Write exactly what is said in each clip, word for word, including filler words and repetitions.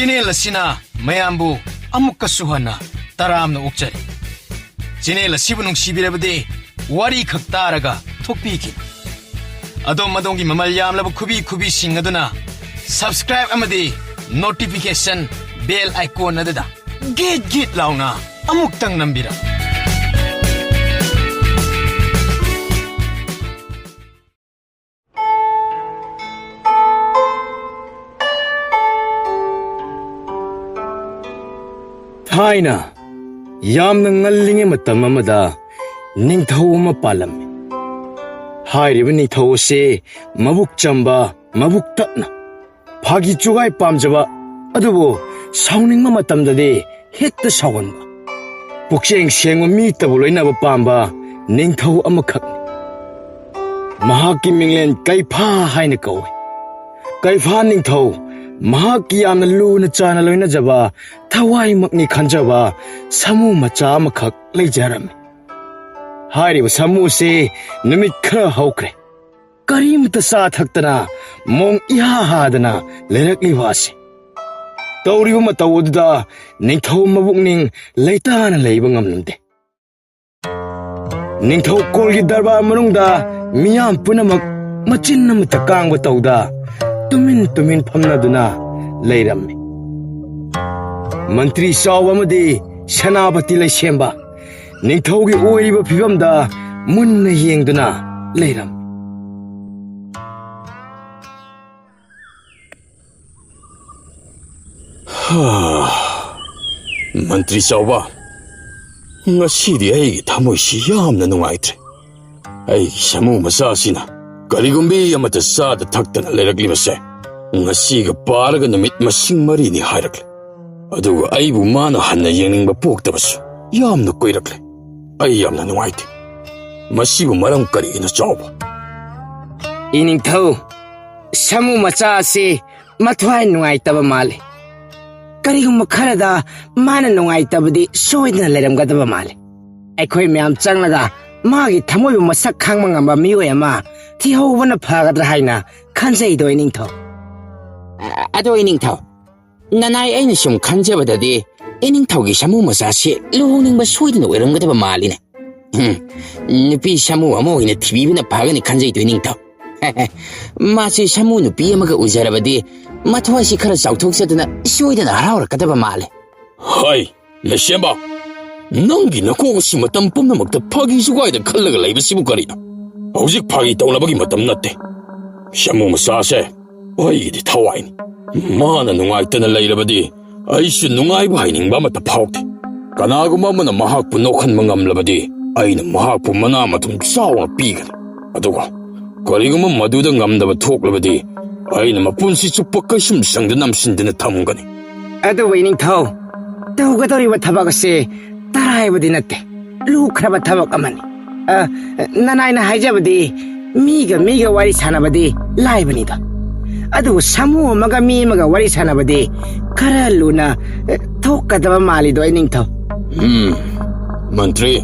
Channel ꯑꯁꯤꯅ ꯃꯌꯥꯝꯕꯨ ꯑꯃꯨꯛꯀꯁꯨ ꯍꯟꯅ ꯇꯔꯥꯝꯅ ꯑꯣꯛꯆꯔꯤ꯫ ꯆꯦꯅꯦꯜ ꯑꯁꯤꯕꯨ ꯅꯨꯡꯁꯤꯕꯤꯔꯕꯗꯤ ꯋꯥꯔꯤ ꯈꯛ ꯇꯥꯔꯒ ꯊꯣꯛꯄꯤꯈꯤꯕ꯫ ꯑꯗꯣꯝ ꯑꯗꯣꯝꯒꯤ ꯃꯃꯜ ꯌꯥꯝꯂꯕ ꯈꯨꯕꯤ ꯈꯨꯕꯤꯁꯤꯡ ꯑꯗꯨꯅ subscribe ꯑꯃꯗꯤ notification bell icon ꯑꯗꯨꯗ ꯒꯤꯠ ꯒꯤꯠ ꯂꯥꯎꯅ ꯑꯃꯨꯛꯇꯪ ꯅꯝꯕꯤꯔꯝꯃꯨ꯫ ꯊꯥꯏꯅ ꯌꯥꯝꯅ ꯉꯜꯂꯤꯉꯩ ꯃꯇꯝ ꯑꯃꯗ ꯅꯤꯡꯊꯧ ꯑꯃ ꯄꯥꯜꯂꯝꯃꯤ꯫ ꯍꯥꯏꯔꯤꯕ ꯅꯤꯡꯊꯧ ꯑꯁꯤ ꯃꯕꯨꯛ ꯆꯝꯕ, ꯃꯕꯨꯛ ꯇꯞꯅ, ꯐꯥꯒꯤ ꯆꯨꯒꯥꯏ ꯄꯥꯝꯖꯕ, ꯑꯗꯨꯕꯨ ꯁꯥꯎꯅꯤꯡꯕ ꯃꯇꯝꯗꯗꯤ ꯍꯦꯛꯇ ꯁꯥꯎꯒꯟꯕ, ꯄꯨꯛꯆꯦꯡ ꯁꯦꯡꯕ ꯃꯤꯇꯕꯨ ꯂꯣꯏꯅꯕ ꯄꯥꯝꯕ ꯅꯤꯡꯊꯧ ꯑꯃꯈꯛꯅꯤ꯫ ꯃꯍꯥꯛꯀꯤ ꯃꯤꯡꯂꯦꯟ ꯀꯩꯐꯥ ꯍꯥꯏꯅ ꯀꯧꯏ꯫ ꯀꯩꯐꯥ ꯅꯤꯡꯊꯧ ꯃꯍꯥꯛꯀꯤ ꯌꯥꯝꯅ ꯂꯨꯅ ꯆꯥꯅ ꯂꯣꯏꯅꯖꯕ, ꯊꯋꯥꯏꯃꯛꯅꯤ ꯈꯟꯖꯕ ꯁꯥꯃꯨ ꯃꯆꯥ ꯑꯃꯈꯛ ꯂꯩꯖꯔꯝꯃꯤ꯫ ꯍꯥꯏꯔꯤꯕ ꯁꯥꯃꯨꯁꯤ ꯅꯨꯃꯤꯠ ꯈꯔ ꯍꯧꯈ꯭ꯔꯦ꯫ ꯀꯔꯤꯃꯇ ꯆꯥ ꯊꯛꯇꯅ ꯃꯣꯡ ꯏꯍꯥ ꯍꯥꯗꯅ ꯂꯩꯔꯛꯂꯤꯕ ꯑꯁꯤ꯫ ꯇꯧꯔꯤꯕ ꯃꯇꯧ ꯑꯗꯨꯗ ꯅꯤꯡꯊꯧ ꯃꯕꯨꯛꯅꯤꯡ ꯂꯩꯇꯥꯅ ꯂꯩꯕ ꯉꯝꯂꯝꯗꯦ꯫ ꯅꯤꯡꯊꯧ ꯀꯣꯜꯒꯤ ꯗꯔꯕꯥꯔ ꯃꯅꯨꯡꯗ ꯃꯤꯌꯥꯝ ꯄꯨꯝꯅꯃꯛ ꯃꯆꯤꯟ ꯑꯃꯠꯇ ꯀꯥꯡꯕ ꯇꯧꯗ ꯇꯨꯃꯤꯟ ꯇꯨꯃꯤꯟ ꯐꯝꯅꯗꯨꯅ ꯂꯩꯔꯝꯃꯤ꯫ ꯃꯟꯇ꯭ꯔꯤ ꯆꯥꯎꯕ ꯑꯃꯗꯤ ꯁꯦꯅꯥꯄꯇꯤ ꯂꯩꯁꯦꯝꯕ ꯅꯤꯡꯊꯧꯒꯤ ꯑꯣꯏꯔꯤꯕ ꯐꯤꯕꯝꯗ ꯃꯨꯟꯅ ꯌꯦꯡꯗꯨꯅ ꯂꯩꯔꯝꯃꯤ꯫ ꯃꯟꯇ꯭ꯔꯤ ꯆꯥꯎꯕ, ꯉꯁꯤꯗꯤ ꯑꯩꯒꯤ ꯊꯃꯣꯏꯁꯤ ꯌꯥꯝꯅ ꯅꯨꯡꯉꯥꯏꯇ꯭ꯔꯦ꯫ ꯑꯩꯒꯤ ꯁꯥꯃꯨ ꯃꯆꯥꯁꯤꯅ ꯀꯔꯤꯒꯨꯝꯕꯤ ꯑꯃꯠꯇ ꯆꯥꯗ ꯊꯛꯇꯅ ꯂꯩꯔꯛꯂꯤꯕꯁꯦ ꯉꯁꯤꯒ ꯄꯥꯔꯒ ꯅꯨꯃꯤꯠ ꯃꯁꯤꯡ ꯃꯔꯤꯅꯤ ꯍꯥꯏꯔꯛꯂꯦ꯫ ꯑꯗꯨꯒ ꯑꯩꯕꯨ ꯃꯥꯅ ꯍꯟꯅ ꯌꯦꯡꯅꯤꯡꯕ ꯄꯣꯛꯇꯕꯁꯨ ꯌꯥꯝꯅ ꯀꯨꯏꯔꯛꯂꯦ꯫ ꯑꯩ ꯌꯥꯝꯅ ꯅꯨꯡꯉꯥꯏꯇꯦ꯫ ꯃꯁꯤꯕꯨ ꯃꯔꯝ ꯀꯔꯤꯒꯤꯅꯣ ꯆꯥꯎꯕ? ꯏꯅꯤꯡꯊꯧ, ꯁꯥꯃꯨ ꯃꯆꯥ ꯑꯁꯤ ꯃꯊ꯭ꯋꯥꯏ ꯅꯨꯡꯉꯥꯏꯇꯕ ꯃꯥꯜꯂꯤ꯫ ꯀꯔꯤꯒꯨꯝꯕ ꯈꯔꯗ ꯃꯥꯅ ꯅꯨꯡꯉꯥꯏꯇꯕꯗꯤ ꯁꯣꯏꯗꯅ ꯂꯩꯔꯝꯒꯗꯕ ꯃꯥꯜꯂꯤ꯫ ꯑꯩꯈꯣꯏ ꯃꯌꯥꯝ ꯆꯪꯂꯒ ꯃꯥꯒꯤ ꯊꯃꯣꯏꯕꯨ ꯃꯁꯛ ꯈꯪꯕ ꯉꯝꯕ ꯃꯤꯑꯣꯏ ꯑꯃ ꯊꯤꯍꯧꯕꯅ ꯐꯒꯗ꯭ꯔꯥ ꯍꯥꯏꯅ ꯈꯟꯖꯩꯗꯣ, ꯏꯅꯤꯡꯊꯧ꯫ ꯑ-, ꯑꯗꯣ ꯏꯅꯤꯡꯊꯧ, ꯅꯅꯥꯏ, ꯑꯩꯅ ꯁꯨꯝ ꯈꯟꯖꯕꯗꯗꯤ ꯏꯅꯤꯡꯊꯧꯒꯤ ꯁꯥꯃꯨ ꯃꯆꯥꯁꯤ ꯂꯨꯍꯣꯡꯅꯤꯡꯕ ꯁꯣꯏꯗꯅ ꯑꯣꯏꯔꯝꯒꯗꯕ ꯃꯥꯜꯂꯤꯅꯦ꯫ ꯍꯨꯝ, ꯅꯨꯄꯤ ꯁꯥꯃꯨ ꯑꯃ ꯑꯣꯏꯅ ꯊꯤꯕꯤꯕꯅ ꯐꯒꯅꯤ ꯈꯟꯖꯩꯗꯣ, ꯏꯅꯤꯡꯊꯧ꯫ ꯃꯥꯁꯤ ꯁꯥꯃꯨ ꯅꯨꯄꯤ ꯑꯃꯒ ꯎꯖꯔꯕꯗꯤ ꯃꯊ꯭ꯋꯥꯏꯁꯤ ꯈꯔ ꯆꯥꯎꯊꯣꯛꯆꯗꯨꯅ ꯁꯣꯏꯗꯅ ꯍꯔꯥꯎꯔꯛꯀꯗꯕ ꯃꯥꯜꯂꯦ꯫ ꯍꯩ, ꯂꯩꯁꯦꯝꯕ, ꯅꯪꯒꯤ ꯅꯀꯣꯛ ꯑꯁꯤ ꯃꯇꯝ ꯄꯨꯝꯅꯃꯛꯇ ꯐꯥꯒꯤ ꯖꯨꯒꯥꯏꯗ ꯈꯜꯂꯒ ꯂꯩꯕꯁꯤꯕꯨ ꯀꯔꯤꯅꯣ? ꯍꯧꯖꯤꯛ ꯐꯥꯒꯤ ꯇꯧꯅꯕꯒꯤ ꯃꯇꯝ ꯅꯠꯇꯦ꯫ ꯁꯥꯃꯨ ꯃꯆꯥꯁꯦ ꯑꯩꯒꯤꯗꯤ ꯊꯋꯥꯏꯅꯤ꯫ ꯃꯥꯅ ꯅꯨꯡꯉꯥꯏꯇꯅ ꯂꯩꯔꯕꯗꯤ ꯑꯩꯁꯨ ꯅꯨꯡꯉꯥꯏꯕ ꯍꯥꯏꯅꯤꯡꯕ ꯑꯃꯠꯇ ꯐꯥꯎꯗꯦ꯫ ꯀꯅꯥꯒꯨꯝꯕ ꯑꯃꯅ ꯃꯍꯥꯛꯄꯨ ꯅꯣꯛꯍꯟꯕ ꯉꯝꯂꯕꯗꯤ ꯑꯩꯅ ꯃꯍꯥꯛꯄꯨ ꯃꯅꯥ ꯃꯊꯨꯝ ꯆꯥꯎꯅ ꯄꯤꯒꯅꯤ꯫ ꯑꯗꯨꯒ ꯀꯔꯤꯒꯨꯝꯕ ꯃꯗꯨꯗ ꯉꯝꯗꯕ ꯊꯣꯛꯂꯕꯗꯤ ꯑꯩꯅ ꯃꯄꯨꯟꯁꯤ ꯆꯨꯞꯄ ꯀꯩꯁꯨꯝꯁꯪꯗ ꯅꯝꯁꯤꯟꯗꯨꯅ ꯊꯝꯒꯅꯤ꯫ ꯑꯗꯨꯕꯨ ꯏꯅꯤꯡꯊꯧ, ꯇꯧꯒꯗꯧꯔꯤꯕ ꯊꯕꯛ ꯑꯁꯤ ꯇꯔꯥꯏꯕꯗꯤ ꯅꯠꯇꯦ, ꯂꯨꯈ꯭ꯔꯕ ꯊꯕꯛ ꯑꯃꯅꯤ꯫ ꯑ, ꯅꯅꯥꯏꯅ ꯍꯥꯏꯖꯕꯗꯤ ꯃꯤꯒ ꯃꯤꯒ ꯋꯥꯔꯤ ꯁꯥꯟꯅꯕꯗꯤ ꯂꯥꯏꯕꯅꯤꯗꯣ, ꯑꯗꯨꯕꯨ ꯁꯥꯃꯨ ꯑꯃꯒ ꯃꯤ ꯑꯃꯒ ꯋꯥꯔꯤ ꯁꯥꯟꯅꯕꯗꯤ ꯈꯔ ꯂꯨꯅ, ꯑ, ꯊꯣꯛꯀꯗꯕ ꯃꯥꯜꯂꯤꯗꯣ, ꯏꯅꯤꯡꯊꯧ꯫ ꯎꯝ, ꯃꯟꯇ꯭ꯔꯤ,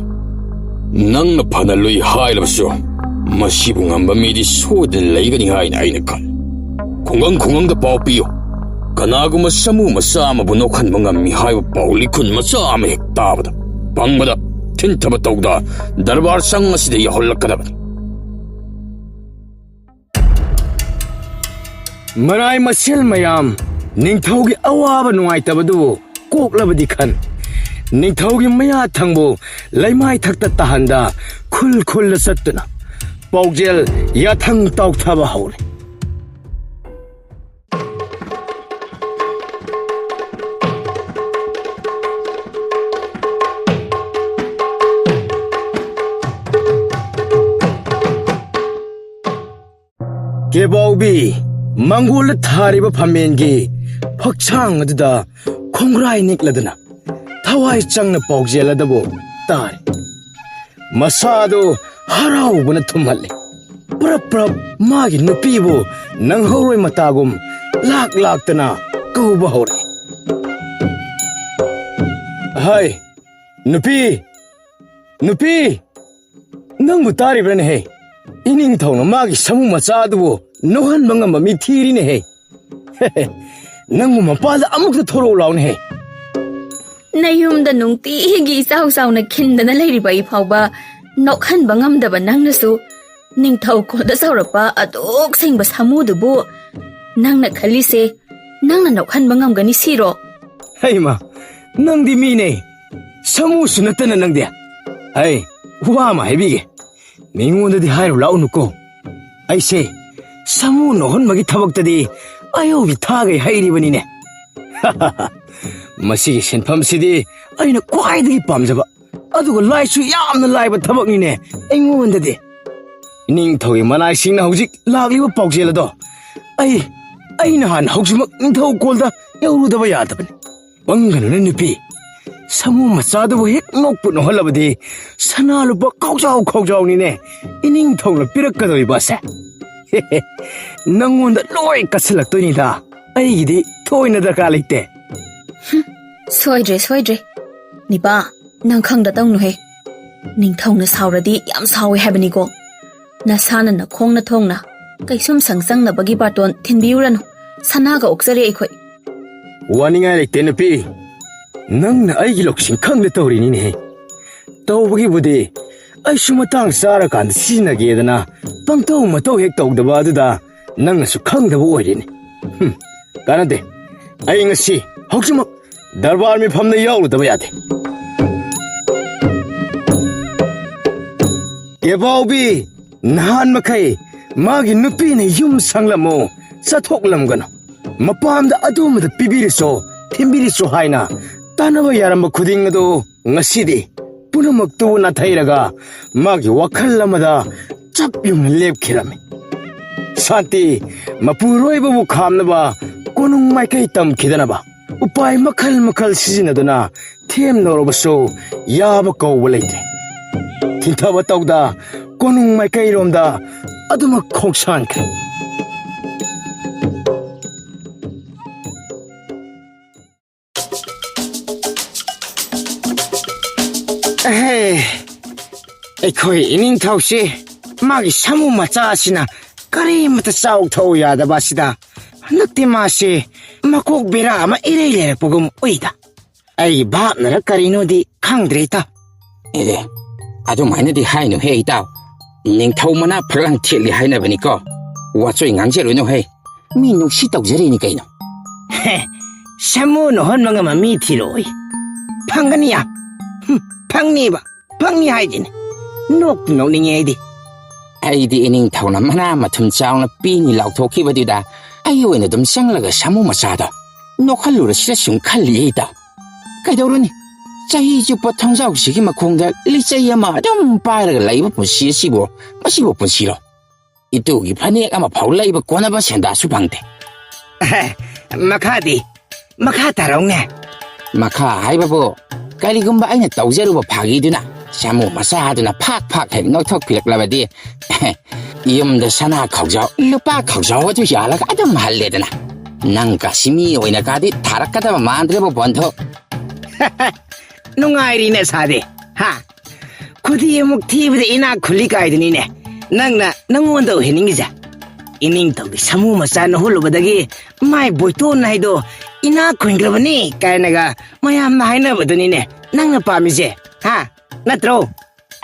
ꯅꯪꯅ ꯐꯅ ꯂꯨꯏ ꯍꯥꯏꯔꯕꯁꯨ ꯃꯁꯤꯕꯨ ꯉꯝꯕ ꯃꯤꯗꯤ ꯁꯣꯏꯗꯅ ꯂꯩꯒꯅꯤ ꯍꯥꯏꯅ ꯑꯩꯅ ꯈꯜꯂꯤ꯫ ꯈꯨꯡꯒꯪ ꯈꯨꯡꯒꯪꯗ ꯄꯥꯎ ꯄꯤꯌꯨ꯫ ꯀꯅꯥꯒꯨꯝꯕ ꯁꯥꯃꯨ ꯃꯆꯥ ꯑꯃꯕꯨ ꯅꯣꯛꯍꯟꯕ ꯉꯝꯃꯤ ꯍꯥꯏꯕ ꯄꯥꯎ ꯂꯤꯈꯨꯟ ꯃꯆꯥ ꯑꯃ ꯍꯦꯛ ꯇꯥꯕꯗ, ꯄꯪꯕꯗ ꯊꯤꯟꯊꯕ ꯇꯧꯗ ꯗꯔꯕꯥꯔ ꯁꯪ ꯑꯁꯤꯗ ꯌꯧꯍꯜꯂꯛꯀꯗꯕꯅꯤ꯫ ꯃꯔꯥꯏ ꯃꯁꯦꯜ ꯃꯌꯥꯝ, ꯅꯤꯡꯊꯧꯒꯤ ꯑꯋꯥꯕ ꯅꯨꯡꯉꯥꯏꯇꯕꯗꯨꯕꯨ ꯀꯣꯛꯂꯕꯗꯤ ꯈꯟ, ꯅꯤꯡꯊꯧꯒꯤ ꯃꯌꯥ ꯊꯪꯕꯨ ꯂꯩꯃꯥꯏ ꯊꯛꯇ ꯇꯥꯍꯟꯗ ꯈꯨꯜ ꯈꯨꯜꯗ ꯆꯠꯇꯨꯅ ꯄꯥꯎꯖꯦꯜ ꯌꯥꯊꯪ ꯇꯥꯎꯊꯕ ꯍꯧꯔꯦ꯫ ꯀꯦꯕꯥꯎꯕꯤ, ꯃꯪꯒꯣꯜꯗ ꯊꯥꯔꯤꯕ ꯐꯝꯃꯦꯟꯒꯤ ꯐꯛꯁꯥꯡ ꯑꯗꯨꯗ ꯈꯣꯡꯒ꯭ꯔꯥꯏ ꯅꯤꯛꯂꯗꯨꯅ ꯊꯋꯥꯏ ꯆꯪꯅ ꯄꯥꯎꯖꯦꯜ ꯑꯗꯨꯕꯨ ꯇꯥꯔꯤ꯫ ꯃꯁꯥꯗꯨ ꯍꯔꯥꯎꯕꯅ ꯊꯨꯝꯍꯠꯂꯤ꯫ ꯄ꯭ꯔꯞ ꯄ꯭ꯔꯞ ꯃꯥꯒꯤ ꯅꯨꯄꯤꯕꯨ ꯅꯪꯍꯧꯔꯣꯏ ꯃꯇꯥꯒꯨꯝ ꯂꯥꯛ ꯂꯥꯛꯇꯅ ꯀꯧꯕ ꯍꯧꯔꯛꯏ꯫ ꯍꯥꯏ, ꯅꯨꯄꯤ! ꯅꯨꯄꯤ! ꯅꯪꯕꯨ ꯇꯥꯔꯤꯕ꯭ꯔꯥꯅꯦꯍꯦ? ꯏꯅꯤꯡꯊꯧꯅ ꯃꯥꯒꯤ ꯁꯥꯃꯨ ꯃꯆꯥ ꯑꯗꯨꯕꯨ ꯅꯣꯛꯍꯟꯕ ꯉꯝꯕ ꯃꯤ ꯊꯤꯔꯤꯅꯦꯍꯦ꯫ ꯅꯪꯕꯨ ꯃꯄꯥꯟꯗ ꯑꯃꯨꯛꯇ ꯊꯣꯔꯛꯎ ꯂꯥꯎꯅꯦꯍꯦ꯫ ꯅꯌꯨꯝꯗ ꯅꯨꯡꯇꯤꯒꯤ ꯏꯆꯥꯎ ꯆꯥꯎꯅ ꯈꯤꯟꯗꯅ ꯂꯩꯔꯤꯕ ꯑꯩ ꯐꯥꯎꯕ ꯅꯣꯛꯍꯟꯕ ꯉꯝꯗꯕ ꯅꯪꯅꯁꯨ ꯅꯤꯡꯊꯧ ꯈꯣꯟꯗ ꯆꯥꯎꯔꯛꯄ ꯑꯗꯨꯛ ꯁꯦꯡꯕ ꯁꯥꯃꯨꯗꯨꯕꯨ ꯅꯪꯅ ꯈꯜꯂꯤꯁꯦ ꯅꯪꯅ ꯅꯣꯛꯍꯟꯕ ꯉꯝꯒꯅꯤ ꯁꯤꯔꯣ? ꯍꯩꯃꯥ, ꯅꯪꯗꯤ ꯃꯤꯅꯦ, ꯁꯥꯃꯨꯁꯨ ꯅꯠꯇꯅ ꯅꯪꯗꯤ꯫ ꯍꯩ, ꯋꯥ ꯑꯃ ꯍꯥꯏꯕꯤꯒꯦ, ꯃꯤꯉꯣꯟꯗꯗꯤ ꯍꯥꯏꯔꯨ ꯂꯥꯛꯎꯅꯨꯀꯣ꯫ ꯑꯩꯁꯦ ꯁꯥꯃꯨ ꯅꯣꯛꯍꯟꯕꯒꯤ ꯊꯕꯛꯇꯗꯤ ꯑꯌꯧꯕꯤ ꯊꯥꯒꯩ ꯍꯩꯔꯤꯕꯅꯤꯅꯦ꯫ ꯃꯁꯤꯒꯤ ꯁꯤꯟꯐꯝꯁꯤꯗꯤ ꯑꯩꯅ ꯈ꯭ꯋꯥꯏꯗꯒꯤ ꯄꯥꯝꯖꯕ, ꯑꯗꯨꯒ ꯂꯥꯏꯁꯨ ꯌꯥꯝꯅ ꯂꯥꯏꯕ ꯊꯕꯛꯅꯤꯅꯦ ꯑꯩꯉꯣꯟꯗꯗꯤ꯫ ꯏꯅꯤꯡꯊꯧꯒꯤ ꯃꯅꯥꯏꯁꯤꯡꯅ ꯍꯧꯖꯤꯛ ꯂꯥꯛꯂꯤꯕ ꯄꯥꯎꯖꯦꯜ ꯑꯗꯣ ꯑꯩ, ꯑꯩꯅ ꯍꯥꯟꯅ ꯍꯧꯖꯤꯛꯃꯛ ꯅꯤꯡꯊꯧ ꯀꯣꯜꯗ ꯌꯧꯔꯨꯗꯕ ꯌꯥꯗꯕꯅꯤ꯫ ꯄꯪꯒꯅꯨꯅꯦ ꯅꯨꯄꯤ, ꯁꯥꯃꯨ ꯃꯆꯥꯗꯨꯕꯨ ꯍꯦꯛ ꯅꯣꯛꯄꯨ ꯅꯣꯛꯍꯜꯂꯕꯗꯤ ꯁꯅꯥ ꯂꯨꯄꯥ ꯈꯥꯎꯖꯥꯎ ꯈꯥꯎꯖꯥꯎꯅꯤꯅꯦ ꯏꯅꯤꯡꯊꯧꯅ ꯄꯤꯔꯛꯀꯗꯧꯔꯤꯕꯁꯦ꯫ ꯅꯪꯉꯣꯟꯗ ꯂꯣꯏ ꯀꯠꯁꯤꯜꯂꯛꯇꯣꯏꯅꯤꯗ, ꯑꯩꯒꯤꯗꯤ ꯊꯣꯏꯅ ꯗꯔꯀꯥꯔ ꯂꯩꯇꯦ꯫ ꯁꯣꯏꯗ꯭ꯔꯦ, ꯁꯣꯏꯗ꯭ꯔꯦ꯫ ꯅꯤꯄꯥ, ꯅꯪ ꯈꯪꯗ ꯇꯧꯅꯨꯍꯦ꯫ ꯅꯤꯡꯊꯧꯅ ꯁꯥꯎꯔꯗꯤ ꯌꯥꯝ ꯁꯥꯎꯋꯦ ꯍꯥꯏꯕꯅꯤꯀꯣ꯫ ꯅꯁꯥꯅ ꯅꯈꯣꯡꯅ ꯊꯣꯡꯅ ꯀꯩꯁꯨꯝꯁꯪ ꯆꯪꯅꯕꯒꯤ ꯕꯥꯇꯣꯟ ꯊꯤꯟꯕꯤꯌꯨꯔꯅꯨ꯫ ꯁꯅꯥꯒ ꯑꯣꯛꯆꯔꯦ ꯑꯩꯈꯣꯏ꯫ ꯋꯥꯅꯤꯡꯉꯥꯏ ꯂꯩꯇꯦ ꯅꯨꯄꯤ, ꯅꯪꯅ ꯑꯩꯒꯤ ꯂꯧꯁꯤꯡ ꯈꯪꯗ ꯇꯧꯔꯤꯅꯤꯅꯦꯍꯦ꯫ ꯇꯧꯕꯒꯤꯕꯨꯗꯤ ꯑꯩꯁꯨ ꯃꯇꯥꯡ ꯆꯥꯔꯀꯥꯟꯗ ꯁꯤꯖꯤꯟꯅꯒꯦꯗꯅ ꯄꯪꯇꯧ ꯃꯇꯧ ꯍꯦꯛ ꯇꯧꯗꯕ ꯑꯗꯨꯗ ꯅꯪꯅꯁꯨ ꯈꯪꯗꯕ ꯑꯣꯏꯔꯦꯅꯦ꯫ ꯍꯨꯝ, ꯀꯥꯟꯅꯗꯦ꯫ ꯑꯩ ꯉꯁꯤ ꯍꯧꯖꯤꯛꯃꯛ ꯗꯔꯕꯥꯔ ꯃꯤꯐꯝꯗ ꯌꯥꯎꯔꯨꯗꯕ ꯌꯥꯗꯦ꯫ ꯑꯦꯕꯥꯎꯕꯤ, ꯅꯍꯥꯟ ꯃꯈꯩ ꯃꯥꯒꯤ ꯅꯨꯄꯤꯅ ꯌꯨꯝ ꯁꯪꯂꯝꯃꯣ, ꯆꯠꯊꯣꯛꯂꯝꯒꯅꯨ, ꯃꯄꯥꯝꯗ ꯑꯗꯨꯝꯕꯗ ꯄꯤꯕꯤꯔꯁꯨ, ꯊꯤꯟꯕꯤꯔꯁꯨ ꯍꯥꯏꯅ ꯇꯥꯟꯅꯕ ꯌꯥꯔꯝꯕ ꯈꯨꯗꯤꯡ ꯑꯗꯨ ꯉꯁꯤꯗꯤ ꯄꯨꯝꯅꯃꯛꯇꯨ ꯅꯥꯊꯩꯔꯒ ꯃꯥꯒꯤ ꯋꯥꯈꯜ ꯑꯃꯗ ꯆꯞ ꯌꯨꯡꯅ ꯂꯦꯞꯈꯤꯔꯝꯃꯤ꯫ ꯁꯥꯟꯇꯤ ꯃꯄꯨꯔꯣꯏꯕꯕꯨ ꯈꯥꯝꯅꯕ ꯀꯣꯅꯨꯡ ꯃꯥꯏꯀꯩ ꯇꯝꯈꯤꯗꯅꯕ ꯎꯄꯥꯏ ꯃꯈꯜ ꯃꯈꯜ ꯁꯤꯖꯤꯟꯅꯗꯨꯅ ꯊꯦꯝꯅꯧꯔꯕꯁꯨ ꯌꯥꯕ ꯀꯧꯕ ꯂꯩꯇ꯭ꯔꯦ꯫ ꯊꯤꯡꯊꯕ ꯇꯧꯗ ꯀꯣꯅꯨꯡ ꯃꯥꯏꯀꯩꯔꯣꯝꯗ ꯑꯗꯨꯃꯛ ꯈꯣꯡꯁꯥꯟꯈ꯭ꯔꯦ꯫ ꯑꯍꯦ, ꯑꯩꯈꯣꯏ ꯏꯅꯤꯡꯊꯧꯁꯤ ꯃꯥꯒꯤ ꯁꯥꯃꯨ ꯃꯆꯥ ꯑꯁꯤꯅ ꯀꯔꯤꯃꯠꯇ ꯆꯥꯎ ꯊꯛꯎ ꯌꯥꯗꯕ ꯑꯁꯤꯗ ꯍꯟꯗꯛꯇꯤ ꯃꯥꯁꯦ ꯃꯀꯣꯛ ꯕꯦꯔꯥ ꯑꯃ ꯏꯔꯩ ꯂꯩꯔꯛꯄꯒꯨꯝ ꯎꯏꯗ꯫ ꯑꯩ ꯚꯥꯞꯅꯔ ꯀꯔꯤꯅꯣꯗꯤ ꯈꯪꯗ꯭ꯔꯦ, ꯏꯇꯥꯎ꯫ ꯑꯦ, ꯑꯗꯨꯃꯥꯏꯅꯗꯤ ꯍꯥꯏꯅꯨꯍꯦ, ꯏꯇꯥꯎ꯫ ꯅꯤꯡꯊꯧ ꯃꯅꯥ ꯐꯛꯂꯥꯡ ꯊꯦꯠꯂꯤ ꯍꯥꯏꯅꯕꯅꯤꯀꯣ꯫ ꯋꯥꯆꯣꯏ ꯉꯥꯡꯖꯔꯨꯅꯨꯍꯦ꯫ ꯃꯤ ꯅꯨꯡꯁꯤ ꯇꯧꯖꯔꯤꯅꯤ ꯀꯩꯅꯣ꯫ ꯍꯦ, ꯁꯥꯃꯨꯅ ꯍꯣꯟꯕ ꯉꯝꯕ ꯃꯤ ꯊꯤꯔꯛꯑꯣꯏ꯫ ꯐꯪꯒꯅꯤ ꯌꯥꯝ꯫ ꯍꯨꯝ, ꯐꯪꯅꯤꯕ꯫ ꯐꯪꯅꯤ ꯍꯥꯏꯁꯤꯅꯤ꯫ ꯅꯣꯛꯇꯤ ꯅꯣꯛꯅꯤꯡꯉꯦ ꯑꯩꯗꯤ꯫ ꯑꯩꯗꯤ ꯏꯅꯤꯡꯊꯧꯅ ꯃꯅꯥ ꯃꯊꯨꯝ ꯆꯥꯎꯅ ꯄꯤꯅꯤ ꯂꯥꯎꯊꯣꯛꯈꯤꯕꯗꯨꯗ ꯑꯩ ꯑꯣꯏꯅ ꯑꯗꯨꯝ ꯆꯪꯂꯒ ꯁꯥꯃꯨ ꯃꯆꯥꯗꯣ ꯅꯣꯛꯍꯜꯂꯨꯔꯁꯤꯔ ꯁꯨꯝ ꯈꯜꯂꯤꯌꯦ, ꯏꯇꯥꯎ꯫ ꯀꯩꯗꯧꯔꯨꯅꯤ? ꯆꯍꯤ ꯆꯨꯞꯄ ꯊꯣꯡꯖꯥꯎꯁꯤꯒꯤ ꯃꯈꯣꯡꯗ ꯂꯤꯆꯩ ꯑꯃ ꯑꯗꯨꯝ ꯄꯥꯏꯔꯒ ꯂꯩꯕ ꯄꯨꯟꯁꯤ ꯑꯁꯤꯕꯨ, ꯃꯁꯤꯕꯨ ꯄꯨꯟꯁꯤꯔꯣ? ꯏꯇꯨꯒꯤ ꯐꯅꯦꯛ ꯑꯃ ꯐꯥꯎ ꯂꯩꯕ ꯀꯣꯟꯅꯕ ꯁꯦꯟꯗꯥꯁꯨ ꯐꯪꯗꯦ꯫ ꯃꯈꯥꯗꯤ? ꯃꯈꯥ ꯇꯥꯔꯧꯅꯦ꯫ ꯃꯈꯥ ꯍꯥꯏꯕꯕꯨ, ꯀꯔꯤꯒꯨꯝꯕ ꯑꯩꯅ ꯇꯧꯖꯔꯨꯕ ꯐꯥꯒꯤꯗꯨꯅ ꯁꯥꯃꯨ ꯃꯆꯥꯗꯨꯅ ꯐꯥꯛ ꯐꯥꯛ ꯍꯦꯛ ꯅꯣꯛꯊꯣꯛꯄꯤꯔꯛꯂꯕꯗꯤ, ꯌꯨꯝꯗ ꯁꯅꯥ ꯈꯥꯎꯖꯥꯎ, ꯂꯨꯄꯥ ꯈꯥꯎꯖꯥꯎ ꯑꯗꯨ ꯌꯥꯜꯂꯒ ꯑꯗꯨꯝ ꯍꯜꯂꯦꯗꯅ꯫ ꯅꯪ ꯀꯥꯁꯤ ꯃꯤ ꯑꯣꯏꯅ ꯀꯥꯗꯤ ꯊꯥꯔꯛꯀꯗꯕ ꯃꯥꯟꯗ꯭ꯔꯦꯕ, ꯕꯣꯟꯊꯣ꯫ ꯅꯨꯡꯉꯥꯏꯔꯤꯅꯦ ꯁꯥꯗꯤ, ꯍꯥ? ꯈꯨꯗꯤ ꯑꯃꯨꯛ ꯊꯤꯕꯗ ꯏꯅꯥꯛ ꯈꯨꯜꯂꯤ ꯀꯥꯏꯗꯨꯅꯤꯅꯦ ꯅꯪꯅ ꯅꯪꯉꯣꯟꯗ ꯑꯣꯏꯍꯟꯅꯤꯡꯉꯤꯁꯦ꯫ ꯏꯅꯤꯡꯊꯧꯒꯤ ꯁꯥꯃꯨ ꯃꯆꯥ ꯅꯍꯨꯠꯂꯨꯕꯗꯒꯤ ꯃꯥꯏ ꯕꯣꯏꯇꯣꯟ ꯍꯥꯏꯗꯣ ꯏꯅꯥꯛ ꯈꯨꯟꯈ꯭ꯔꯕꯅꯤ ꯀꯥꯏꯅꯒ ꯃꯌꯥꯝꯅ ꯍꯥꯏꯅꯕꯗꯨꯅꯤꯅꯦ ꯅꯪꯅ ꯄꯥꯝꯃꯤꯁꯦ, ꯍꯥ? ꯅꯠꯇ꯭ꯔꯣ?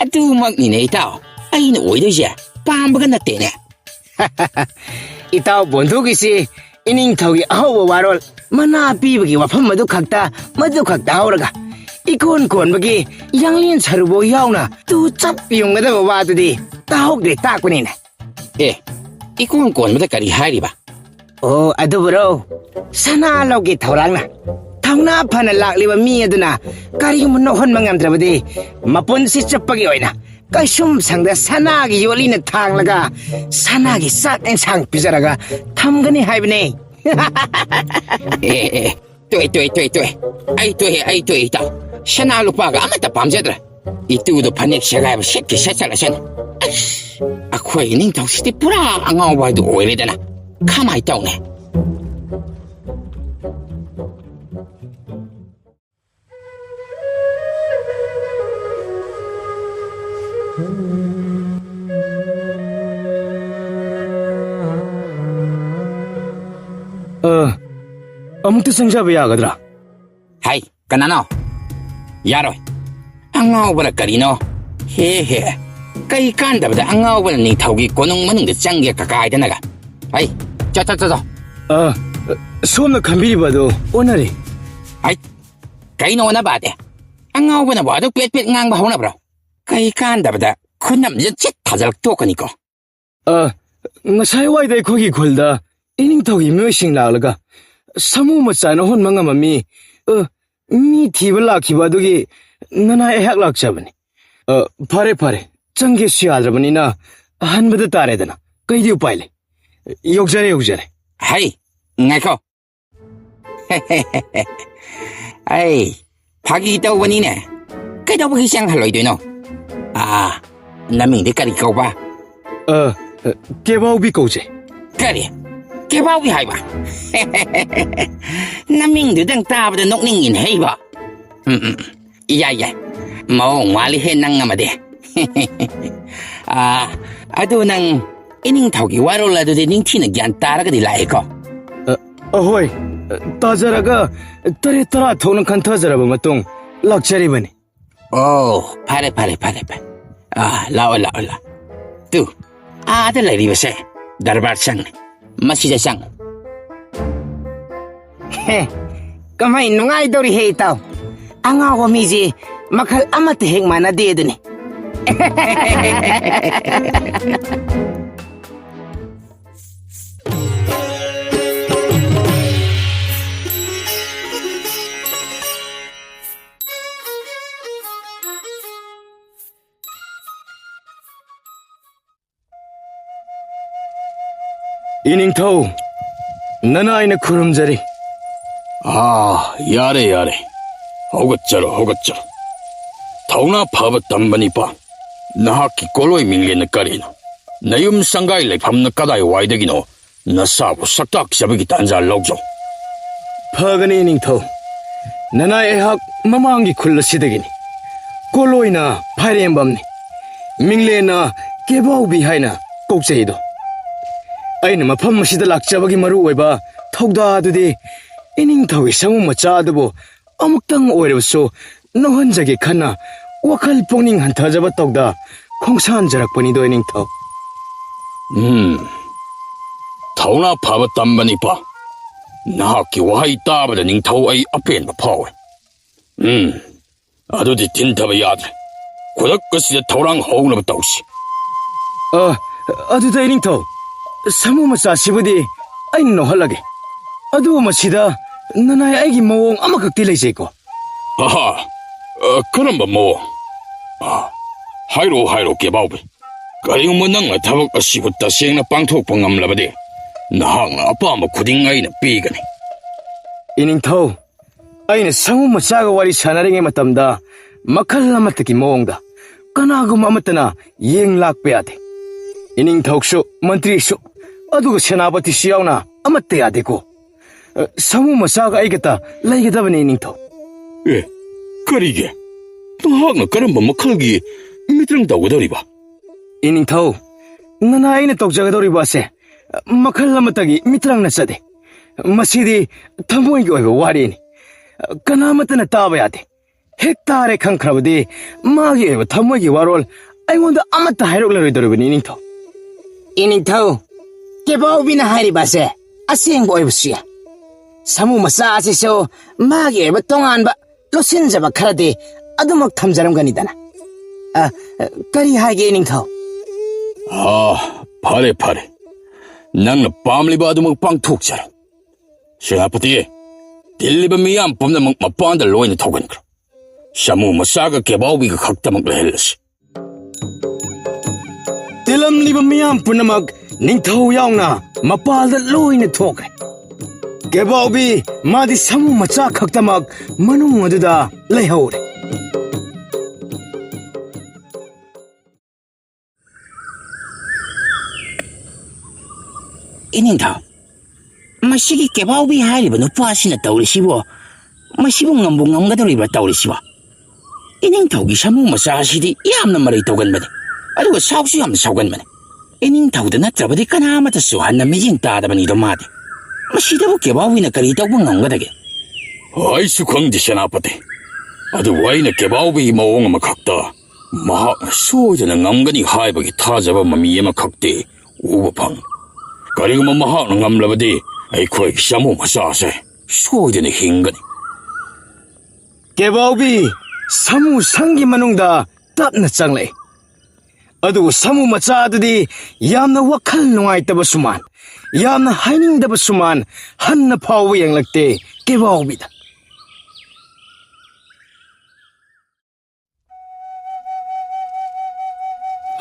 ꯑꯗꯨꯃꯛꯅꯤꯅꯦ, ꯏꯇꯥꯎ꯫ ꯑꯩꯅ ꯑꯣꯏꯗꯣꯏꯁꯦ ꯄꯥꯝꯕꯒ ꯅꯠꯇꯦꯅꯦ꯫ ꯏꯇꯥꯎ ꯕꯣꯟꯗꯨꯒꯤꯁꯤ ꯏꯅꯤꯡꯊꯧꯒꯤ ꯑꯍꯧꯕ ꯋꯥꯔꯣꯜ, ꯃꯅꯥ ꯄꯤꯕꯒꯤ ꯋꯥꯐꯝ ꯑꯗꯨ ꯈꯛꯇ, ꯃꯗꯨ ꯈꯛꯇ ꯍꯧꯔꯒ ꯏꯀꯣꯟ ꯀꯣꯟꯕꯒꯤ ꯌꯥꯡꯂꯦꯟ ꯁꯔꯨꯕꯧ ꯌꯥꯎꯅ ꯇꯨ ꯆꯞ ꯌꯨꯡꯒꯗꯕ ꯋꯥꯗꯨꯗꯤ ꯇꯥꯍꯧꯗ꯭ꯔꯦ ꯇꯥꯛꯄꯅꯤꯅꯦ꯫ ꯑꯦ, ꯏꯀꯣꯟ ꯀꯣꯟꯕꯗ ꯀꯔꯤ ꯍꯥꯏꯔꯤꯕ? ꯑꯣ, ꯑꯗꯨꯕꯨꯔꯣ? ꯁꯅꯥ ꯂꯧꯒꯦ ꯊꯧꯔꯥꯡꯅ ꯊꯧꯅꯥ ꯐꯅ ꯂꯥꯛꯂꯤꯕ ꯃꯤ ꯑꯗꯨꯅ ꯀꯔꯤꯒꯨꯝꯕ ꯅꯣꯛꯍꯟꯕ ꯉꯝꯗ꯭ꯔꯕꯗꯤ, ꯃꯄꯨꯟꯁꯤ ꯆꯨꯞꯄꯒꯤ ꯑꯣꯏꯅ ꯀꯩꯁꯨꯝ ꯁꯪꯗ ꯁꯅꯥꯒꯤ ꯌꯣꯠꯂꯤꯅ ꯊꯥꯡꯂꯒ ꯁꯅꯥꯒꯤ ꯆꯥꯛ ꯏꯟꯁꯥꯡ ꯄꯤꯖꯔꯒ ꯊꯝꯒꯅꯤ ꯍꯥꯏꯕꯅꯦ꯫ ꯑꯦ, ꯑꯦ, ꯑꯦ, ꯇꯣꯛꯑꯦ, ꯇꯣꯛꯑꯦ, ꯇꯣꯛꯑꯦ, ꯇꯣꯛꯑꯦ꯫ ꯑꯩ ꯇꯣꯛꯑꯦ, ꯑꯩ ꯇꯣꯛꯑꯦ, ꯏꯇꯥꯎ꯫ ꯁꯅꯥ ꯂꯨꯄꯥꯒ ꯑꯃꯠꯇ ꯄꯥꯝꯖꯗ꯭ꯔꯦ꯫ ꯏꯇꯨꯗꯣ ꯐꯅꯦꯛ ꯁꯦꯒꯥꯏꯕ ꯁꯦꯠꯀꯦ ꯁꯦꯠꯆꯔꯁꯅꯨ꯫ ꯑꯁ, ꯑꯩꯈꯣꯏ ꯏꯅꯤꯡꯊꯧꯁꯤꯗꯤ ꯄꯨꯔꯥ ꯑꯉꯥꯎꯕ ꯍꯥꯏꯗꯨ ꯑꯣꯏꯔꯦꯗꯅ꯫ ꯀꯃꯥꯏ ꯇꯧꯅꯤ? ꯑ, ꯑꯃꯨꯛꯇ ꯆꯪꯖꯕ ꯌꯥꯒꯗ꯭ꯔꯥ? ꯍꯥꯏ, ꯀꯅꯥꯅꯣ? ꯌꯥꯔꯣꯏ꯫ ꯑꯉꯥꯎꯕꯔ ꯀꯔꯤꯅꯣ? ꯍꯦ ꯍꯦ꯫ ꯀꯩ ꯀꯥꯟꯗꯕꯗ ꯑꯉꯥꯎꯕꯅ ꯅꯤꯡꯊꯧꯒꯤ ꯀꯣꯅꯨꯡ ꯃꯅꯨꯡꯗ ꯆꯪꯒꯦ ꯀꯀꯥꯏꯗꯅꯒ? ꯑꯩ, ꯆꯠ, ꯆꯠ, ꯆꯠ, ꯆꯠ꯫ ꯑ, ꯁꯣꯝꯅ ꯈꯟꯕꯤꯔꯤꯕ ꯑꯗꯨ ꯑꯣꯟꯅꯔꯦ꯫ ꯍꯥꯏ, ꯀꯩꯅꯣ ꯑꯣꯟꯅꯕꯗꯤ? ꯑꯉꯥꯎꯕꯅꯕꯨ ꯑꯗꯨꯛ ꯄꯦꯠ ꯄꯦꯠ ꯉꯥꯡꯕ ꯍꯧꯅꯕ꯭ꯔꯣ? ꯀꯩ ꯀꯥꯟꯗꯕꯗ ꯈꯨꯅꯝꯁꯦ ꯆꯤꯠ ꯊꯥꯖꯤꯜꯂꯛ ꯇꯣꯛꯀꯅꯤꯀꯣ꯫ ꯑ, ꯉꯁꯥꯏ ꯋꯥꯏꯗ ꯑꯩꯈꯣꯏꯒꯤ ꯈꯨꯜꯗ ꯏꯅꯤꯡꯊꯧꯒꯤ ꯃꯤꯑꯣꯏꯁꯤꯡ ꯂꯥꯛꯂꯒ ꯁꯥꯃꯨ ꯃꯆꯥꯅ ꯍꯨꯟꯕ ꯉꯝꯕ ꯃꯤ, ꯑ, ꯃꯤ ꯊꯤꯕ ꯂꯥꯛꯈꯤꯕ ꯑꯗꯨꯒꯤ ꯅꯅꯥꯏ ꯑꯩꯍꯥꯛ ꯂꯥꯛꯆꯕꯅꯤ꯫ ꯑ, ꯐꯔꯦ, ꯐꯔꯦ, ꯆꯪꯒꯦꯁꯨ ꯌꯥꯗ꯭ꯔꯕꯅꯤꯅ ꯍꯟꯕꯗ ꯇꯥꯔꯦꯗꯅ꯫ ꯀꯩꯗꯤ ꯎꯄꯥꯏ ꯂꯩ? ꯌꯧꯖꯔꯦ, ꯌꯧꯖꯔꯦ꯫ ꯍꯩ, ꯉꯥꯏꯈꯣ꯫ ꯑꯩ ꯐꯥꯒꯤ ꯇꯧꯕꯅꯤꯅꯦ꯫ ꯀꯩꯗꯧꯕꯒꯤ ꯆꯪꯍꯜꯂꯣꯏꯗꯣꯏꯅꯣ? ꯑꯥ, ꯅꯃꯤꯡꯗꯤ ꯀꯔꯤ ꯀꯧꯕ? ꯑ, ꯑ, ꯀꯦꯕꯥꯎꯕꯤ ꯀꯧꯖꯩ꯫ ꯀꯔꯤ? ꯀꯦꯕꯥꯎꯕꯤ ꯍꯥꯏꯕ? ꯅꯃꯤꯡꯗꯨꯗꯪ ꯇꯥꯕꯗ ꯅꯣꯛꯅꯤꯡꯉꯤꯅꯦ ꯑꯩꯕꯣ꯫ ꯎꯝ, ꯎꯝ, ꯎꯝ꯫ ꯌꯥꯏ, ꯌꯥꯏ꯫ ꯃꯑꯣꯡ ꯃꯥꯜꯂꯤꯍꯦ ꯅꯪ ꯑꯃꯗꯤ꯫ ꯑꯥ, ꯑꯗꯨ ꯅꯪ ꯏꯅꯤꯡꯊꯧꯒꯤ ꯋꯥꯔꯣꯜ ꯑꯗꯨꯗꯤ ꯅꯤꯡꯊꯤꯅ ꯒ꯭ꯌꯥꯟ ꯇꯥꯔꯒꯗꯤ ꯂꯥꯛꯑꯦꯀꯣ? ꯑ, ꯑꯍꯣꯏ, ꯇꯥꯖꯔꯒ ꯇꯔꯦꯠ ꯇꯔꯥ ꯊꯣꯛꯅ ꯈꯟꯊꯖꯔꯕ ꯃꯇꯨꯡ ꯂꯥꯛꯆꯔꯤꯕꯅꯤ꯫ ꯑꯣ, ꯐꯔꯦ, ꯐꯔꯦ, ꯐꯔꯦ, ꯐꯔꯦ꯫ ꯑꯥ, ꯂꯥꯛꯑꯣ, ꯂꯥꯛꯑꯣ, ꯂꯥꯛꯑꯣ꯫ ꯇꯨ, ꯑꯥꯗ ꯂꯩꯔꯤꯕꯁꯦ ꯗꯔꯕꯥꯔ ꯁꯪꯅꯤ꯫ ꯃꯁꯤꯗ ꯆꯪꯉꯨ꯫ ꯍꯦ, ꯀꯃꯥꯏ ꯅꯨꯡꯉꯥꯏꯗꯧꯔꯤꯍꯦ, ꯏꯇꯥꯎ? ꯑꯉꯥꯎꯕ ꯃꯤꯁꯤ ꯃꯈꯜ ꯑꯃꯠꯇ ꯍꯦꯛ ꯃꯥꯟꯅꯗꯦ ꯑꯗꯨꯅꯤ꯫ ꯏꯅꯤꯡꯊꯧ, ꯅꯅꯥꯏꯅ ꯈꯨꯔꯨꯝꯖꯔꯤ꯫ ꯑꯥ, ꯌꯥꯔꯦ, ꯌꯥꯔꯦ꯫ ꯍꯧꯒꯠꯆꯔꯣ, ꯍꯧꯒꯠꯆꯔꯣ꯫ ꯊꯧꯅꯥ ꯐꯕ ꯇꯝꯕ ꯅꯤꯄꯥ, ꯅꯍꯥꯛꯀꯤ ꯀꯣꯂꯣꯏ ꯃꯤꯡꯂꯦꯟꯅ ꯀꯔꯤꯅꯣ? ꯅꯌꯨꯝ ꯁꯪꯒꯥꯏ ꯂꯩꯐꯝꯅ ꯀꯗꯥꯏ ꯋꯥꯏꯗꯒꯤꯅꯣ? ꯅꯁꯥꯕꯨ ꯁꯛꯇꯥꯛꯆꯕꯒꯤ ꯇꯥꯟꯖꯥ ꯂꯧꯖꯧ꯫ ꯐꯒꯅꯤ, ꯏꯅꯤꯡꯊꯧ꯫ ꯅꯅꯥꯏ ꯑꯩꯍꯥꯛ ꯃꯃꯥꯡꯒꯤ ꯈꯨꯜ ꯑꯁꯤꯗꯒꯤꯅꯤ꯫ ꯀꯣꯂꯣꯏꯅ ꯐꯥꯏꯔꯦꯝꯕꯝꯅꯤ꯫ ꯃꯤꯡꯂꯦꯟꯅ ꯀꯦꯕꯥꯎꯕꯤ ꯍꯥꯏꯅ ꯀꯧꯆꯩꯗꯣ꯫ ꯑꯩꯅ ꯃꯐꯝ ꯑꯁꯤꯗ ꯂꯥꯛꯆꯕꯒꯤ ꯃꯔꯨꯑꯣꯏꯕ ꯊꯧꯗꯥꯗꯨꯗꯤ ꯏꯅꯤꯡꯊꯧꯒꯤ ꯁꯥꯃꯨ ꯃꯆꯥ ꯑꯗꯨꯕꯨ ꯑꯃꯨꯛꯇꯪ ꯑꯣꯏꯔꯕꯁꯨ ꯅꯣꯛꯍꯟꯖꯒꯦ ꯈꯟꯅ ꯋꯥꯈꯜ ꯄꯨꯛꯅꯤꯡ ꯍꯟꯊꯖꯕ ꯇꯧꯗ ꯈꯣꯡꯁꯥꯟꯖꯔꯛꯄꯅꯤꯗꯣ ꯏꯅꯤꯡꯊꯧ꯫ ꯎꯝ, ꯊꯧꯅꯥ ꯐꯕ ꯇꯝꯕꯅꯤꯄꯥ꯫ ꯅꯍꯥꯛꯀꯤ ꯋꯥꯍꯩ ꯇꯥꯕꯗ ꯅꯤꯡꯊꯧ ꯑꯩ ꯑꯄꯦꯟꯕ ꯐꯥꯎꯏ꯫ ꯎꯝ, ꯑꯗꯨꯗꯤ ꯊꯤꯟꯊꯕ ꯌꯥꯗ꯭ꯔꯦ꯫ ꯈꯨꯗꯛ ꯑꯁꯤꯗ ꯊꯧꯔꯥꯡ ꯍꯧꯅꯕ ꯇꯧꯁꯤ꯫ ꯑ, ꯑꯗꯨꯗ ꯏꯅꯤꯡꯊꯧ, ꯁꯥꯃꯨ ꯃꯆꯥꯁꯤꯕꯨꯗꯤ ꯑꯩꯅ ꯅꯣꯛꯍꯜꯂꯒꯦ꯫ ꯑꯗꯨꯕꯨ ꯃꯁꯤꯗ ꯅꯅꯥꯏ ꯑꯩꯒꯤ ꯃꯑꯣꯡ ꯑꯃꯈꯛꯇꯤ ꯂꯩꯖꯩꯀꯣ꯫ ꯑꯍꯥ, ꯑ, ꯀꯔꯝꯕ ꯃꯑꯣꯡ? ꯑ, ꯍꯥꯏꯔꯛꯑꯣ, ꯍꯥꯏꯔꯛꯑꯣ, ꯀꯦꯕꯥꯎꯕꯤ꯫ ꯀꯔꯤꯒꯨꯝꯕ ꯅꯪꯅ ꯊꯕꯛ ꯑꯁꯤꯕꯨ ꯇꯁꯦꯡꯅ ꯄꯥꯡꯊꯣꯛꯄ ꯉꯝꯂꯕꯗꯤ, ꯅꯍꯥꯛꯅ ꯑꯄꯥꯝꯕ ꯈꯨꯗꯤꯡ ꯑꯩꯅ ꯄꯤꯒꯅꯤ꯫ ꯏꯅꯤꯡꯊꯧ, ꯑꯩꯅ ꯁꯥꯃꯨ ꯃꯆꯥꯒ ꯋꯥꯔꯤ ꯁꯥꯟꯅꯔꯤꯉꯩ ꯃꯇꯝꯗ ꯃꯈꯜ ꯑꯃꯠꯇꯒꯤ ꯃꯑꯣꯡꯗ ꯀꯅꯥꯒꯨꯝꯕ ꯑꯃꯠꯇꯅ ꯌꯦꯡ ꯂꯥꯛꯄ ꯌꯥꯗꯦ꯫ ꯏꯅꯤꯡꯊꯧꯁꯨ, ꯃꯟꯇ꯭ꯔꯤꯁꯨ, ꯑꯗꯨꯒ ꯁꯦꯅꯥꯄꯇꯤꯁꯨ ꯌꯥꯎꯅ ꯑꯃꯠꯇ ꯌꯥꯗꯦꯀꯣ꯫ ꯑ, ꯁꯥꯃꯨ ꯃꯆꯥꯒ ꯑꯩꯒꯇ ꯂꯩꯒꯗꯕꯅꯤ, ꯏꯅꯤꯡꯊꯧ꯫ ꯑꯦ, ꯀꯔꯤꯒꯤ? ꯅꯍꯥꯛꯅ ꯀꯔꯝꯕ ꯃꯈꯜꯒꯤ ꯃꯤꯇ꯭ꯔꯪ ꯇꯧꯒꯗꯧꯔꯤꯕ? ꯏꯅꯤꯡꯊꯧ, ꯅꯅꯥꯏ ꯑꯩꯅ ꯇꯧꯖꯒꯗꯧꯔꯤꯕ ꯑꯁꯦ ꯃꯈꯜ ꯑꯃꯠꯇꯒꯤ ꯃꯤꯇ꯭ꯔꯪ ꯅꯠꯆꯗꯦ꯫ ꯃꯁꯤꯗꯤ ꯊꯃꯣꯏꯒꯤ ꯑꯣꯏꯕ ꯋꯥꯔꯤꯅꯤ꯫ ꯀꯅꯥꯃꯠꯇꯅ ꯇꯥꯕ ꯌꯥꯗꯦ꯫ ꯍꯦꯛ ꯇꯥꯔꯦ ꯈꯪꯈ꯭ꯔꯕꯗꯤ ꯃꯥꯒꯤ ꯑꯣꯏꯕ ꯊꯃꯣꯏꯒꯤ ꯋꯥꯔꯣꯜ ꯑꯩꯉꯣꯟꯗ ꯑꯃꯠꯇ ꯍꯥꯏꯔꯛꯂꯔꯣꯏꯗꯧꯔꯤꯕꯅꯤ, ꯏꯅꯤꯡꯊꯧ꯫ ꯏꯅꯤꯡꯊꯧ, ꯀꯦꯕꯥꯎꯕꯤꯅ ꯍꯥꯏꯔꯤꯕ ꯑꯁꯦ ꯑꯁꯦꯡꯕ ꯑꯣꯏꯕꯁꯨ ꯌꯥꯏ꯫ ꯁꯥꯃꯨ ꯃꯆꯥ ꯑꯁꯤꯁꯨ ꯃꯥꯒꯤ ꯑꯣꯏꯕ ꯇꯣꯉꯥꯟꯕ ꯂꯣꯠꯁꯤꯟꯖꯕ ꯈꯔꯗꯤ ꯑꯗꯨꯃꯛ ꯊꯝꯖꯔꯝꯒꯅꯤꯗꯅ꯫ ꯑ, ꯀꯔꯤ ꯍꯥꯏꯒꯦ, ꯏꯅꯤꯡꯊꯧ? ꯑꯥ, ꯐꯔꯦ, ꯐꯔꯦ꯫ ꯅꯪꯅ ꯄꯥꯝꯂꯤꯕ ꯑꯗꯨꯃꯛ ꯄꯥꯡꯊꯣꯛꯆꯔꯣ꯫ ꯁꯦꯅꯥꯄꯇꯤ, ꯇꯤꯜꯂꯤꯕ ꯃꯤꯌꯥꯝ ꯄꯨꯝꯅꯃꯛ ꯃꯄꯥꯟꯗ ꯂꯣꯏꯅ ꯊꯣꯛꯍꯟꯈ꯭ꯔꯣ꯫ ꯁꯥꯃꯨ ꯃꯆꯥꯒ ꯀꯦꯕꯥꯎꯕꯤꯒ ꯈꯛꯇꯃꯛ ꯂꯩꯍꯜꯂꯁꯤ꯫ ꯇꯤꯜꯂꯝꯂꯤꯕ ꯃꯤꯌꯥꯝ ꯄꯨꯝꯅꯃꯛ, ꯅꯤꯡꯊꯧ ꯌꯥꯎꯅ, ꯃꯄꯥꯜꯗ ꯂꯣꯏꯅ ꯊꯣꯛꯈ꯭ꯔꯦ꯫ ꯀꯦꯕꯥꯎꯕꯤ, ꯃꯥꯗꯤ ꯁꯥꯃꯨ ꯃꯆꯥ ꯈꯛꯇꯃꯛ ꯃꯅꯨꯡ ꯑꯗꯨꯗ ꯂꯩꯍꯧꯔꯦ꯫ ꯏꯅꯤꯡꯊꯧ, ꯃꯁꯤꯒꯤ ꯀꯦꯕꯥꯎꯕꯤ ꯍꯥꯏꯔꯤꯕ ꯅꯨꯄꯥꯁꯤꯅ ꯇꯧꯔꯤꯁꯤꯕꯨ, ꯃꯁꯤꯕꯨ ꯉꯝꯕꯨ ꯉꯝꯒꯗꯧꯔꯤꯕ꯭ꯔꯥ ꯇꯧꯔꯤꯁꯤꯕꯣ? ꯏꯅꯤꯡꯊꯧꯒꯤ ꯁꯥꯃꯨ ꯃꯆꯥ ꯑꯁꯤꯗꯤ ꯌꯥꯝꯅ ꯃꯔꯩ ꯇꯧꯒꯟꯕꯅꯤ, ꯑꯗꯨꯒ ꯁꯥꯎꯁꯨ ꯌꯥꯝꯅ ꯁꯥꯎꯒꯟꯕꯅꯤ꯫ ꯏꯅꯤꯡꯊꯧꯗ ꯅꯠꯇ꯭ꯔꯕꯗꯤ ꯀꯅꯥ ꯑꯃꯠꯇꯁꯨ ꯍꯟꯅ ꯃꯤꯠꯌꯦꯡ ꯇꯥꯗꯕꯅꯤꯗꯣ ꯃꯥꯗꯤ꯫ ꯃꯁꯤꯗꯕꯨ ꯀꯦꯕꯥꯎꯕꯤꯅ ꯀꯔꯤ ꯇꯧꯕ ꯉꯝꯒꯗꯒꯦ? ꯑꯩꯁꯨ ꯈꯪꯗꯦ, ꯁꯦꯅꯥꯄꯇꯤ꯫ ꯑꯗꯨꯕꯨ ꯑꯩꯅ ꯀꯦꯕꯥꯎꯕꯤꯒꯤ ꯃꯑꯣꯡ ꯑꯃꯈꯛꯇ ꯃꯍꯥꯛꯅ ꯁꯣꯏꯗꯅ ꯉꯝꯒꯅꯤ ꯍꯥꯏꯕꯒꯤ ꯊꯥꯖꯕ ꯃꯃꯤ ꯑꯃꯈꯛꯇꯤ ꯎꯕ ꯐꯪ꯫ ꯀꯔꯤꯒꯨꯝꯕ ꯃꯍꯥꯛꯅ ꯉꯝꯂꯕꯗꯤ, ꯑꯩꯈꯣꯏꯒꯤ ꯁꯥꯃꯨ ꯃꯆꯥꯁꯦ ꯁꯣꯏꯗꯅ ꯍꯤꯡꯒꯅꯤ꯫ ꯀꯦꯕꯥꯎꯕꯤ ꯁꯥꯃꯨ ꯁꯪꯒꯤ ꯃꯅꯨꯡꯗ ꯇꯞꯅ ꯆꯪꯂꯛꯏ꯫ ꯑꯗꯨꯕꯨ ꯁꯥꯃꯨ ꯃꯆꯥ ꯑꯗꯨꯗꯤ ꯌꯥꯝꯅ ꯋꯥꯈꯜ ꯅꯨꯡꯉꯥꯏꯇꯕꯁꯨ ꯃꯥꯟ, ꯌꯥꯝꯅ ꯍꯥꯏꯅꯤꯡꯗꯕꯁꯨ ꯃꯥꯟ, ꯍꯟꯅ ꯐꯥꯎꯕ ꯌꯦꯡꯂꯛꯇꯦ ꯀꯦꯕꯥꯎꯕꯤꯗ꯫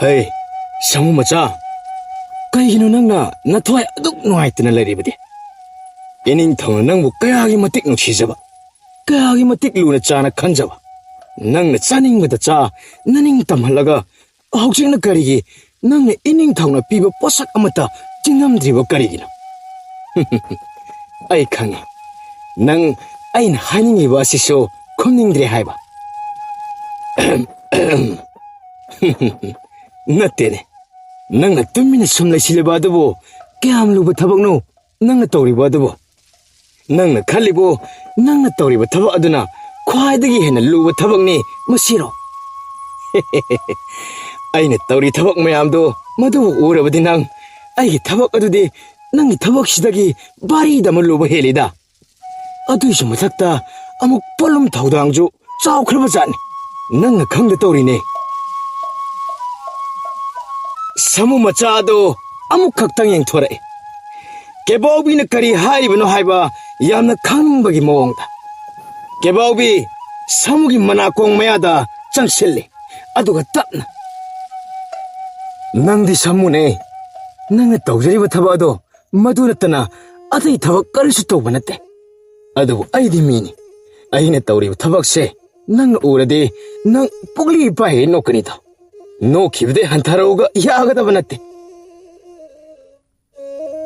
"ꯍꯩ, ꯁꯥꯃꯨ ꯃꯆꯥ, ꯀꯩꯒꯤꯅꯣ ꯅꯪꯅ ꯅꯊ꯭ꯋꯥꯏ ꯑꯗꯨꯛ ꯅꯨꯡꯉꯥꯏꯇꯅ ꯂꯩꯔꯤꯕꯗꯤ? ꯏꯅꯤꯡꯊꯧꯅ ꯅꯪꯕꯨ ꯀꯌꯥꯒꯤ ꯃꯇꯤꯛ ꯅꯨꯡꯁꯤꯖꯕ, ꯀꯌꯥꯒꯤ ꯃꯇꯤꯛ ꯂꯨꯅ ꯆꯥꯅ ꯈꯟꯖꯕ, ꯅꯪꯅ ꯆꯥꯅꯤꯡꯕꯗ ꯆꯥ, ꯅꯅꯤꯡ ꯇꯝꯍꯜꯂꯒ, ꯍꯧꯖꯤꯛꯅ ꯀꯔꯤꯒꯤ ꯅꯪꯅ ꯏꯅꯤꯡꯊꯧꯅ ꯄꯤꯕ ꯄꯣꯠꯁꯛ ꯑꯃꯠꯇ ꯆꯤꯡꯉꯝꯗ꯭ꯔꯤꯕ ꯀꯔꯤꯒꯤꯅꯣ?" "ꯑꯩ ꯈꯪꯉꯤ, ꯅꯪ ꯑꯩꯅ ꯍꯥꯏꯅꯤꯡꯉꯤꯕ ꯑꯁꯤꯁꯨ ꯈꯨꯝꯅꯤꯡꯗ꯭ꯔꯦ ꯍꯥꯏꯕ꯫" "ꯅꯠꯇꯦꯅꯦ, ꯅꯪꯅ ꯇꯨꯃꯤꯟꯅ ꯁꯨꯝ ꯂꯩꯁꯤꯜꯂꯤꯕ ꯑꯗꯨꯕꯨ ꯀꯌꯥꯝ ꯂꯨꯕ ꯊꯕꯛꯅꯣ ꯅꯪꯅ ꯇꯧꯔꯤꯕ ꯑꯗꯨꯕꯨ? ꯅꯪꯅ ꯈꯜꯂꯤꯕꯨ ꯅꯪꯅ ꯇꯧꯔꯤꯕ ꯊꯕꯛ ꯑꯗꯨꯅ ꯈ꯭ꯋꯥꯏꯗꯒꯤ ꯍꯦꯟꯅ ꯂꯨꯕ ꯊꯕꯛꯅꯤ ꯃꯁꯤꯔꯣ?" "ꯑꯩꯅ ꯇꯧꯔꯤ ꯊꯕꯛ ꯃꯌꯥꯝꯗꯣ ꯃꯗꯨꯕꯨ ꯎꯔꯕꯗꯤ ꯅꯪ ꯑꯩꯒꯤ ꯊꯕꯛ ꯑꯗꯨꯗꯤ ꯅꯪꯒꯤ ꯊꯕꯛꯁꯤꯗꯒꯤ ꯚꯥꯔꯤꯗ ꯑꯃ ꯂꯨꯕ ꯍꯦꯜꯂꯤꯗ꯫ ꯑꯗꯨꯏꯁꯨ ꯃꯊꯛꯇ ꯑꯃꯨꯛ ꯄꯣꯠꯂꯨꯝ ꯊꯧꯗꯥꯡꯁꯨ ꯆꯥꯎꯈ꯭ꯔꯕ ꯖꯥꯠꯅꯤ꯫ ꯅꯪꯅ ꯈꯪꯗ ꯇꯧꯔꯤꯅꯦ꯫" ꯁꯥꯃꯨ ꯃꯆꯥ ꯑꯗꯣ ꯑꯃꯨꯛ ꯈꯛꯇꯪ ꯌꯦꯡꯊꯣꯔꯛꯏ꯫ ꯀꯦꯕꯥꯎꯕꯤꯅ ꯀꯔꯤ ꯍꯥꯏꯔꯤꯕꯅꯣ ꯍꯥꯏꯕ ꯌꯥꯝꯅ ꯈꯪꯅꯤꯡꯕꯒꯤ ꯃꯑꯣꯡꯗ꯫ ꯀꯦꯕꯥꯎꯕꯤ ꯁꯥꯃꯨꯒꯤ ꯃꯅꯥꯀꯣꯡ ꯃꯌꯥꯗ ꯆꯪꯁꯤꯜꯂꯤ, ꯑꯗꯨꯒ ꯇꯞꯅ, "ꯅꯪꯗꯤ ꯁꯥꯃꯨꯅꯦ꯫ ꯅꯪꯅ ꯇꯧꯖꯔꯤꯕ ꯊꯕꯛ ꯑꯗꯣ ꯃꯗꯨ ꯅꯠꯇꯅ ꯑꯇꯩ ꯊꯕꯛ ꯀꯔꯤꯁꯨ ꯇꯧꯕ ꯅꯠꯇꯦ꯫ ꯑꯗꯨꯕꯨ ꯑꯩꯗꯤ ꯃꯤꯅꯤ꯫ ꯑꯩꯅ ꯇꯧꯔꯤꯕ ꯊꯕꯛꯁꯦ ꯅꯪꯅ ꯎꯔꯗꯤ ꯅꯪ ꯄꯨꯛꯂꯤ ꯄꯥꯏꯍꯦ ꯅꯣꯛꯀꯅꯤꯗꯣ꯫ ꯅꯣꯛꯈꯤꯕꯗꯩ ꯍꯟꯊꯔꯛꯎꯒ ꯌꯥꯒꯗꯕ ꯅꯠꯇꯦ꯫"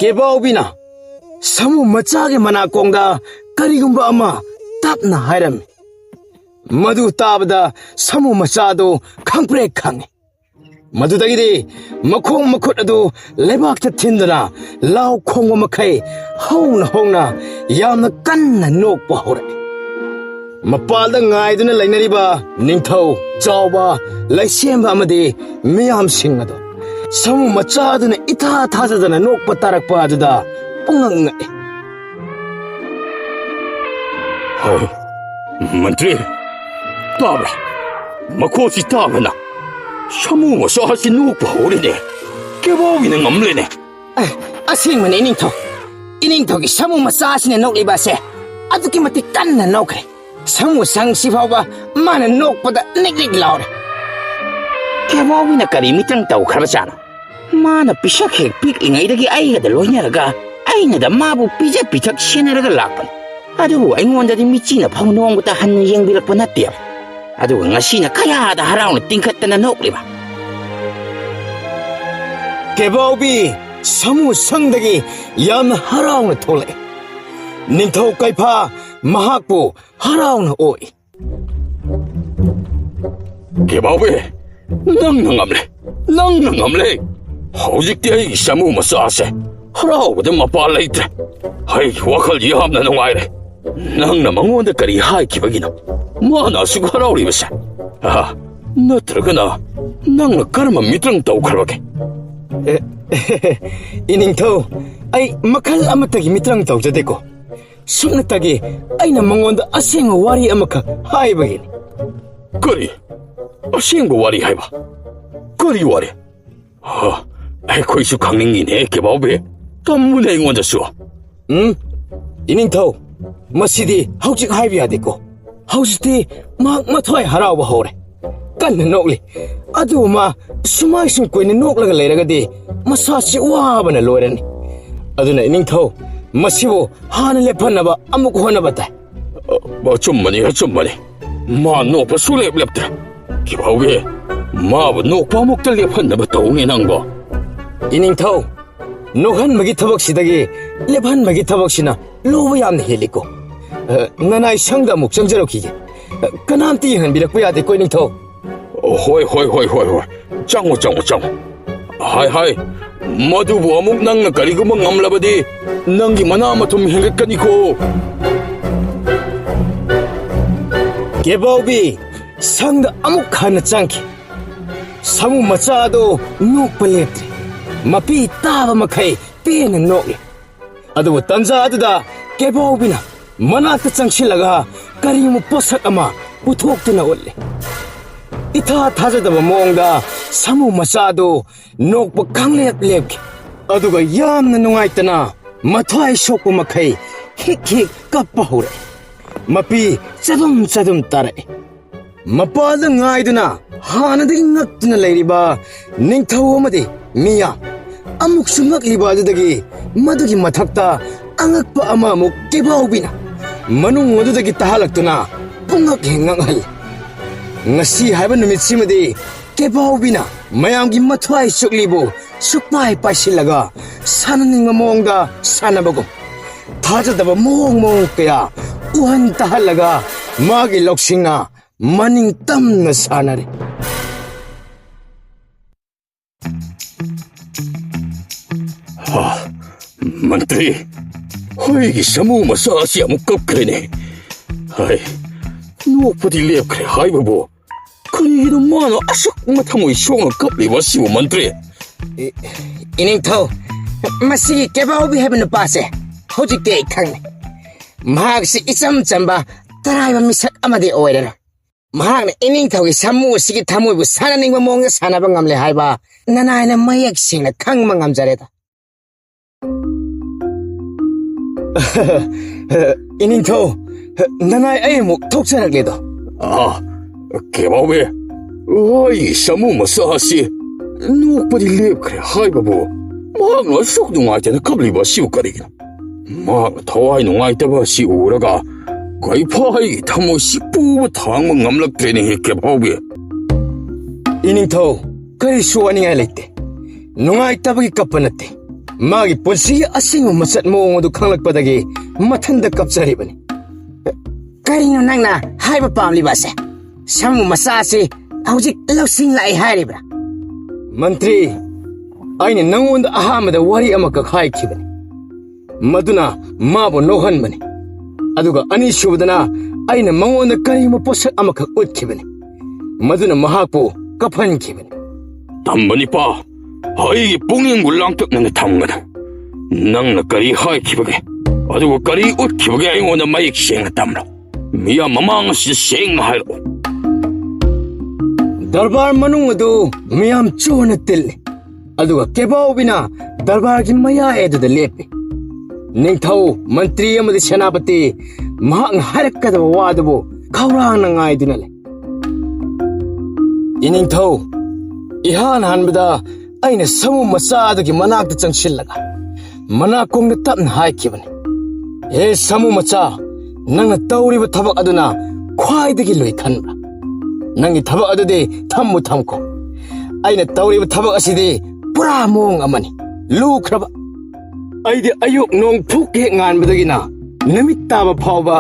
ꯀꯦꯕꯥꯎꯕꯤꯅ ꯁꯥꯃꯨ ꯃꯆꯥꯒꯤ ꯃꯅꯥꯀꯣꯡꯗ ꯀꯔꯤꯒꯨꯝꯕ ꯑꯃ ꯇꯞꯅ ꯍꯥꯏꯔꯝꯃꯤ꯫ ꯃꯗꯨ ꯇꯥꯕꯗ ꯁꯥꯃꯨ ꯃꯆꯥꯗꯨ ꯈꯪꯄ꯭ꯔꯦꯛ ꯈꯪꯉꯤ꯫ ꯃꯗꯨꯗꯒꯤꯗꯤ ꯃꯈꯣꯡ ꯃꯈꯨꯠ ꯑꯗꯨ ꯂꯩꯕꯥꯛꯇ ꯊꯤꯟꯗꯨꯅ ꯂꯥꯎ ꯈꯣꯡꯕ ꯃꯈꯩ ꯍꯧꯅ ꯍꯧꯅ ꯌꯥꯝꯅ ꯀꯟꯅ ꯅꯣꯛꯄ ꯍꯧꯔꯛꯏ꯫ ꯃꯄꯥꯜꯗ ꯉꯥꯏꯗꯨꯅ ꯂꯩꯅꯔꯤꯕ ꯅꯤꯡꯊꯧ, ꯆꯥꯎꯕ, ꯂꯩꯁꯦꯝꯕ ꯑꯃꯗꯤ ꯃꯤꯌꯥꯝꯁꯤꯡ ꯑꯗꯨ ꯁꯥꯃꯨ ꯃꯆꯥꯗꯨꯅ ꯏꯊꯥ ꯊꯥꯖꯗꯅ ꯅꯣꯛꯄ ꯇꯥꯔꯛꯄ ꯑꯗꯨꯗ ꯄꯨꯡꯉꯛ ꯉꯛꯏ꯫ ꯍꯣꯏ, ꯃꯟꯇ꯭ꯔꯤ, ꯇꯥꯕ꯭ꯔꯥ? ꯃꯈꯣꯜꯁꯤ ꯇꯥꯕ꯭ꯔꯥ ꯅꯪ? ꯁꯥꯃꯨ ꯃꯆꯥꯁꯤ ꯅꯣꯛꯄ ꯍꯧꯔꯦꯅꯦ꯫ ꯀꯦꯕꯥꯎꯒꯤꯅ ꯉꯝꯂꯦꯅꯦ꯫ ꯑꯦ, ꯑꯁꯦꯡꯕꯅꯦ, ꯏꯅꯤꯡꯊꯧ꯫ ꯏꯅꯤꯡꯊꯧꯒꯤ ꯁꯥꯃꯨ ꯃꯆꯥ ꯑꯁꯤꯅ ꯅꯣꯛꯂꯤꯕ ꯑꯁꯦ ꯑꯗꯨꯛꯀꯤ ꯃꯇꯤꯛ ꯀꯟꯅ ꯅꯣꯛꯈ꯭ꯔꯦ꯫ ꯁꯥꯃꯨ ꯁꯪꯁꯤ ꯐꯥꯎꯕ ꯃꯥꯅ ꯅꯣꯛꯄꯗ ꯅꯤꯛ ꯅꯤꯛ ꯂꯥꯎꯔꯦ꯫ ꯀꯦꯕꯥꯎꯒꯤꯅ ꯀꯔꯤ ꯃꯤꯇꯪ ꯇꯧꯈ꯭ꯔꯕꯖꯥꯠꯅꯣ? ꯃꯥꯅ ꯄꯤꯁꯛ ꯍꯦꯛ ꯄꯤꯛꯂꯤꯉꯩꯗꯒꯤ ꯑꯩꯒꯗ ꯂꯣꯏꯅꯔꯒ ꯑꯩꯅꯗ ꯃꯥꯕꯨ ꯄꯤꯖ ꯄꯤꯊꯛ ꯁꯦꯟꯅꯔꯒ ꯂꯥꯛꯄꯅꯤ꯫ ꯑꯗꯨꯕꯨ ꯑꯩꯉꯣꯟꯗꯗꯤ ꯃꯤꯆꯤꯅ ꯐꯥꯎ ꯅꯣꯡꯃꯇ ꯍꯟꯅ ꯌꯦꯡꯕꯤꯔꯛꯄ ꯅꯠꯇꯦꯕ꯫ ꯑꯗꯨꯒ ꯉꯁꯤꯅ ꯀꯌꯥꯗ ꯍꯔꯥꯎꯅ ꯇꯤꯡꯈꯠꯇꯅ ꯅꯣꯛꯂꯤꯕ꯫ ꯀꯦꯕꯥꯎꯕꯤ ꯁꯥꯃꯨ ꯁꯪꯗꯒꯤ ꯌꯥꯝꯅ ꯍꯔꯥꯎꯅ ꯊꯣꯛꯂꯛꯏ꯫ ꯅꯤꯡꯊꯧ ꯀꯩꯐꯥ ꯃꯍꯥꯛꯄꯨ ꯍꯔꯥꯎꯅ ꯑꯣꯛꯏ꯫ ꯀꯦꯕꯥꯎꯕꯤ, ꯅꯪꯅ ꯉꯝꯂꯦ, ꯅꯪꯅ ꯉꯝꯂꯦ꯫ ꯍꯧꯖꯤꯛꯇꯤ ꯑꯩꯒꯤ ꯁꯥꯃꯨ ꯃꯆꯥꯁꯦ ꯍꯔꯥꯎꯕꯗ ꯃꯄꯥ ꯂꯩꯇ꯭ꯔꯦ꯫ ꯑꯩꯒꯤ ꯋꯥꯈꯜ ꯌꯥꯝꯅ ꯅꯨꯡꯉꯥꯏꯔꯦ꯫ ꯅꯪꯅ ꯃꯉꯣꯟꯗ ꯀꯔꯤ ꯍꯥꯏꯈꯤꯕꯒꯤꯅꯣ ꯃꯥꯅ ꯑꯁꯨꯛ ꯍꯔꯥꯎꯔꯤꯕꯁꯦ? ꯑꯥ, ꯅꯠꯇ꯭ꯔꯒꯅ ꯅꯪꯅ ꯀꯔꯝꯕ ꯃꯤꯇ꯭ꯔꯪ ꯇꯧꯈ꯭ꯔꯕꯒꯦ? ꯑꯦ, ꯏꯅꯤꯡꯊꯧ, ꯑꯩ ꯃꯈꯜ ꯑꯃꯠꯇꯒꯤ ꯃꯤꯇ꯭ꯔꯪ ꯇꯧꯖꯗꯦꯀꯣ꯫ ꯁꯨꯞꯅꯇꯒꯤ ꯑꯩꯅ ꯃꯉꯣꯟꯗ ꯑꯁꯦꯡꯕ ꯋꯥꯔꯤ ꯑꯃꯈꯛ ꯍꯥꯏꯕꯒꯤꯅꯤ꯫ ꯀꯔꯤ? ꯑꯁꯦꯡꯕ ꯋꯥꯔꯤ ꯍꯥꯏꯕ? ꯀꯔꯤ ꯋꯥꯔꯤ? ꯍ, ꯑꯩꯈꯣꯏꯁꯨ ꯈꯪꯅꯤꯡꯉꯤꯅꯦ, ꯀꯦꯕꯥꯎꯕꯤ꯫ ꯇꯝꯃꯨꯅꯦ ꯑꯩꯉꯣꯟꯗꯁꯨ꯫ ꯎꯝ, ꯏꯅꯤꯡꯊꯧ, ꯃꯁꯤꯗꯤ ꯍꯧꯖꯤꯛ ꯍꯥꯏꯕ ꯌꯥꯗꯦꯀꯣ꯫ ꯍꯧꯖꯤꯛꯇꯤ ꯃꯍꯥꯛ ꯃꯊ꯭ꯋꯥꯏ ꯍꯔꯥꯎꯕ ꯍꯧꯔꯦ꯫ ꯀꯟꯅ ꯅꯣꯛꯂꯤ꯫ ꯑꯗꯨꯕꯨ ꯃꯥ ꯁꯨꯃꯥꯏ ꯁꯨꯝ ꯀꯨꯏꯅ ꯅꯣꯛꯂꯒ ꯂꯩꯔꯒꯗꯤ ꯃꯁꯥꯁꯤ ꯋꯥꯕꯅ ꯂꯣꯏꯔꯅꯤ꯫ ꯑꯗꯨꯅ ꯏꯅꯤꯡꯊꯧ, ꯃꯁꯤꯕꯨ ꯍꯥꯟꯅ ꯂꯦꯞꯍꯟꯅꯕ ꯑꯃꯨꯛ ꯍꯣꯠꯅꯕ ꯇꯥꯏ꯫ ꯑ, ꯑꯆꯨꯝꯕꯅꯤ, ꯑꯆꯨꯝꯕꯅꯤ꯫ ꯃꯥ ꯅꯣꯛꯄ ꯁꯨꯡꯂꯦꯞ ꯂꯦꯞꯇ꯭ꯔꯦ꯫ ꯀꯦꯕꯥꯎꯕꯤ, ꯃꯥꯕꯨ ꯅꯣꯛꯄ ꯑꯃꯨꯛꯇ ꯂꯦꯞꯍꯟꯅꯕ ꯇꯧꯅꯦ ꯅꯪꯕꯣ꯫ ꯏꯅꯤꯡꯊꯧ, ꯅꯣꯛꯍꯟꯕꯒꯤ ꯊꯕꯛꯁꯤꯗꯒꯤ ꯂꯦꯞꯍꯟꯕꯒꯤ ꯊꯕꯛꯁꯤꯅ ꯂꯨꯕ ꯌꯥꯝꯅ ꯍꯦꯜꯂꯤꯀꯣ꯫ ꯑ, ꯅꯅꯥꯏ ꯁꯪꯗ ꯑꯃꯨꯛ ꯆꯪꯖꯔꯛꯈꯤꯒꯦ꯫ ꯑ, ꯀꯅꯥꯝꯇ ꯌꯦꯡꯍꯟꯕꯤꯔꯛꯄ ꯌꯥꯗꯦꯀꯣ, ꯏꯅꯤꯡꯊꯧ꯫ ꯍꯣꯏ, ꯍꯣꯏ, ꯍꯣꯏ, ꯍꯣꯏ, ꯍꯣꯏ꯫ ꯆꯪꯉꯣ, ꯆꯪꯉꯣ, ꯆꯪꯉꯣ꯫ ꯍꯥꯏ, ꯍꯥꯏ, ꯃꯗꯨꯕꯨ ꯑꯃꯨꯛ ꯅꯪꯅ ꯀꯔꯤꯒꯨꯝꯕ ꯉꯝꯂꯕꯗꯤ, ꯅꯪꯒꯤ ꯃꯅꯥ ꯃꯊꯨꯝ ꯍꯦꯟꯒꯠꯀꯅꯤꯀꯣ꯫ ꯀꯦꯕꯥꯎꯕꯤ ꯁꯪꯗ ꯑꯃꯨꯛ ꯍꯟꯅ ꯆꯪꯈꯤ꯫ ꯁꯥꯃꯨ ꯃꯆꯥ ꯑꯗꯨ ꯅꯣꯛꯄ ꯂꯦꯞꯇ꯭ꯔꯦ꯫ ꯃꯄꯤ ꯇꯥꯕ ꯃꯈꯩ ꯄꯦꯟꯅ ꯅꯣꯛꯂꯤ꯫ ꯑꯗꯨꯕꯨ ꯇꯟꯖꯥ ꯑꯗꯨꯗ ꯀꯦꯕꯥꯎꯕꯤꯅ ꯃꯅꯥꯛꯇ ꯆꯪꯁꯤꯜꯂꯒ ꯀꯔꯤꯒꯨꯝꯕ ꯄꯣꯠꯁꯛ ꯑꯃ ꯄꯨꯊꯣꯛꯇꯨꯅ ꯎꯠꯂꯤ꯫ ꯏꯊꯥ ꯊꯥꯖꯗꯕ ꯃꯑꯣꯡꯗ ꯁꯥꯃꯨ ꯃꯆꯥ ꯑꯗꯨ ꯅꯣꯛꯄ ꯈꯪꯂꯦꯞ ꯂꯦꯞꯈꯤ꯫ ꯑꯗꯨꯒ ꯌꯥꯝꯅ ꯅꯨꯡꯉꯥꯏꯇꯅ ꯃꯊ꯭ꯋꯥꯏ ꯁꯣꯛꯄ ꯃꯈꯩ ꯍꯤꯛ ꯍꯤꯛ ꯀꯞꯄ ꯍꯧꯔꯛꯏ꯫ ꯃꯄꯤ ꯆꯗꯨꯝ ꯆꯗꯨꯝ ꯇꯥꯔꯛꯏ꯫ ꯃꯄꯥꯗ ꯉꯥꯏꯗꯨꯅ ꯍꯥꯟꯅꯗꯒꯤ ꯉꯛꯇꯨꯅ ꯂꯩꯔꯤꯕ ꯅꯤꯡꯊꯧ ꯑꯃꯗꯤ ꯃꯤꯌꯥꯝ ꯑꯃꯨꯛꯁꯨ ꯉꯛꯂꯤꯕ ꯑꯗꯨꯗꯒꯤ ꯃꯗꯨꯒꯤ ꯃꯊꯛꯇ ꯑꯉꯛꯄ ꯑꯃ ꯑꯃꯨꯛ ꯀꯦꯕꯥꯎꯕꯤꯅ ꯃꯅꯨꯡ ꯑꯗꯨꯗꯒꯤ ꯇꯥꯍꯜꯂꯛꯇꯨꯅ ꯄꯨꯡꯉꯛ ꯍꯦꯛ ꯉꯛꯍꯜꯂꯤ꯫ ꯉꯁꯤ ꯍꯥꯏꯕ ꯅꯨꯃꯤꯠꯁꯤꯃꯗꯤ ꯀꯦꯕꯥꯎꯕꯤꯅ ꯃꯌꯥꯝꯒꯤ ꯃꯊ꯭ꯋꯥꯏ ꯆꯨꯛꯂꯤꯕꯨ ꯁꯨꯛꯄꯥꯏ ꯄꯥꯏꯁꯤꯜꯂꯒ ꯁꯥꯟꯅꯅꯤꯡꯕ ꯃꯑꯣꯡꯗ ꯁꯥꯟꯅꯕꯒꯨꯝ, ꯊꯥꯖꯗꯕ ꯃꯑꯣꯡ ꯃꯑꯣꯡ ꯀꯌꯥ ꯎꯍꯟ ꯇꯥꯍꯜꯂꯒ ꯃꯥꯒꯤ ꯂꯧꯁꯤꯡꯅ ꯃꯅꯤꯡ ꯇꯝꯅ ꯁꯥꯟꯅꯔꯤ꯫ ꯍꯥ, ꯃꯟꯇ꯭ꯔꯤ, ꯑꯩꯒꯤ ꯁꯥꯃꯨ ꯃꯆꯥ ꯑꯁꯤ ꯑꯃꯨꯛ ꯀꯞꯈ꯭ꯔꯦꯅꯦ꯫ ꯍꯥꯏ, ꯅꯣꯛꯄꯗꯤ ꯂꯦꯞꯈ꯭ꯔꯦ ꯍꯥꯏꯕꯕꯨ, ꯀꯔꯤꯒꯤꯅꯣ ꯃꯥꯅ ꯑꯁꯨꯛ ꯃꯊꯃꯣꯏ ꯁꯣꯛꯅ ꯀꯞꯂꯤꯕ ꯑꯁꯤꯕꯨ, ꯃꯟꯇ꯭ꯔꯤ? ꯏ-, ꯏꯅꯤꯡꯊꯧ, ꯃꯁꯤꯒꯤ ꯀꯦꯕꯥꯎꯕꯤ ꯍꯥꯏꯕ ꯅꯨꯄꯥꯁꯦ ꯍꯧꯖꯤꯛꯇꯤ ꯑꯩ ꯈꯪꯉꯦ꯫ ꯃꯍꯥꯛꯁꯤ ꯏꯆꯝ ꯆꯝꯕ ꯇꯔꯥꯏꯕ ꯃꯤꯁꯛ ꯑꯃꯗꯤ ꯑꯣꯏꯔꯔꯣꯏ꯫ ꯃꯍꯥꯛꯅ ꯏꯅꯤꯡꯊꯧꯒꯤ ꯁꯥꯃꯨ ꯑꯁꯤꯒꯤ ꯊꯃꯣꯏꯕꯨ ꯁꯥꯟꯅꯅꯤꯡꯕ ꯃꯑꯣꯡꯗ ꯁꯥꯟꯅꯕ ꯉꯝꯂꯦ ꯍꯥꯏꯕ ꯅꯅꯥꯏꯅ ꯃꯌꯦꯛ ꯁꯦꯡꯅ ꯈꯪꯕ ꯉꯝꯖꯔꯦꯗ꯫ ꯏꯅꯤꯡꯊꯧ, ꯅꯅꯥꯏ ꯑꯩ ꯑꯃꯨꯛ ꯊꯣꯛꯆꯔꯛꯂꯦꯗꯣ꯫ ꯑꯥ, ꯀꯦꯕꯥꯎꯕꯤ, ꯑꯩ ꯁꯥꯃꯨ ꯃꯆꯥ ꯑꯁꯤ ꯅꯣꯛꯄꯗꯤ ꯂꯦꯞꯈ꯭ꯔꯦ ꯍꯥꯏꯕꯕꯨ, ꯃꯍꯥꯛꯅ ꯑꯁꯨꯛ ꯅꯨꯡꯉꯥꯏꯇꯅ ꯀꯞꯂꯤꯕ ꯑꯁꯤꯕꯨ ꯀꯔꯤꯒꯤꯅꯣ? ꯃꯍꯥꯛꯅ ꯊꯋꯥꯏ ꯅꯨꯡꯉꯥꯏꯇꯕ ꯑꯁꯤ ꯎꯔꯒ ꯀꯩꯐꯥ ꯑꯩꯒꯤ ꯊꯃꯣꯏꯁꯤ ꯄꯨꯕ ꯊꯥꯡꯕ ꯉꯝꯂꯛꯇ꯭ꯔꯦꯅꯦꯍꯦ, ꯀꯦꯕꯥꯎꯕꯤ꯫ ꯏꯅꯤꯡꯊꯧ, ꯀꯔꯤꯁꯨ ꯋꯥꯅꯤꯡꯉꯥꯏ ꯂꯩꯇꯦ꯫ ꯅꯨꯡꯉꯥꯏꯇꯕꯒꯤ ꯀꯞꯄ ꯅꯠꯇꯦ꯫ ꯃꯥꯒꯤ ꯄꯨꯟꯁꯤꯒꯤ ꯑꯁꯦꯡꯕ ꯃꯁꯛ ꯃꯑꯣꯡ ꯑꯗꯨ ꯈꯪꯂꯛꯄꯗꯒꯤ ꯃꯊꯟꯇ ꯀꯞꯆꯔꯤꯕꯅꯤ꯫ ꯀꯔꯤꯅꯣ ꯅꯪꯅ ꯍꯥꯏꯕ ꯄꯥꯝꯂꯤꯕ ꯑꯁꯦ? ꯁꯥꯃꯨ ꯃꯆꯥ ꯑꯁꯤ ꯍꯧꯖꯤꯛ ꯂꯧꯁꯤꯡ ꯂꯥꯛꯏ ꯍꯥꯏꯔꯤꯕ꯭ꯔꯥ? ꯃꯟꯇ꯭ꯔꯤ, ꯑꯩꯅ ꯅꯉꯣꯟꯗ ꯑꯍꯥꯟꯕꯗ ꯋꯥꯔꯤ ꯑꯃꯈꯛ ꯍꯥꯏꯈꯤꯕꯅꯤ, ꯃꯗꯨꯅ ꯃꯥꯕꯨ ꯅꯣꯛꯍꯟꯕꯅꯤ꯫ ꯑꯗꯨꯒ ꯑꯅꯤꯁꯨꯕꯗꯅ ꯑꯩꯅ ꯃꯉꯣꯟꯗ ꯀꯔꯤꯒꯨꯝꯕ ꯄꯣꯠꯁꯛ ꯑꯃꯈꯛ ꯎꯠꯈꯤꯕꯅꯤ, ꯃꯗꯨꯅ ꯃꯍꯥꯛꯄꯨ ꯀꯞꯍꯟꯈꯤꯕꯅꯤ꯫ ꯇꯝꯕ ꯅꯤꯄꯥ, ꯑꯩꯒꯤ ꯄꯨꯛꯅꯤꯡꯕꯨ ꯂꯥꯡꯇꯛꯅꯅ ꯊꯝꯒꯅꯨ꯫ ꯅꯪꯅ ꯀꯔꯤ ꯍꯥꯏꯈꯤꯕꯒꯦ? ꯑꯗꯨꯒ ꯀꯔꯤ ꯎꯠꯈꯤꯕꯒꯦ? ꯑꯩꯉꯣꯟꯗ ꯃꯌꯦꯛ ꯁꯦꯡꯅ ꯇꯝꯂꯣ꯫ ꯃꯤꯌꯥꯝ ꯃꯃꯥꯡ ꯑꯁꯤꯗ ꯁꯦꯡꯅ ꯍꯥꯏꯔꯛꯑꯣ꯫ ꯗꯔꯕꯥꯔ ꯃꯅꯨꯡ ꯑꯗꯨ ꯃꯤꯌꯥꯝ ꯆꯣꯟꯅ ꯇꯤꯜꯂꯤ꯫ ꯑꯗꯨꯒ ꯀꯦꯕꯥꯎꯕꯤꯅ ꯗꯔꯕꯥꯔꯒꯤ ꯃꯌꯥꯏ ꯑꯗꯨꯗ ꯂꯦꯞꯄꯤ꯫ ꯅꯤꯡꯊꯧ, ꯃꯟꯇ꯭ꯔꯤ ꯑꯃꯗꯤ ꯁꯦꯅꯥꯄꯇꯤ ꯃꯍꯥꯛꯅ ꯍꯥꯏꯔꯛꯀꯗꯕ ꯋꯥ ꯑꯗꯨꯕꯨ ꯈꯧꯔꯥꯡꯅ ꯉꯥꯏꯗꯨꯅ ꯂꯩ꯫ ꯏꯅꯤꯡꯊꯧ, ꯏꯍꯥꯟ ꯍꯥꯟꯕꯗ ꯑꯩꯅ ꯁꯥꯃꯨ ꯃꯆꯥ ꯑꯗꯨꯒꯤ ꯃꯅꯥꯛꯇ ꯆꯪꯁꯤꯜꯂꯒ ꯃꯅꯥꯀꯣꯡꯗ ꯇꯞꯅ ꯍꯥꯏꯈꯤꯕꯅꯤ, "ꯍꯦ ꯁꯥꯃꯨ ꯃꯆꯥ, ꯅꯪꯅ ꯇꯧꯔꯤꯕ ꯊꯕꯛ ꯑꯗꯨꯅ ꯈ꯭ꯋꯥꯏꯗꯒꯤ ꯂꯨꯏ ꯈꯟꯕ꯭ꯔꯥ? ꯅꯪꯒꯤ ꯊꯕꯛ ꯑꯗꯨꯗꯤ ꯊꯝꯃꯨ ꯊꯝꯈꯣ꯫ ꯑꯩꯅ ꯇꯧꯔꯤꯕ ꯊꯕꯛ ꯑꯁꯤꯗꯤ ꯄꯨꯔꯥ ꯃꯑꯣꯡ ꯑꯃꯅꯤ, ꯂꯨꯈ꯭ꯔꯕ꯫ ꯑꯩꯗꯤ ꯑꯌꯨꯛ ꯅꯣꯡ ꯐꯨꯛ ꯍꯦꯛ ꯉꯥꯟꯕꯗꯒꯤꯅ ꯅꯨꯃꯤꯠ ꯇꯥꯕ ꯐꯥꯎꯕ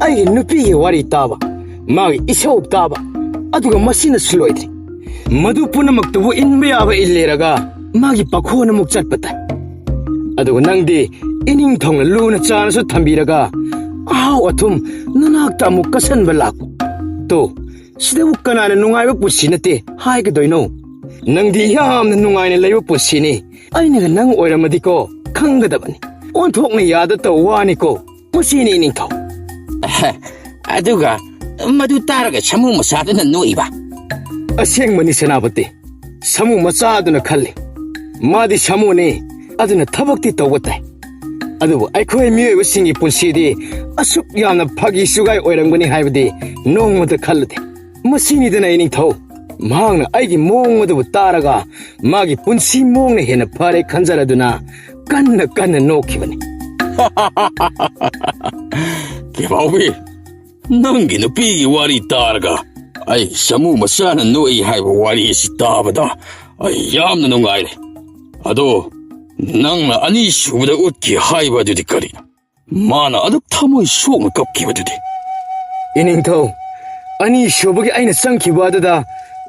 ꯑꯩꯒꯤ ꯅꯨꯄꯤꯒꯤ ꯋꯥꯔꯤ ꯇꯥꯕ, ꯃꯥꯒꯤ ꯏꯁꯧ ꯇꯥꯕ, ꯑꯗꯨꯒ ꯃꯁꯤꯅꯁꯨ ꯂꯣꯏꯗ꯭ꯔꯤ꯫ ꯃꯗꯨ ꯄꯨꯝꯅꯃꯛꯇꯨꯕꯨ ꯏꯟꯕ ꯌꯥꯕ ꯏꯜꯂꯦꯔꯒ ꯃꯥꯒꯤ ꯄꯥꯈꯣꯟ ꯑꯃꯨꯛ ꯆꯠꯄ ꯇꯥꯏ꯫ ꯑꯗꯨꯒ ꯅꯪꯗꯤ ꯏꯅꯤꯡꯊꯧꯅ ꯂꯨꯅ ꯆꯥꯅꯁꯨ ꯊꯝꯕꯤꯔꯒ ꯑꯍꯥꯎ ꯑꯊꯨꯝ ꯅꯅꯥꯛꯇ ꯑꯃꯨꯛ ꯀꯠꯁꯟꯕ ꯂꯥꯛꯄ꯫ ꯇꯣ, ꯁꯤꯗꯕꯨ ꯀꯅꯥꯅ ꯅꯨꯡꯉꯥꯏꯕ ꯄꯨꯟꯁꯤ ꯅꯠꯇꯦ ꯍꯥꯏꯒꯗꯣꯏꯅꯣ? ꯅꯪꯗꯤ ꯌꯥꯝꯅ ꯅꯨꯡꯉꯥꯏꯅ ꯂꯩꯕ ꯄꯨꯟꯁꯤꯅꯤ꯫ ꯑꯩꯅꯒ ꯅꯪ ꯑꯣꯏꯔꯝꯃꯗꯤꯀꯣ, ꯈꯪꯒꯗꯕꯅꯤ꯫ ꯑꯣꯟꯊꯣꯛꯅ ꯌꯥꯗ ꯇꯧ ꯋꯥꯅꯤꯀꯣ꯫ ꯃꯁꯤꯅꯤ ꯏꯅꯤꯡꯊꯧ꯫ ꯑꯗꯨꯒ ꯃꯗꯨ ꯇꯥꯔꯒ ꯁꯥꯃꯨ ꯃꯆꯥꯗꯨꯅ ꯅꯣꯛꯏꯕ꯫ ꯑꯁꯦꯡꯕꯅꯤ ꯁꯦꯅꯥꯄꯇꯤ꯫ ꯁꯥꯃꯨ ꯃꯆꯥꯗꯨꯅ ꯈꯜꯂꯤ, "ꯃꯥꯗꯤ ꯁꯥꯃꯨꯅꯤ, ꯑꯗꯨꯅ ꯊꯕꯛꯇꯤ ꯇꯧꯕ ꯇꯥꯏ꯫ ꯑꯗꯨꯕꯨ ꯑꯩꯈꯣꯏ ꯃꯤꯑꯣꯏꯕꯁꯤꯡꯒꯤ ꯄꯨꯟꯁꯤꯗꯤ ꯑꯁꯨꯛ ꯌꯥꯝꯅ ꯐꯥꯒꯤ ꯆꯨꯒꯥꯏ ꯑꯣꯏꯔꯝꯒꯅꯤ ꯍꯥꯏꯕꯗꯤ ꯅꯣꯡꯃꯇ ꯈꯜꯂꯨꯗꯦ꯫ ꯃꯁꯤꯅꯤꯗꯅ ꯏꯅꯤꯡꯊꯧ, ꯃꯍꯥꯛꯅ ꯑꯩꯒꯤ ꯃꯑꯣꯡ ꯑꯗꯨꯕꯨ ꯇꯥꯔꯒ ꯃꯥꯒꯤ ꯄꯨꯟꯁꯤ ꯃꯑꯣꯡꯅ ꯍꯦꯟꯅ ꯐꯔꯦ ꯈꯟꯖꯔꯗꯨꯅ ꯀꯟꯅ ꯀꯟꯅ ꯅꯣꯛꯈꯤꯕꯅꯤ꯫" ꯀꯦꯕꯥꯎꯕꯤ, ꯅꯪꯒꯤ ꯅꯨꯄꯤꯒꯤ ꯋꯥꯔꯤ ꯇꯥꯔꯒ ꯑꯩ ꯁꯥꯃꯨ ꯃꯆꯥꯅ ꯅꯣꯛꯏ ꯍꯥꯏꯕ ꯋꯥꯔꯤ ꯑꯁꯤ ꯇꯥꯕꯗ ꯑꯩ ꯌꯥꯝꯅ ꯅꯨꯡꯉꯥꯏꯔꯦ꯫ ꯑꯗꯣ ꯅꯪꯅ ꯑꯅꯤꯁꯨꯕꯗ ꯎꯠꯈꯤ ꯍꯥꯏꯕ ꯑꯗꯨꯗꯤ ꯀꯔꯤꯅꯣ? ꯃꯥꯅ ꯑꯗꯨꯛ ꯊꯃꯣꯏ ꯁꯣꯛꯅ ꯀꯞꯈꯤꯕꯗꯨꯗꯤ? ꯏꯅꯤꯡꯊꯧ, ꯑꯅꯤꯁꯨꯕꯒꯤ ꯑꯩꯅ ꯆꯪꯈꯤꯕ ꯑꯗꯨꯗ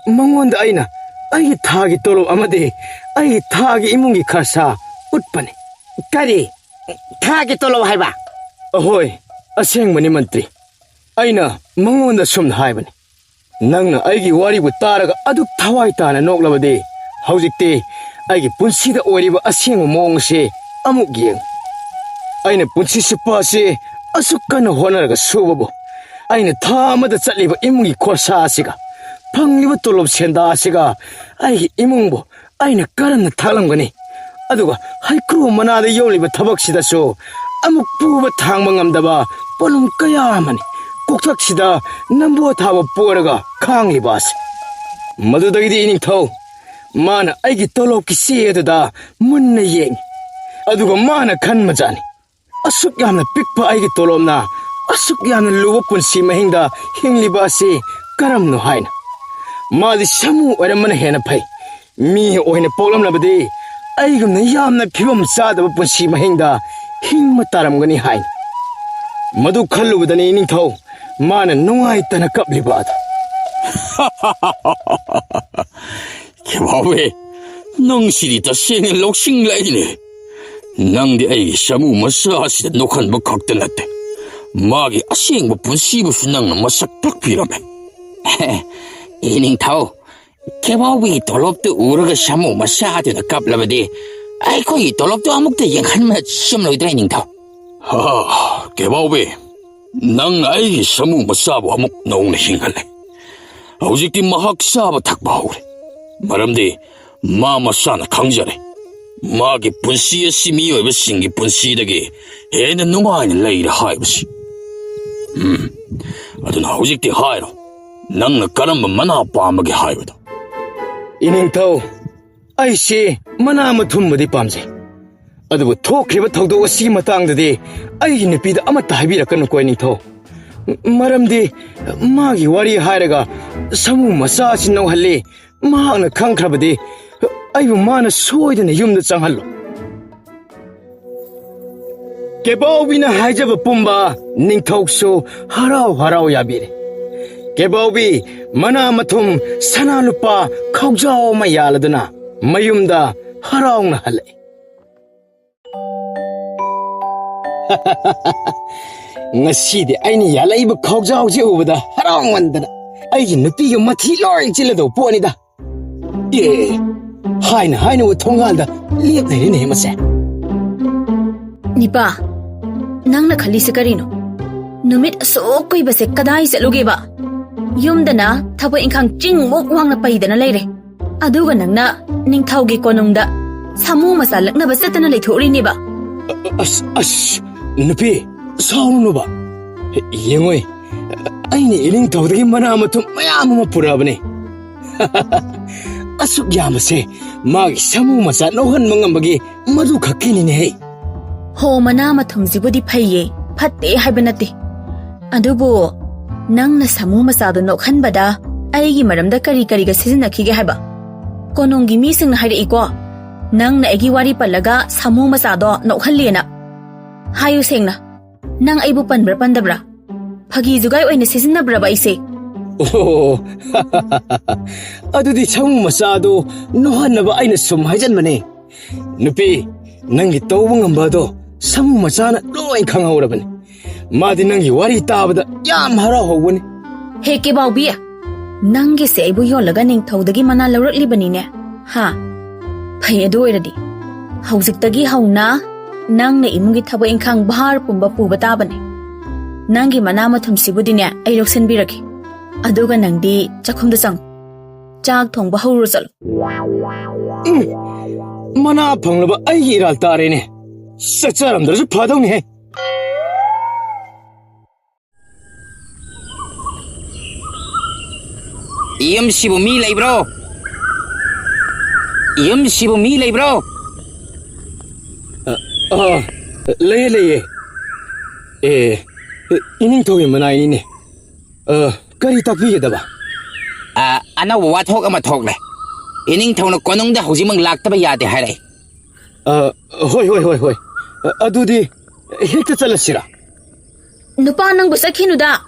ꯃꯉꯣꯟꯗ ꯑꯩꯅ ꯑꯩꯒꯤ ꯊꯥꯒꯤ ꯇꯣꯂꯣꯞ ꯑꯃꯗꯤ ꯑꯩꯒꯤ ꯊꯥꯒꯤ ꯏꯃꯨꯡꯒꯤ ꯈꯔꯁꯥ ꯎꯠꯄꯅꯤ꯫ ꯀꯔꯤ? ꯊꯥꯒꯤ ꯇꯣꯂꯣꯞ ꯍꯥꯏꯕ? ꯑꯍꯣꯏ, ꯑꯁꯦꯡꯕꯅꯤ ꯃꯟꯇ꯭ꯔꯤ꯫ ꯑꯩꯅ ꯃꯉꯣꯟꯗ ꯁꯨꯝꯅ ꯍꯥꯏꯕꯅꯤ, "ꯅꯪꯅ ꯑꯩꯒꯤ ꯋꯥꯔꯤꯕꯨ ꯇꯥꯔꯒ ꯑꯗꯨꯛ ꯊꯋꯥꯏ ꯇꯥꯅ ꯅꯣꯛꯂꯕꯗꯤ, ꯍꯧꯖꯤꯛꯇꯤ ꯑꯩꯒꯤ ꯄꯨꯟꯁꯤꯗ ꯑꯣꯏꯔꯤꯕ ꯑꯁꯦꯡꯕ ꯃꯑꯣꯡ ꯑꯁꯤ ꯑꯃꯨꯛ ꯌꯦꯡꯉꯨ꯫ ꯑꯩꯅ ꯄꯨꯟꯁꯤ ꯆꯨꯞꯄ ꯑꯁꯤ ꯑꯁꯨꯛ ꯀꯟꯅ ꯍꯣꯠꯅꯔꯒ ꯁꯨꯕꯕꯨ, ꯑꯩꯅ ꯊꯥ ꯑꯃꯗ ꯆꯠꯂꯤꯕ ꯏꯃꯨꯡꯒꯤ ꯈꯣꯔꯁꯥ ꯑꯁꯤꯒ, ꯐꯪꯂꯤꯕ ꯇꯣꯂꯣꯞ ꯁꯦꯟꯗꯥ ꯑꯁꯤꯒ ꯑꯩꯒꯤ ꯏꯃꯨꯡꯕꯨ ꯑꯩꯅ ꯀꯔꯝꯅ ꯊꯥꯛꯂꯝꯒꯅꯤ? ꯑꯗꯨꯒ ꯍꯩꯀ꯭ꯔꯨ ꯃꯅꯥꯗ ꯌꯣꯜꯂꯤꯕ ꯊꯕꯛꯁꯤꯗꯁꯨ ꯑꯃꯨꯛ ꯄꯨꯕ ꯊꯥꯡꯕ ꯉꯝꯗꯕ ꯄꯣꯠꯂꯨꯝ ꯀꯌꯥ ꯑꯃꯅꯤ ꯀꯣꯛꯊꯛꯁꯤꯗ ꯅꯝꯕꯣ ꯊꯥꯕ ꯄꯣꯔꯒ ꯈꯥꯡꯂꯤꯕ ꯑꯁꯤ꯫" ꯃꯗꯨꯗꯒꯤꯗꯤ ꯏꯅꯤꯡꯊꯧ, ꯃꯥꯅ ꯑꯩꯒꯤ ꯇꯣꯂꯣꯞꯀꯤ ꯆꯦ ꯑꯗꯨꯗ ꯃꯨꯟꯅ ꯌꯦꯡꯉꯤ꯫ ꯑꯗꯨꯒ ꯃꯥꯅ ꯈꯟꯕꯖꯥꯠꯅꯤ, "ꯑꯁꯨꯛ ꯌꯥꯝꯅ ꯄꯤꯛꯄ ꯑꯩꯒꯤ ꯇꯣꯂꯣꯞꯅ ꯑꯁꯨꯛ ꯌꯥꯝꯅ ꯂꯨꯕ ꯄꯨꯟꯁꯤ ꯃꯍꯤꯡꯗ ꯍꯤꯡꯂꯤꯕ ꯑꯁꯤ ꯀꯔꯝꯅꯣ?" ꯍꯥꯏꯅ꯫ ꯃꯥꯗꯤ ꯁꯥꯃꯨ ꯑꯣꯏꯔꯝꯕꯅ ꯍꯦꯟꯅ ꯐꯩ꯫ ꯃꯤ ꯑꯣꯏꯅ ꯄꯣꯛꯂꯝꯂꯕꯗꯤ ꯑꯩꯒꯨꯝꯅ ꯌꯥꯝꯅ ꯐꯤꯕꯝ ꯆꯥꯗꯕ ꯄꯨꯟꯁꯤ ꯃꯍꯤꯡꯗ ꯍꯤꯡꯕ ꯇꯥꯔꯝꯒꯅꯤ ꯍꯥꯏꯅ꯫ ꯃꯗꯨ ꯈꯜꯂꯨꯕꯗꯅꯤ ꯏꯅꯤꯡꯊꯧ, ꯃꯥꯅ ꯅꯨꯡꯉꯥꯏꯇꯅ ꯀꯞꯂꯤꯕ ꯑꯗꯨ꯫ ꯈꯦꯕꯥꯎꯋꯦ, ꯅꯪ ꯁꯤꯗꯤ ꯇꯁꯦꯡꯅ ꯂꯧꯁꯤꯡ ꯂꯩꯅꯦ꯫ ꯅꯪꯗꯤ ꯑꯩꯒꯤ ꯁꯥꯃꯨ ꯃꯆꯥ ꯑꯁꯤꯗ ꯅꯣꯛꯍꯟꯕ ꯈꯛꯇ ꯅꯠꯇꯦ, ꯃꯥꯒꯤ ꯑꯁꯦꯡꯕ ꯄꯨꯟꯁꯤꯕꯨꯁꯨ ꯅꯪꯅ ꯃꯁꯛ ꯇꯥꯛꯄꯤꯔꯝꯃꯦ꯫ ꯏꯅꯤꯡꯊꯧ, ꯈꯦꯕꯥꯎꯕꯤꯒꯤ ꯇꯣꯂꯣꯞꯇꯨ ꯎꯔꯒ ꯁꯥꯃꯨ ꯃꯆꯥꯗꯨꯅ ꯀꯞꯂꯕꯗꯤ ꯑꯩꯈꯣꯏꯒꯤ ꯇꯣꯂꯣꯞꯇꯨ ꯑꯃꯨꯛꯇ ꯌꯦꯡꯍꯟꯕꯅ ꯆꯨꯝꯂꯣꯏꯗ꯭ꯔꯥ, ꯏꯅꯤꯡꯊꯧ? ꯍꯥ, ꯈꯦꯕꯥꯎꯕꯤ, ꯅꯪꯅ ꯑꯩꯒꯤ ꯁꯥꯃꯨ ꯃꯆꯥꯕꯨ ꯑꯃꯨꯛ ꯅꯧꯅ ꯍꯤꯡꯍꯜꯂꯦ꯫ ꯍꯧꯖꯤꯛꯇꯤ ꯃꯍꯥꯛ ꯆꯥꯕ ꯊꯛꯄ ꯍꯧꯔꯦ, ꯃꯔꯝꯗꯤ ꯃꯥ ꯃꯁꯥꯅ ꯈꯪꯖꯔꯦ ꯃꯥꯒꯤ ꯄꯨꯟꯁꯤ ꯑꯁꯤ ꯃꯤꯑꯣꯏꯕꯁꯤꯡꯒꯤ ꯄꯨꯟꯁꯤꯗꯒꯤ ꯍꯦꯟꯅ ꯅꯨꯡꯉꯥꯏꯅ ꯂꯩꯔꯦ ꯍꯥꯏꯕꯁꯤ꯫ ꯎꯝ, ꯑꯗꯨꯅ ꯍꯧꯖꯤꯛꯇꯤ ꯍꯥꯏꯔꯣ, ꯅꯪꯅ ꯀꯔꯝꯕ ꯃꯅꯥ ꯄꯥꯝꯕꯒꯦ ꯍꯥꯏꯕꯗꯣ꯫ ꯏꯅꯤꯡꯊꯧ, ꯑꯩꯁꯤ ꯃꯅꯥ ꯃꯊꯨꯝꯕꯨꯗꯤ ꯄꯥꯝꯖꯩ, ꯑꯗꯨꯕꯨ ꯊꯣꯛꯈ꯭ꯔꯤꯕ ꯊꯧꯗꯣꯛ ꯑꯁꯤꯒꯤ ꯃꯇꯥꯡꯗꯗꯤ ꯑꯩꯒꯤ ꯅꯨꯄꯤꯗ ꯑꯃꯠꯇ ꯍꯥꯏꯕꯤꯔꯛꯀꯅꯨꯀꯣ, ꯏꯅꯤꯡꯊꯧ꯫ ꯃꯔꯝꯗꯤ ꯃꯥꯒꯤ ꯋꯥꯔꯤ ꯍꯥꯏꯔꯒ ꯁꯥꯃꯨ ꯃꯆꯥ ꯑꯁꯤ ꯅꯧꯍꯜꯂꯤ꯫ ꯃꯍꯥꯛꯅ ꯈꯪꯈ꯭ꯔꯕꯗꯤ ꯑꯩꯕꯨ ꯃꯥꯅ ꯁꯣꯏꯗꯅ ꯌꯨꯝꯗ ꯆꯪꯍꯜꯂꯣ꯫ ꯀꯦꯕꯥꯎꯕꯤꯅ ꯍꯥꯏꯖꯕ ꯄꯨꯝꯕ ꯅꯤꯡꯊꯧꯁꯨ ꯍꯔꯥꯎ ꯍꯔꯥꯎ ꯌꯥꯕꯤꯔꯦ꯫ ꯀꯦꯕꯥꯎꯕꯤ ꯃꯅꯥ ꯃꯊꯨꯝ, ꯁꯅꯥ ꯂꯨꯄꯥ, ꯈꯥꯎꯖꯥꯎ ꯑꯃ ꯌꯥꯜꯂꯗꯨꯅ ꯃꯌꯨꯝꯗ ꯍꯔꯥꯎꯅ ꯍꯜꯂꯛꯏ꯫ ꯉꯁꯤꯗꯤ ꯑꯩꯅ ꯌꯥꯜꯂꯛꯏꯕ ꯈꯥꯎꯖꯥꯎꯁꯦ ꯎꯕꯗ ꯍꯔꯥꯎꯃꯟꯗꯅ ꯑꯩꯒꯤ ꯅꯨꯄꯤꯒ ꯃꯊꯤ ꯂꯣꯏ ꯆꯤꯜꯂꯗꯧ ꯄꯣꯠꯅꯤꯗ꯫ ꯑꯦ, ꯍꯥꯏꯅ ꯍꯥꯏꯅꯕ ꯊꯣꯡꯒꯥꯜꯗ ꯂꯦꯞ ꯂꯩꯔꯦꯅꯦ ꯃꯁꯦ꯫ ꯅꯤꯄꯥ, ꯅꯪꯅ ꯈꯜꯂꯤꯁꯦ ꯀꯔꯤꯅꯣ? ꯅꯨꯃꯤꯠ ꯑꯁꯨꯛ ꯀꯨꯏꯕꯁꯦ ꯀꯗꯥꯏ ꯆꯠꯂꯨꯒꯦꯕ? ꯌꯨꯝꯗꯅ ꯊꯕꯛ ꯏꯪꯈꯥꯡ ꯆꯤꯡꯃꯨꯛ ꯋꯥꯡꯅ ꯄꯩꯗꯅ ꯂꯩꯔꯦ꯫ ꯑꯗꯨꯒ ꯅꯪꯅ ꯅꯤꯡꯊꯧꯒꯤ ꯀꯣꯅꯨꯡꯗ ꯁꯥꯃꯨ ꯃꯆꯥ ꯂꯛꯅꯕ ꯆꯠꯇꯅ ꯂꯩꯊꯣꯛꯎꯔꯤꯅꯦꯕ꯫ ꯑꯁ, ꯑꯁ, ꯅꯨꯄꯤ, ꯁꯥꯎꯔꯨꯅꯨꯕ꯫ ꯌꯦꯡꯉꯣꯏ, ꯑꯩꯅ ꯏꯅꯤꯡꯊꯧꯗꯒꯤ ꯃꯅꯥ ꯃꯊꯨꯝ ꯃꯌꯥꯝ ꯑꯃ ꯄꯨꯔꯛꯑꯕꯅꯦ꯫ ꯑꯁꯨꯛ ꯌꯥꯝꯕꯁꯦ ꯃꯥꯒꯤ ꯁꯥꯃꯨ ꯃꯆꯥ ꯂꯧꯍꯟꯕ ꯉꯝꯕꯒꯤ ꯃꯗꯨ ꯈꯛꯀꯤꯅꯤꯅꯦꯍꯦ꯫ ꯍꯣ, ꯃꯅꯥ ꯃꯊꯨꯝꯁꯤꯕꯨꯗꯤ ꯐꯩꯌꯦ, ꯐꯠꯇꯦ ꯍꯥꯏꯕ ꯅꯠꯇꯦ꯫ ꯑꯗꯨꯕꯨ ꯅꯪꯅ ꯁꯥꯃꯨ ꯃꯆꯥꯗꯣ ꯅꯣꯛꯍꯟꯕꯗ ꯑꯩꯒꯤ ꯃꯔꯝꯗ ꯀꯔꯤ ꯀꯔꯤꯒ ꯁꯤꯖꯤꯟꯅꯈꯤꯒꯦ ꯍꯥꯏꯕ? ꯀꯣꯅꯨꯡꯒꯤ ꯃꯤꯁꯤꯡꯅ ꯍꯥꯏꯔꯛꯏꯀꯣ, ꯅꯪꯅ ꯑꯩꯒꯤ ꯋꯥꯔꯤ ꯄꯜꯂꯒ ꯁꯥꯃꯨ ꯃꯆꯥꯗꯣ ꯅꯣꯛꯍꯜꯂꯦꯅ꯫ ꯍꯥꯏꯌꯨ ꯁꯦꯡꯅ, ꯅꯪ ꯑꯩꯕꯨ ꯄꯟꯕ꯭ꯔꯥ ꯄꯟꯗꯕ꯭ꯔꯥ? ꯐꯥꯒꯤ ꯖꯨꯒꯥꯏ ꯑꯣꯏꯅ ꯁꯤꯖꯤꯟꯅꯕ꯭ꯔꯕ ꯑꯩꯁꯦ? ꯑꯣ, ꯑꯗꯨꯗꯤ ꯁꯥꯃꯨ ꯃꯆꯥꯗꯣ ꯅꯣꯛꯍꯟꯅꯕ ꯑꯩꯅ ꯁꯨꯝ ꯍꯥꯏꯖꯟꯕꯅꯦ꯫ ꯅꯨꯄꯤ, ꯅꯪꯒꯤ ꯇꯧꯕ ꯉꯝꯕ ꯑꯗꯣ ꯁꯥꯃꯨ ꯃꯆꯥꯅ ꯂꯣꯏ ꯈꯪꯍꯧꯔꯕꯅꯤ꯫ ꯃꯥꯗꯤ ꯅꯪꯒꯤ ꯋꯥꯔꯤ ꯇꯥꯕꯗ ꯌꯥꯝ ꯍꯔꯥꯎꯍꯧꯕꯅꯤ꯫ ꯍꯦ ꯀꯦꯕꯥꯎꯕꯤ, ꯅꯪꯒꯤꯁꯦ ꯑꯩꯕꯨ ꯌꯣꯜꯂꯒ ꯅꯤꯡꯊꯧꯗꯒꯤ ꯃꯅꯥ ꯂꯧꯔꯛꯂꯤꯕꯅꯤꯅꯦ? ꯍꯥ? ꯐꯩ, ꯑꯗꯨ ꯑꯣꯏꯔꯗꯤ ꯍꯧꯖꯤꯛꯇꯒꯤ ꯍꯧꯅ ꯅꯪꯅ ꯏꯃꯨꯡꯒꯤ ꯊꯕꯛ ꯏꯪꯈꯥꯡ ꯚꯥꯔ ꯄꯨꯝꯕ ꯄꯨꯕ ꯇꯥꯕꯅꯦ꯫ ꯅꯪꯒꯤ ꯃꯅꯥ ꯃꯊꯨꯝꯁꯤꯕꯨꯗꯤꯅꯦ ꯑꯩ ꯂꯧꯁꯤꯟꯕꯤꯔꯒꯦ꯫ ꯑꯗꯨꯒ ꯅꯪꯗꯤ ꯆꯥꯛꯈꯨꯝꯗ ꯆꯪꯉꯨ꯫ ꯆꯥꯛ ꯊꯣꯡꯕ ꯍꯧꯔꯨ ꯆꯠꯂꯨ꯫ ꯎꯝ, ꯃꯅꯥ ꯐꯪꯂꯕ ꯑꯩꯒꯤ ꯏꯔꯥꯜ ꯇꯥꯔꯦꯅꯦ꯫ ꯆꯠꯆꯔꯝꯗ꯭ꯔꯁꯨ ꯐꯗꯧꯅꯤꯍꯦ꯫ ꯌꯨꯝꯁꯤꯕꯨ ꯃꯤ ꯂꯩꯕ꯭ꯔꯣ? ꯌꯨꯝꯁꯤꯕꯨ ꯃꯤ ꯂꯩꯕ꯭ꯔꯣ? ꯑ, ꯑ, ꯂꯩꯌꯦ, ꯂꯩꯌꯦ꯫ ꯑꯦ, ꯏꯅꯤꯡꯊꯧꯒꯤ ꯃꯅꯥꯏꯅꯤꯅꯦ꯫ ꯑ, ꯀꯔꯤ ꯇꯥꯛꯄꯤꯒꯗꯕ? ꯑ, ꯑꯅꯧꯕ ꯋꯥꯊꯣꯛ ꯑꯃ ꯊꯣꯛꯂꯦ꯫ ꯏꯅꯤꯡꯊꯧꯅ ꯀꯣꯅꯨꯡꯗ ꯍꯧꯖꯤꯛꯃꯛ ꯂꯥꯛꯇꯕ ꯌꯥꯗꯦ ꯍꯥꯏꯔꯛꯏ꯫ ꯑ, ꯍꯣꯏ, ꯍꯣꯏ, ꯍꯣꯏ, ꯍꯣꯏ꯫ ꯑ, ꯑꯗꯨꯗꯤ ꯍꯦꯛꯇ ꯆꯠꯂꯁꯤꯔꯥ? ꯅꯨꯄꯥ, ꯅꯪꯕꯨ ꯆꯠꯈꯤꯅꯨꯗ꯫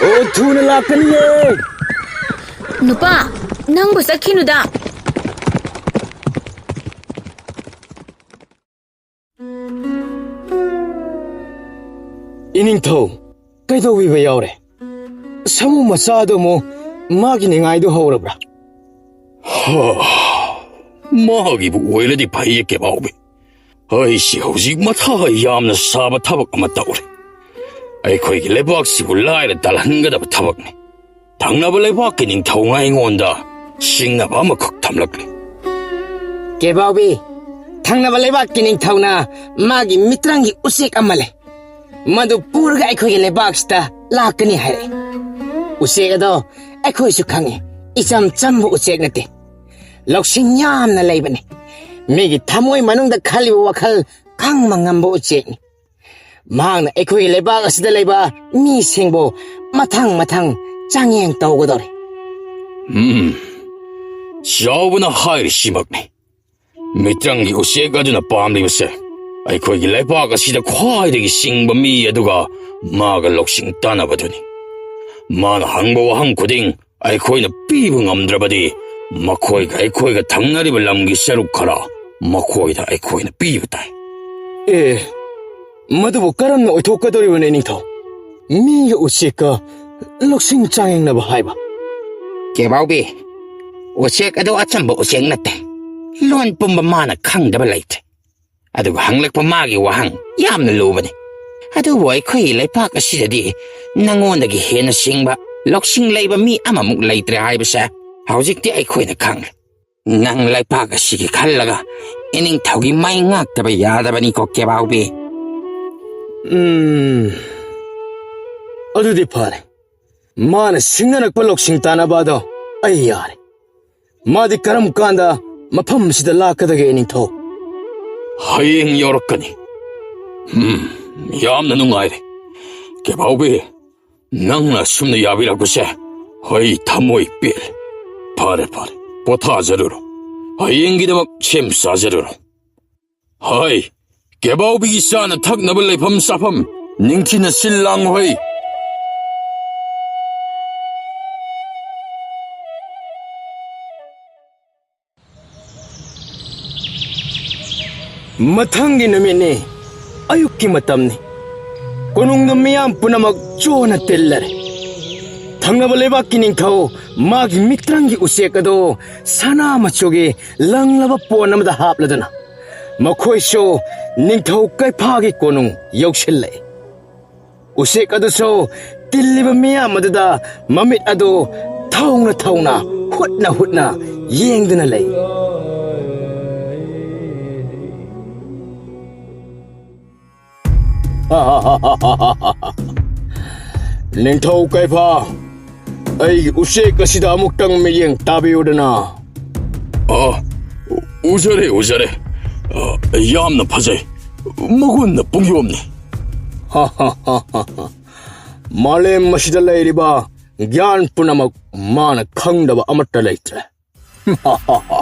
ꯑꯣ, ꯊꯨꯅ ꯂꯥꯛꯀꯅꯤꯌꯦ꯫ ꯅꯨꯄꯥ, ꯅꯪꯕꯨ ꯆꯠꯈꯤꯅꯨꯗ꯫ ꯏꯅꯤꯡꯊꯧ, ꯀꯩꯗꯧꯕꯤꯕ ꯌꯥꯎꯔꯦ? ꯁꯥꯃꯨ ꯃꯆꯥꯗꯣ ꯑꯃꯨꯛ ꯃꯥꯒꯤ ꯅꯤꯡꯉꯥꯏꯗꯨ ꯍꯧꯔꯕ꯭ꯔꯥ? ꯍꯥ, ꯃꯥꯒꯤꯕꯨ ꯑꯣꯏꯔꯗꯤ ꯐꯩꯌꯦ, ꯀꯦꯕꯥꯎꯕꯤ꯫ ꯑꯩꯁꯤ ꯍꯧꯖꯤꯛ ꯃꯊꯥ ꯌꯥꯝꯅ ꯁꯥꯕ ꯊꯕꯛ ꯑꯃ ꯇꯧꯔꯦ꯫ ꯑꯩꯈꯣꯏꯒꯤ ꯂꯩꯕꯥꯛꯁꯤꯕꯨ ꯂꯥꯏꯔ ꯇꯥꯜꯍꯟꯒꯗꯕ ꯊꯕꯛꯅꯤ꯫ ꯊꯪꯅꯕ ꯂꯩꯕꯥꯛꯀꯤ ꯅꯤꯡꯊꯧꯅ ꯑꯩꯉꯣꯟꯗ ꯁꯤꯡꯅꯕ ꯑꯃꯈꯛ ꯊꯝꯂꯛꯂꯤ꯫ ꯀꯦꯕꯥꯎꯕꯤ, ꯊꯪꯅꯕ ꯂꯩꯕꯥꯛꯀꯤ ꯅꯤꯡꯊꯧꯅ ꯃꯥꯒꯤ ꯃꯤꯇ꯭ꯔꯪꯒꯤ ꯎꯆꯦꯛ ꯑꯃ ꯂꯩ, ꯃꯗꯨ ꯄꯨꯔꯒ ꯑꯩꯈꯣꯏꯒꯤ ꯂꯩꯕꯥꯛꯁꯤꯗ ꯂꯥꯛꯀꯅꯤ ꯍꯥꯏꯔꯛꯏ꯫ ꯎꯆꯦꯛ ꯑꯗꯣ ꯑꯩꯈꯣꯏꯁꯨ ꯈꯪꯉꯤ, ꯏꯆꯝ ꯆꯝꯕ ꯎꯆꯦꯛ ꯅꯠꯇꯦ꯫ ꯂꯧꯁꯤꯡ ꯌꯥꯝꯅ ꯂꯩꯕꯅꯤ꯫ ꯃꯤꯒꯤ ꯊꯃꯣꯏ ꯃꯅꯨꯡꯗ ꯈꯜꯂꯤꯕ ꯋꯥꯈꯜ ꯈꯪꯕ ꯉꯝꯕ ꯎꯆꯦꯛꯅꯤ꯫ ꯃꯍꯥꯛꯅ ꯑꯩꯈꯣꯏꯒꯤ ꯂꯩꯕꯥꯛ ꯑꯁꯤꯗ ꯂꯩꯕ ꯃꯤꯁꯤꯡꯕꯨ ꯃꯊꯪ ꯃꯊꯪ ꯆꯥꯡꯌꯦꯡ ꯇꯧꯒꯗꯧꯔꯤ꯫ ꯎꯝ, ꯆꯥꯎꯕꯅ ꯍꯥꯏꯔꯤꯁꯤꯃꯛꯅꯤ꯫ ꯃꯤꯇ꯭ꯔꯪꯒꯤ ꯎꯆꯦꯛ ꯑꯗꯨꯅ ꯄꯥꯝꯂꯤꯕꯁꯦ ꯑꯩꯈꯣꯏꯒꯤ ꯂꯩꯕꯥꯛ ꯑꯁꯤꯗ ꯈ꯭ꯋꯥꯏꯗꯒꯤ ꯁꯤꯡꯕ ꯃꯤ ꯑꯗꯨꯒ ꯃꯥꯒ ꯂꯧꯁꯤꯡ ꯇꯥꯟꯅꯕꯗꯨꯅꯤ꯫ ꯃꯥꯅ ꯍꯪꯕ ꯋꯥꯍꯪ ꯈꯨꯗꯤꯡ ꯑꯩꯈꯣꯏꯅ ꯄꯤꯕ ꯉꯝꯗ꯭ꯔꯕꯗꯤ ꯃꯈꯣꯏꯒ ꯑꯩꯈꯣꯏꯒ ꯊꯪꯅꯔꯤꯕ ꯂꯝꯒꯤ ꯁꯔꯨꯛ ꯈꯔ ꯃꯈꯣꯏꯗ ꯑꯩꯈꯣꯏꯅ ꯄꯤꯕ ꯇꯥꯏ꯫ ꯑꯦ, ꯃꯗꯨꯕꯨ ꯀꯔꯝꯅ ꯑꯣꯏꯊꯣꯛꯀꯗꯧꯔꯤꯕꯅꯣ, ꯏꯅꯤꯡꯊꯧ? ꯃꯤꯒ ꯎꯆꯦꯛꯀ ꯂꯧꯁꯤꯡ ꯆꯥꯡꯌꯦꯡꯅꯕ ꯍꯥꯏꯕ? ꯀꯦꯕꯥꯎꯕꯤ, ꯎꯆꯦꯛ ꯑꯗꯨ ꯑꯆꯝꯕ ꯎꯆꯦꯛ ꯅꯠꯇꯦ꯫ ꯂꯣꯟ ꯄꯨꯝꯕ ꯃꯥꯅ ꯈꯪꯗꯕ ꯂꯩꯇꯦ꯫ ꯑꯗꯨꯒ ꯍꯪꯂꯛꯄ ꯃꯥꯒꯤ ꯋꯥꯍꯪ ꯌꯥꯝꯅ ꯂꯨꯕꯅꯤ꯫ ꯑꯗꯨꯕꯨ ꯑꯩꯈꯣꯏꯒꯤ ꯂꯩꯄꯥꯛ ꯑꯁꯤꯗꯗꯤ ꯅꯉꯣꯟꯗꯒꯤ ꯍꯦꯟꯅ ꯁꯤꯡꯕ, ꯂꯧꯁꯤꯡ ꯂꯩꯕ ꯃꯤ ꯑꯃꯃꯨꯛ ꯂꯩꯇ꯭ꯔꯦ ꯍꯥꯏꯕꯁꯦ ꯍꯧꯖꯤꯛꯇꯤ ꯑꯩꯈꯣꯏꯅ ꯈꯪꯂꯦ꯫ ꯅꯪ ꯂꯩꯄꯥꯛ ꯑꯁꯤꯒꯤ ꯈꯜꯂꯒ ꯏꯅꯤꯡꯊꯧꯒꯤ ꯃꯩ ꯉꯥꯛꯇꯕ ꯌꯥꯗꯕꯅꯤꯀꯣ, ꯀꯦꯕꯥꯎꯕꯤ꯫ ꯎꯝ, ꯑꯗꯨꯗꯤ ꯐꯔꯦ꯫ ꯃꯥꯅ ꯁꯤꯡꯅꯔꯛꯄ ꯂꯧꯁꯤꯡ ꯇꯥꯟꯅꯕ ꯑꯗꯣ ꯑꯩ ꯌꯥꯔꯦ꯫ ꯃꯥꯗꯤ ꯀꯔꯝ ꯀꯥꯟꯗ ꯃꯐꯝ ꯑꯁꯤꯗ ꯂꯥꯛꯀꯗꯒꯦ, ꯏꯅꯤꯡꯊꯧ? ꯍꯌꯦꯡ ꯌꯧꯔꯛꯀꯅꯤ꯫ ꯎꯝ, ꯌꯥꯝꯅ ꯅꯨꯡꯉꯥꯏꯔꯦ꯫ ꯀꯦꯕꯥꯎꯕꯤ, ꯅꯪꯅ ꯑꯁꯨꯝꯅ ꯌꯥꯕꯤꯔꯛꯄꯁꯦ ꯑꯩ ꯊꯃꯣꯏ ꯄꯦꯜꯂꯦ꯫ ꯐꯔꯦ, ꯐꯔꯦ, ꯄꯣꯊꯥꯖꯔꯨꯔꯣ꯫ ꯍꯌꯦꯡꯒꯤꯗꯃꯛ ꯁꯦꯝ ꯁꯥꯖꯔꯨꯔꯣ꯫ ꯍꯣꯏ, ꯀꯦꯕꯥꯎꯕꯤꯒꯤ ꯆꯥꯅ ꯊꯛꯅꯕ ꯂꯩꯐꯝ ꯆꯥꯐꯝ ꯅꯤꯡꯊꯤꯅ ꯁꯤꯜ ꯂꯥꯡꯉꯨ ꯍꯩ꯫ ꯃꯊꯪꯒꯤ ꯅꯨꯃꯤꯠꯅꯤ꯫ ꯑꯌꯨꯛꯀꯤ ꯃꯇꯝꯅꯤ꯫ ꯀꯣꯅꯨꯡꯗ ꯃꯤꯌꯥꯝ ꯄꯨꯝꯅꯃꯛ ꯆꯣꯟꯅ ꯇꯤꯜꯂꯔꯦ꯫ ꯊꯪꯅꯕ ꯂꯩꯕꯥꯛꯀꯤ ꯅꯤꯡꯊꯧ ꯃꯥꯒꯤ ꯃꯤꯇ꯭ꯔꯪꯒꯤ ꯎꯆꯦꯛ ꯑꯗꯨ ꯁꯅꯥ ꯃꯆꯨꯒꯤ ꯂꯪꯂꯕ ꯄꯣꯟ ꯑꯃꯗ ꯍꯥꯞꯂꯗꯨꯅ ꯃꯈꯣꯏꯁꯨ ꯅꯤꯡꯊꯧ ꯀꯩꯐꯥꯒꯤ ꯀꯣꯅꯨꯡ ꯌꯧꯁꯤꯜꯂꯛꯏ꯫ ꯎꯆꯦꯛ ꯑꯗꯨꯁꯨ ꯇꯤꯜꯂꯤꯕ ꯃꯤꯌꯥꯝ ꯑꯗꯨꯗ ꯃꯃꯤꯠ ꯑꯗꯨ ꯊꯧꯅ ꯊꯧꯅ, ꯍꯨꯠꯅ ꯍꯨꯠꯅ ꯌꯦꯡꯗꯨꯅ ꯂꯩ꯫ ꯅꯤꯡꯊꯧ ꯀꯩꯐꯥ, ꯑꯩꯒꯤ ꯎꯆꯦꯛ ꯑꯁꯤꯗ ꯑꯃꯨꯛꯇꯪ ꯃꯤꯠꯌꯦꯡ ꯇꯥꯕꯤꯌꯨꯗꯅ꯫ ꯑ, ꯎ-, ꯎꯖꯔꯦ, ꯎꯖꯔꯦ꯫ ꯑ, ꯌꯥꯝꯅ ꯐꯖꯩ꯫ ꯃꯒꯨꯟꯅ ꯄꯨꯡꯌꯣꯝꯅꯤ꯫ ꯃꯥꯂꯦꯝ ꯑꯁꯤꯗ ꯂꯩꯔꯤꯕ ꯒ꯭ꯌꯥꯟ ꯄꯨꯝꯅꯃꯛ ꯃꯥꯅ ꯈꯪꯗꯕ ꯑꯃꯠꯇ ꯂꯩꯇ꯭ꯔꯦ꯫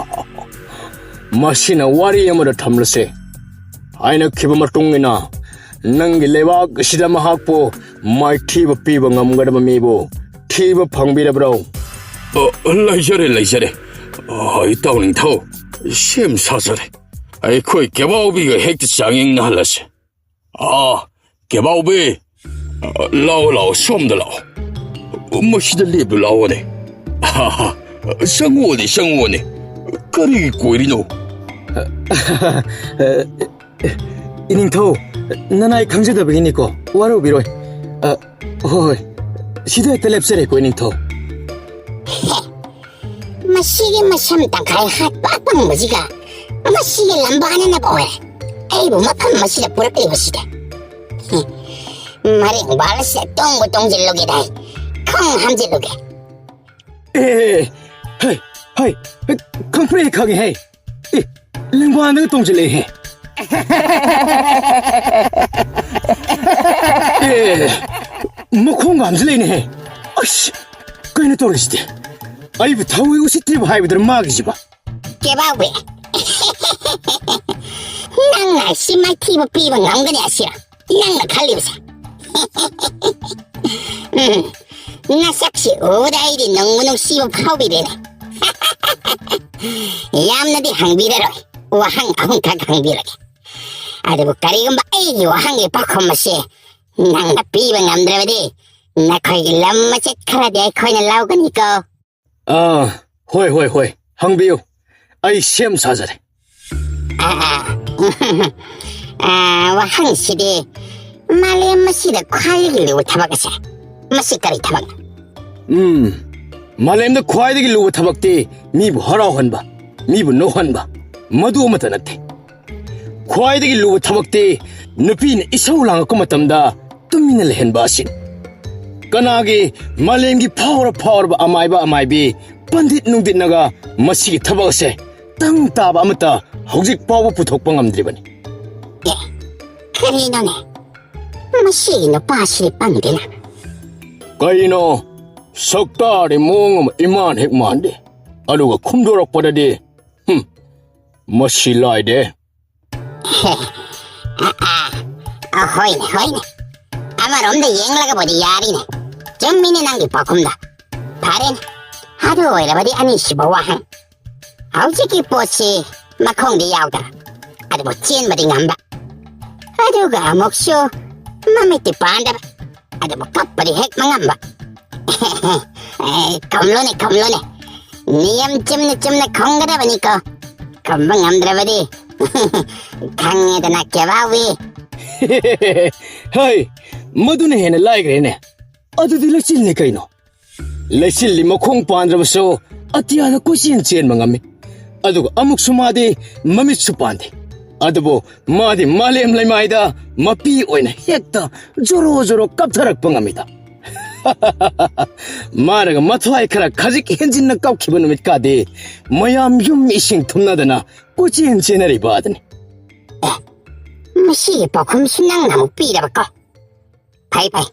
ꯃꯁꯤꯅ ꯋꯥꯔꯤ ꯑꯃꯗ ꯊꯝꯂꯁꯦ꯫ ꯍꯥꯏꯅꯈꯤꯕ ꯃꯇꯨꯡ ꯏꯟꯅ, ꯅꯪꯒꯤ ꯂꯩꯕꯥꯛ ꯑꯁꯤꯗ ꯃꯍꯥꯛꯄꯨ ꯃꯥꯏꯊꯤꯕ ꯄꯤꯕ ꯉꯝꯒꯗꯕ ꯃꯤꯕꯨ ꯊꯤꯕ ꯐꯪꯕꯤꯔꯕ꯭ꯔꯣ? ꯑ, ꯂꯩꯖꯔꯦ, ꯂꯩꯖꯔꯦ꯫ ꯑ, ꯏꯇꯥꯎ ꯅꯤꯡꯊꯧ, ꯁꯦꯝ ꯁꯥꯖꯔꯦ꯫ ꯑꯩꯈꯣꯏ ꯀꯦꯕꯥꯎꯕꯤꯒ ꯍꯦꯛꯇ ꯆꯥꯡꯌꯦꯡꯅꯍꯜꯂꯁꯦ꯫ ꯑꯥ, ꯀꯦꯕꯥꯎꯕꯤ! ꯑ, ꯂꯥꯛꯑꯣ, ꯂꯥꯛꯑꯣ, ꯁꯣꯝꯗ ꯂꯥꯛꯑꯣ꯫ ꯃꯁꯤꯗ ꯂꯦꯞꯄꯨ ꯂꯥꯛꯑꯣꯅꯦ꯫ ꯑꯍꯥꯍꯥ, ꯆꯪꯉꯛꯑꯣꯅꯦ, ꯆꯪꯉꯛꯑꯣꯅꯦ꯫ ꯀꯔꯤꯒꯤ ꯀꯣꯏꯔꯤꯅꯣ? ꯏꯅꯤꯡꯊꯧ, ꯅꯅꯥꯏ ꯈꯪꯖꯗꯕꯒꯤꯅꯤꯀꯣ, ꯋꯥꯔꯧꯕꯤꯔꯣꯏ꯫ ꯑ, ꯍꯣꯏ, ꯍꯣꯏ, ꯁꯤꯗ ꯍꯦꯛꯇ ꯂꯦꯞꯆꯔꯦꯀꯣ, ꯏꯅꯤꯡꯊꯧ꯫ ꯃꯁꯤꯒꯤ ꯃꯁꯝ ꯇꯪꯈꯥꯏ ꯍꯥꯠꯄ ꯑꯄꯪꯕꯁꯤꯒ ꯃꯁꯤꯒꯤ ꯂꯝꯕꯥꯅꯅꯕ ꯑꯣꯏꯔꯦ ꯑꯩꯕꯨ ꯃꯐꯝ ꯑꯁꯤꯗ ꯄꯨꯔꯛꯂꯤꯕꯁꯤꯗ꯫ ꯃꯔꯦꯡ ꯕꯥꯜ ꯑꯁꯤꯗ ꯇꯣꯡꯕ ꯇꯣꯡꯁꯤꯜꯂꯨꯒꯦꯗ ꯑꯩ ꯈꯣꯡ ꯍꯥꯝꯖꯤꯜꯂꯨꯒꯦ꯫ ꯑꯦ, ꯍꯩ, ꯍꯩ, ꯈꯪꯄ꯭ꯔꯦꯛ ꯈꯪꯉꯦ, ꯍꯩ꯫ ꯑꯦ, ꯂꯦꯡꯕꯥꯟꯗꯒ ꯇꯣꯡꯁꯤꯜꯂꯛꯑꯦꯍꯦ꯫ ꯑꯦ, ꯃꯈꯣꯡ ꯉꯥꯝꯁꯤꯜꯂꯛꯏꯅꯦꯍꯦ꯫ ꯑꯁ, ꯀꯩꯅꯣ ꯇꯧꯔꯤꯁꯤꯗꯤ? ꯑꯩꯕꯨ ꯊꯋꯥꯏ ꯎꯁꯤꯠꯇ꯭ꯔꯤꯕ ꯍꯥꯏꯕꯗꯨꯔ ꯃꯥꯒꯤꯁꯤꯕ? ꯀꯦꯕꯥꯎꯕꯤ, ꯅꯪꯅ ꯁꯤ ꯃꯥꯏꯊꯤꯕ ꯄꯤꯕ ꯉꯝꯒꯅꯤ ꯑꯁꯤꯔ ꯅꯪꯅ ꯈꯜꯂꯤꯕꯁꯦ? ꯎꯝ, ꯅꯁꯛꯁꯤ ꯎꯕꯗ ꯑꯩꯗꯤ ꯅꯨꯡꯕꯨ ꯅꯨꯡꯁꯤꯕ ꯐꯥꯎꯕꯤꯔꯦꯅꯦ꯫ ꯌꯥꯝꯅꯗꯤ ꯍꯪꯕꯤꯔꯔꯣꯏ, ꯋꯥꯍꯪ ꯑꯍꯨꯝꯈꯛ ꯍꯪꯕꯤꯔꯒꯦ꯫ ꯑꯗꯨꯕꯨ ꯀꯔꯤꯒꯨꯝꯕ ꯑꯩꯒꯤ ꯋꯥꯍꯪꯒꯤ ꯄꯥꯎꯈꯨꯝ ꯑꯁꯤ ꯅꯪꯅ ꯄꯤꯕ ꯉꯝꯗ꯭ꯔꯕꯗꯤ, ꯅꯈꯣꯏꯒꯤ ꯂꯝ ꯃꯆꯦꯠ ꯈꯔꯗꯤ ꯑꯩꯈꯣꯏꯅ ꯂꯧꯒꯅꯤꯀꯣ꯫ ꯑꯥ, ꯍꯣꯏ, ꯍꯣꯏ, ꯍꯣꯏ, ꯍꯪꯕꯤꯌꯨ꯫ ꯑꯩ ꯁꯦꯝ ꯁꯥꯖꯔꯦ꯫ ꯑꯥ, ꯑꯥ, ꯋꯥꯍꯪꯁꯤꯗꯤ, ꯃꯥꯂꯦꯝ ꯑꯁꯤꯗ ꯈ꯭ꯋꯥꯏꯗꯒꯤ ꯂꯨꯕ ꯊꯕꯛ ꯑꯁꯦ, ꯃꯁꯤ ꯀꯔꯤ ꯊꯕꯛꯅꯣ? ꯎꯝ, ꯃꯥꯂꯦꯝꯗ ꯈ꯭ꯋꯥꯏꯗꯒꯤ ꯂꯨꯕ ꯊꯕꯛꯇꯤ ꯃꯤꯕꯨ ꯍꯔꯥꯎꯍꯟꯕ, ꯃꯤꯕꯨ ꯅꯣꯛꯍꯟꯕ, ꯃꯗꯨ ꯑꯃꯠꯇ ꯅꯠꯇꯦ꯫ ꯈ꯭ꯋꯥꯏꯗꯒꯤ ꯂꯨꯕ ꯊꯕꯛꯇꯤ ꯅꯨꯄꯤꯅ ꯏꯁꯧ ꯂꯥꯡꯉꯛꯄ ꯃꯇꯝꯗ ꯇꯨꯃꯤꯟꯅ ꯂꯩꯍꯟꯕ ꯑꯁꯤꯅꯤ꯫ ꯀꯅꯥꯒꯤ ꯃꯥꯂꯦꯝꯒꯤ ꯐꯥꯎꯔ ꯐꯥꯎꯔꯕ ꯑꯃꯥꯏꯕ ꯑꯃꯥꯏꯕꯤ, ꯄꯟꯗꯤꯠ ꯅꯨꯡꯗꯤꯠꯅꯒ ꯃꯁꯤꯒꯤ ꯊꯕꯛ ꯑꯁꯦ ꯇꯪ ꯇꯥꯕ ꯑꯃꯠꯇ ꯍꯧꯖꯤꯛ ꯐꯥꯎꯕ ꯄꯨꯊꯣꯛꯄ ꯉꯝꯗ꯭ꯔꯤꯕꯅꯤ꯫ ꯑꯦ, ꯀꯔꯤꯅꯣꯅꯦ? ꯃꯁꯤ ꯅꯨꯄꯥꯁꯤ ꯄꯪꯗꯦꯅ꯫ ꯀꯩꯅꯣ? ꯁꯛꯇꯥꯗꯤ ꯃꯑꯣꯡ ꯑꯃ ꯏꯃꯥꯟ ꯍꯦꯛ ꯃꯥꯟꯗꯦ꯫ ꯑꯗꯨꯒ ꯈꯨꯝꯗꯣꯔꯛꯄꯗꯗꯤ, ꯍꯨꯝ, ꯃꯁꯤ ꯂꯥꯏꯗꯦ꯫ ꯑ, ꯑ, ꯑ, ꯍꯣꯏꯅꯦ, ꯍꯣꯏꯅꯦ꯫ ꯑꯃꯔꯣꯝꯗ ꯌꯦꯡꯂꯒꯕꯨꯗꯤ ꯌꯥꯔꯤꯅꯦ꯫ ꯆꯨꯝꯃꯤꯅꯦ ꯅꯪꯒꯤ ꯄꯥꯎꯈꯨꯝꯗꯣ꯫ ꯐꯔꯦꯅꯦ꯫ ꯑꯗꯨ ꯑꯣꯏꯔꯕꯗꯤ ꯑꯅꯤꯁꯨꯕ ꯋꯥꯍꯪ꯫ ꯍꯧꯖꯤꯛꯀꯤ ꯄꯣꯠꯁꯤ ꯃꯈꯣꯡꯗꯤ ꯌꯥꯎꯗꯕ, ꯑꯗꯨꯕꯨ ꯆꯦꯟꯕꯗꯤ ꯉꯝꯕ, ꯑꯗꯨꯒ ꯑꯃꯨꯛꯁꯨ ꯃꯃꯤꯠꯇꯤ ꯄꯥꯟꯗꯕ, ꯑꯗꯨꯕꯨ ꯀꯞꯄꯗꯤ ꯍꯦꯛ ꯃꯉꯝꯕ꯫ ꯑꯦ, ꯈꯨꯝꯂꯨꯅꯦ, ꯈꯨꯝꯂꯨꯅꯦ꯫ ꯅꯤꯌꯝ ꯆꯨꯝꯅ ꯆꯨꯝꯅ ꯈꯨꯝꯒꯗꯕꯅꯤꯀꯣ꯫ ꯈꯨꯝꯕ ꯉꯝꯗ꯭ꯔꯕꯗꯤ ꯈꯪꯉꯦꯗꯅ, ꯀꯦꯕꯥꯎꯕꯤ꯫ ꯍꯩ, ꯃꯗꯨꯅ ꯍꯦꯟꯅ ꯂꯥꯏꯈ꯭ꯔꯦꯅꯦ꯫ ꯑꯗꯨꯗꯤ ꯂꯩꯆꯤꯜꯅꯤ ꯀꯩꯅꯣ꯫ ꯂꯩꯆꯤꯜꯗꯤ ꯃꯈꯣꯡ ꯄꯥꯟꯗ꯭ꯔꯕꯁꯨ ꯑꯇꯤꯌꯥꯗ ꯀꯣꯏꯆꯦꯟ ꯆꯦꯟꯕ ꯉꯝꯃꯤ꯫ ꯑꯗꯨꯒ ꯑꯃꯨꯛꯁꯨ ꯃꯥꯗꯤ ꯃꯃꯤꯠꯁꯨ ꯄꯥꯟꯗꯦ꯫ ꯑꯗꯨꯕꯨ ꯃꯥꯗꯤ ꯃꯥꯂꯦꯝ ꯂꯩꯃꯥꯏꯗ ꯃꯄꯤ ꯑꯣꯏꯅ ꯍꯦꯛꯇ ꯖꯣꯔꯣ ꯖꯣꯔꯣ ꯀꯞꯊꯔꯛꯄ ꯉꯝꯃꯤꯗ꯫ ꯃꯥꯅꯒ ꯃꯊ꯭ꯋꯥꯏ ꯈꯔ ꯈꯖꯤꯛ ꯍꯦꯟꯖꯤꯟꯅ ꯀꯞꯈꯤꯕ ꯅꯨꯃꯤꯠꯀꯥꯗꯤ ꯃꯌꯥꯝ ꯌꯨꯝ ꯏꯁꯤꯡ ꯊꯨꯝꯅꯗꯅ ꯀꯣꯏꯆꯦꯟ ꯆꯦꯟꯅꯔꯤꯕ ꯑꯗꯨꯅꯤ꯫ ꯑꯦ, ꯃꯁꯤꯒꯤ ꯄꯥꯎꯈꯨꯝꯁꯨ ꯅꯪꯅ ꯑꯃꯨꯛ ꯄꯤꯔꯕꯀꯣ? ꯐꯩ, ꯐꯩ꯫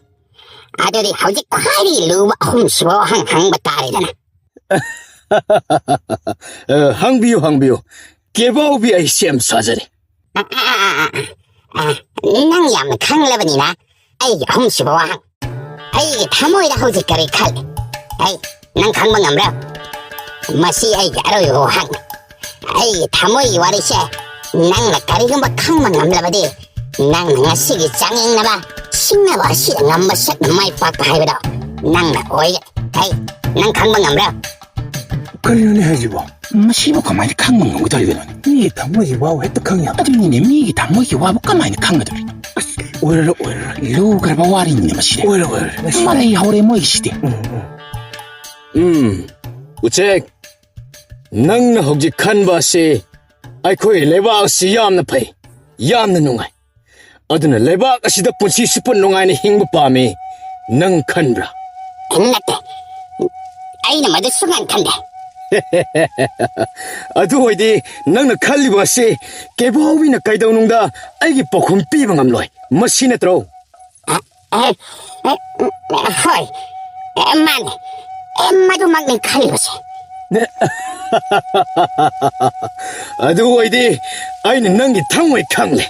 ꯑꯗꯨꯗꯤ ꯍꯧꯖꯤꯛ ꯈ꯭ꯋꯥꯏꯗꯒꯤ ꯂꯨꯕ ꯑꯍꯨꯝꯁꯨꯕ ꯋꯥꯍꯪ ꯍꯪꯕ ꯇꯥꯔꯦꯗꯅ꯫ ꯑ, ꯍꯪꯕꯤꯌꯨ, ꯍꯪꯕꯤꯌꯨ꯫ ꯀꯦꯕꯥꯎꯕꯤ, ꯑꯩ ꯁꯦꯝ ꯁꯥꯖꯔꯦ꯫ ꯑ, ꯑ, ꯑ, ꯑ, ꯑ, ꯑ, ꯅꯪ ꯌꯥꯝꯅ ꯈꯪꯂꯕꯅꯤꯅ, ꯑꯩꯒꯤ ꯑꯍꯨꯝꯁꯨꯕ ꯋꯥꯍꯪ꯫ ꯑꯩꯒꯤ ꯊꯃꯣꯏꯗ ꯍꯧꯖꯤꯛ ꯀꯔꯤ ꯈꯜꯂꯤ? ꯑꯩ, ꯅꯪ ꯈꯪꯕ ꯉꯝꯕ꯭ꯔꯥ? ꯃꯁꯤ ꯑꯩꯒꯤ ꯑꯔꯣꯏꯕ ꯋꯥꯍꯪꯅꯤ꯫ ꯑꯩꯒꯤ ꯊꯃꯣꯏꯒꯤ ꯋꯥꯔꯤꯁꯦ ꯅꯪꯅ ꯀꯔꯤꯒꯨꯝꯕ ꯈꯪꯕ ꯉꯝꯂꯕꯗꯤ, ꯅꯪꯅ ꯉꯁꯤꯒꯤ ꯆꯥꯡꯌꯦꯡꯅꯕ ꯁꯤꯡꯅꯕ ꯑꯁꯤꯗ ꯉꯝꯕ ꯁꯛꯅ ꯃꯥꯏ ꯄꯥꯛꯄ ꯍꯥꯏꯕꯗꯣ ꯅꯪꯅ ꯑꯣꯏꯒꯦ꯫ ꯍꯩ, ꯅꯪ ꯈꯪꯕ ꯉꯝꯕ꯭ꯔꯥ? ꯀꯔꯤꯅꯣꯅꯦ ꯍꯥꯏꯁꯤꯕꯣ? ꯃꯁꯤꯕꯨ ꯀꯃꯥꯏꯅ ꯈꯪꯕ ꯉꯝꯒꯗꯧꯔꯤꯕꯅꯣꯅꯦ? ꯃꯤꯒꯤ ꯊꯃꯣꯏꯒꯤ ꯋꯥꯕꯨ ꯍꯦꯛꯇ ꯈꯪ ꯌꯥꯕ? ꯑꯗꯨꯅꯤꯅꯦ, ꯃꯤꯒꯤ ꯊꯃꯣꯏꯒꯤ ꯋꯥꯕꯨ ꯀꯃꯥꯏꯅ ꯈꯪꯒꯗꯧꯔꯤꯅꯣ? ꯑꯁ, ꯑꯣꯏꯔꯔꯣꯏ, ꯑꯣꯏꯔꯔꯣꯏ꯫ ꯂꯨꯈ꯭ꯔꯕ ꯋꯥꯔꯤꯅꯤꯅꯦ ꯃꯁꯤꯗꯤ꯫ ꯑꯣꯏꯔꯣꯏ, ꯑꯣꯏꯔꯣꯏ, ꯃꯁꯤ ꯃꯔꯩ ꯍꯧꯔꯦ ꯃꯣꯏꯒꯤꯁꯤꯗꯤ꯫ ꯎꯝ, ꯎꯝ꯫ ꯎꯝ, ꯎꯆꯦꯛ, ꯅꯪꯅ ꯍꯧꯖꯤꯛ ꯈꯟꯕ ꯑꯁꯤ ꯑꯩꯈꯣꯏ ꯂꯩꯕꯥꯛ ꯑꯁꯤ ꯌꯥꯝꯅ ꯐꯩ, ꯌꯥꯝꯅ ꯅꯨꯡꯉꯥꯏ꯫ ꯑꯗꯨꯅ ꯂꯩꯕꯥꯛ ꯑꯁꯤꯗ ꯄꯨꯟꯁꯤ ꯁꯨꯞꯄ ꯅꯨꯡꯉꯥꯏꯅ ꯍꯤꯡꯕ ꯄꯥꯝꯃꯤ꯫ ꯅꯪ ꯈꯟꯕ꯭ꯔꯥ? ꯅꯠꯇꯦ, ꯑꯩꯅ ꯃꯗꯨ ꯁꯨꯡꯈꯟ ꯈꯟꯗꯦ꯫ ꯑꯗꯨ ꯑꯣꯏꯗꯤ ꯅꯪꯅ ꯈꯜꯂꯤꯕ ꯑꯁꯤ ꯀꯦꯕꯥꯎꯕꯤꯅ ꯀꯩꯗꯧꯅꯨꯡꯗ ꯑꯩꯒꯤ ꯄꯥꯎꯈꯨꯝ ꯄꯤꯕ ꯉꯝꯂꯣꯏ꯫ ꯃꯁꯤ ꯅꯠꯇ꯭ꯔꯣ? ꯑ, ꯑ, ꯑ, ꯍꯣꯏ, ꯑ, ꯃꯥꯅꯦ꯫ ꯑ, ꯃꯗꯨꯃꯛꯅꯤ ꯈꯜꯂꯤꯕꯁꯦ꯫ ꯑꯗꯨ ꯑꯣꯏꯗꯤ ꯑꯩꯅ ꯅꯪꯒꯤ ꯊꯃꯣꯏ ꯈꯪꯂꯦ꯫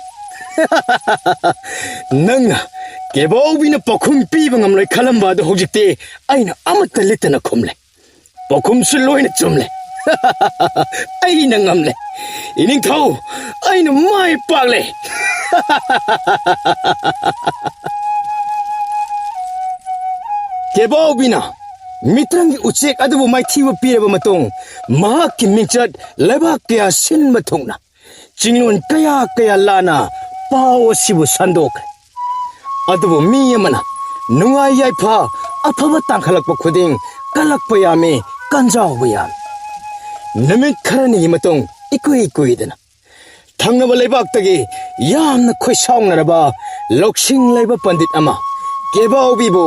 ꯅꯪꯅ ꯀꯦꯕꯥꯎꯕꯤꯅ ꯄꯥꯎꯈꯨꯝ ꯄꯤꯕ ꯉꯝꯂꯣꯏ ꯈꯜꯂꯝꯕ ꯑꯗꯨ ꯍꯧꯖꯤꯛꯇꯤ ꯑꯩꯅ ꯑꯃꯠꯇ ꯂꯤꯠꯇꯅ ꯈꯨꯝꯂꯦ꯫ ꯄꯥꯎꯈꯨꯝꯁꯨ ꯂꯣꯏꯅ ꯆꯨꯝꯂꯦ꯫ ꯑꯩꯅ ꯉꯝꯂꯦ꯫ ꯏꯅꯤꯡꯊꯧ, ꯑꯩꯅ ꯃꯥꯏ ꯄꯥꯛꯂꯦ꯫ ꯀꯦꯕꯥꯎꯕꯤꯅ ꯃꯤꯇ꯭ꯔꯪꯒꯤ ꯎꯆꯦꯛ ꯑꯗꯨꯕꯨ ꯃꯥꯏꯊꯤꯕ ꯄꯤꯔꯕ ꯃꯇꯨꯡ, ꯃꯍꯥꯛꯀꯤ ꯃꯤꯡꯆꯠ ꯂꯩꯕꯥꯛ ꯀꯌꯥ ꯁꯤꯟꯕ ꯊꯨꯡꯅ ꯆꯤꯡꯂꯣꯟ ꯀꯌꯥ ꯀꯌꯥ ꯂꯥꯟꯅ ꯄꯥꯎ ꯑꯁꯤꯕꯨ ꯁꯟꯗꯣꯛꯈ꯭ꯔꯦ꯫ ꯑꯗꯨꯕꯨ ꯃꯤ ꯑꯃꯅ ꯅꯨꯡꯉꯥꯏ ꯌꯥꯏꯐ ꯑꯐꯕ ꯇꯥꯡꯈꯠꯂꯛꯄ ꯈꯨꯗꯤꯡ ꯀꯜꯂꯛꯄ ꯌꯥꯝꯃꯤ, ꯀꯟꯖꯥꯎꯕ ꯌꯥꯝꯃꯤ꯫ ꯅꯨꯃꯤꯠ ꯈꯔꯅꯤꯒꯤ ꯃꯇꯨꯡ ꯏꯀꯨꯏ ꯀꯨꯏꯗꯅ ꯊꯪꯅꯕ ꯂꯩꯕꯥꯛꯇꯒꯤ ꯌꯥꯝꯅ ꯈꯣꯏꯁꯥꯎꯅꯔꯕ ꯂꯧꯁꯤꯡ ꯂꯩꯕ ꯄꯟꯗꯤꯠ ꯑꯃ ꯀꯦꯕꯥꯎꯕꯤꯕꯨ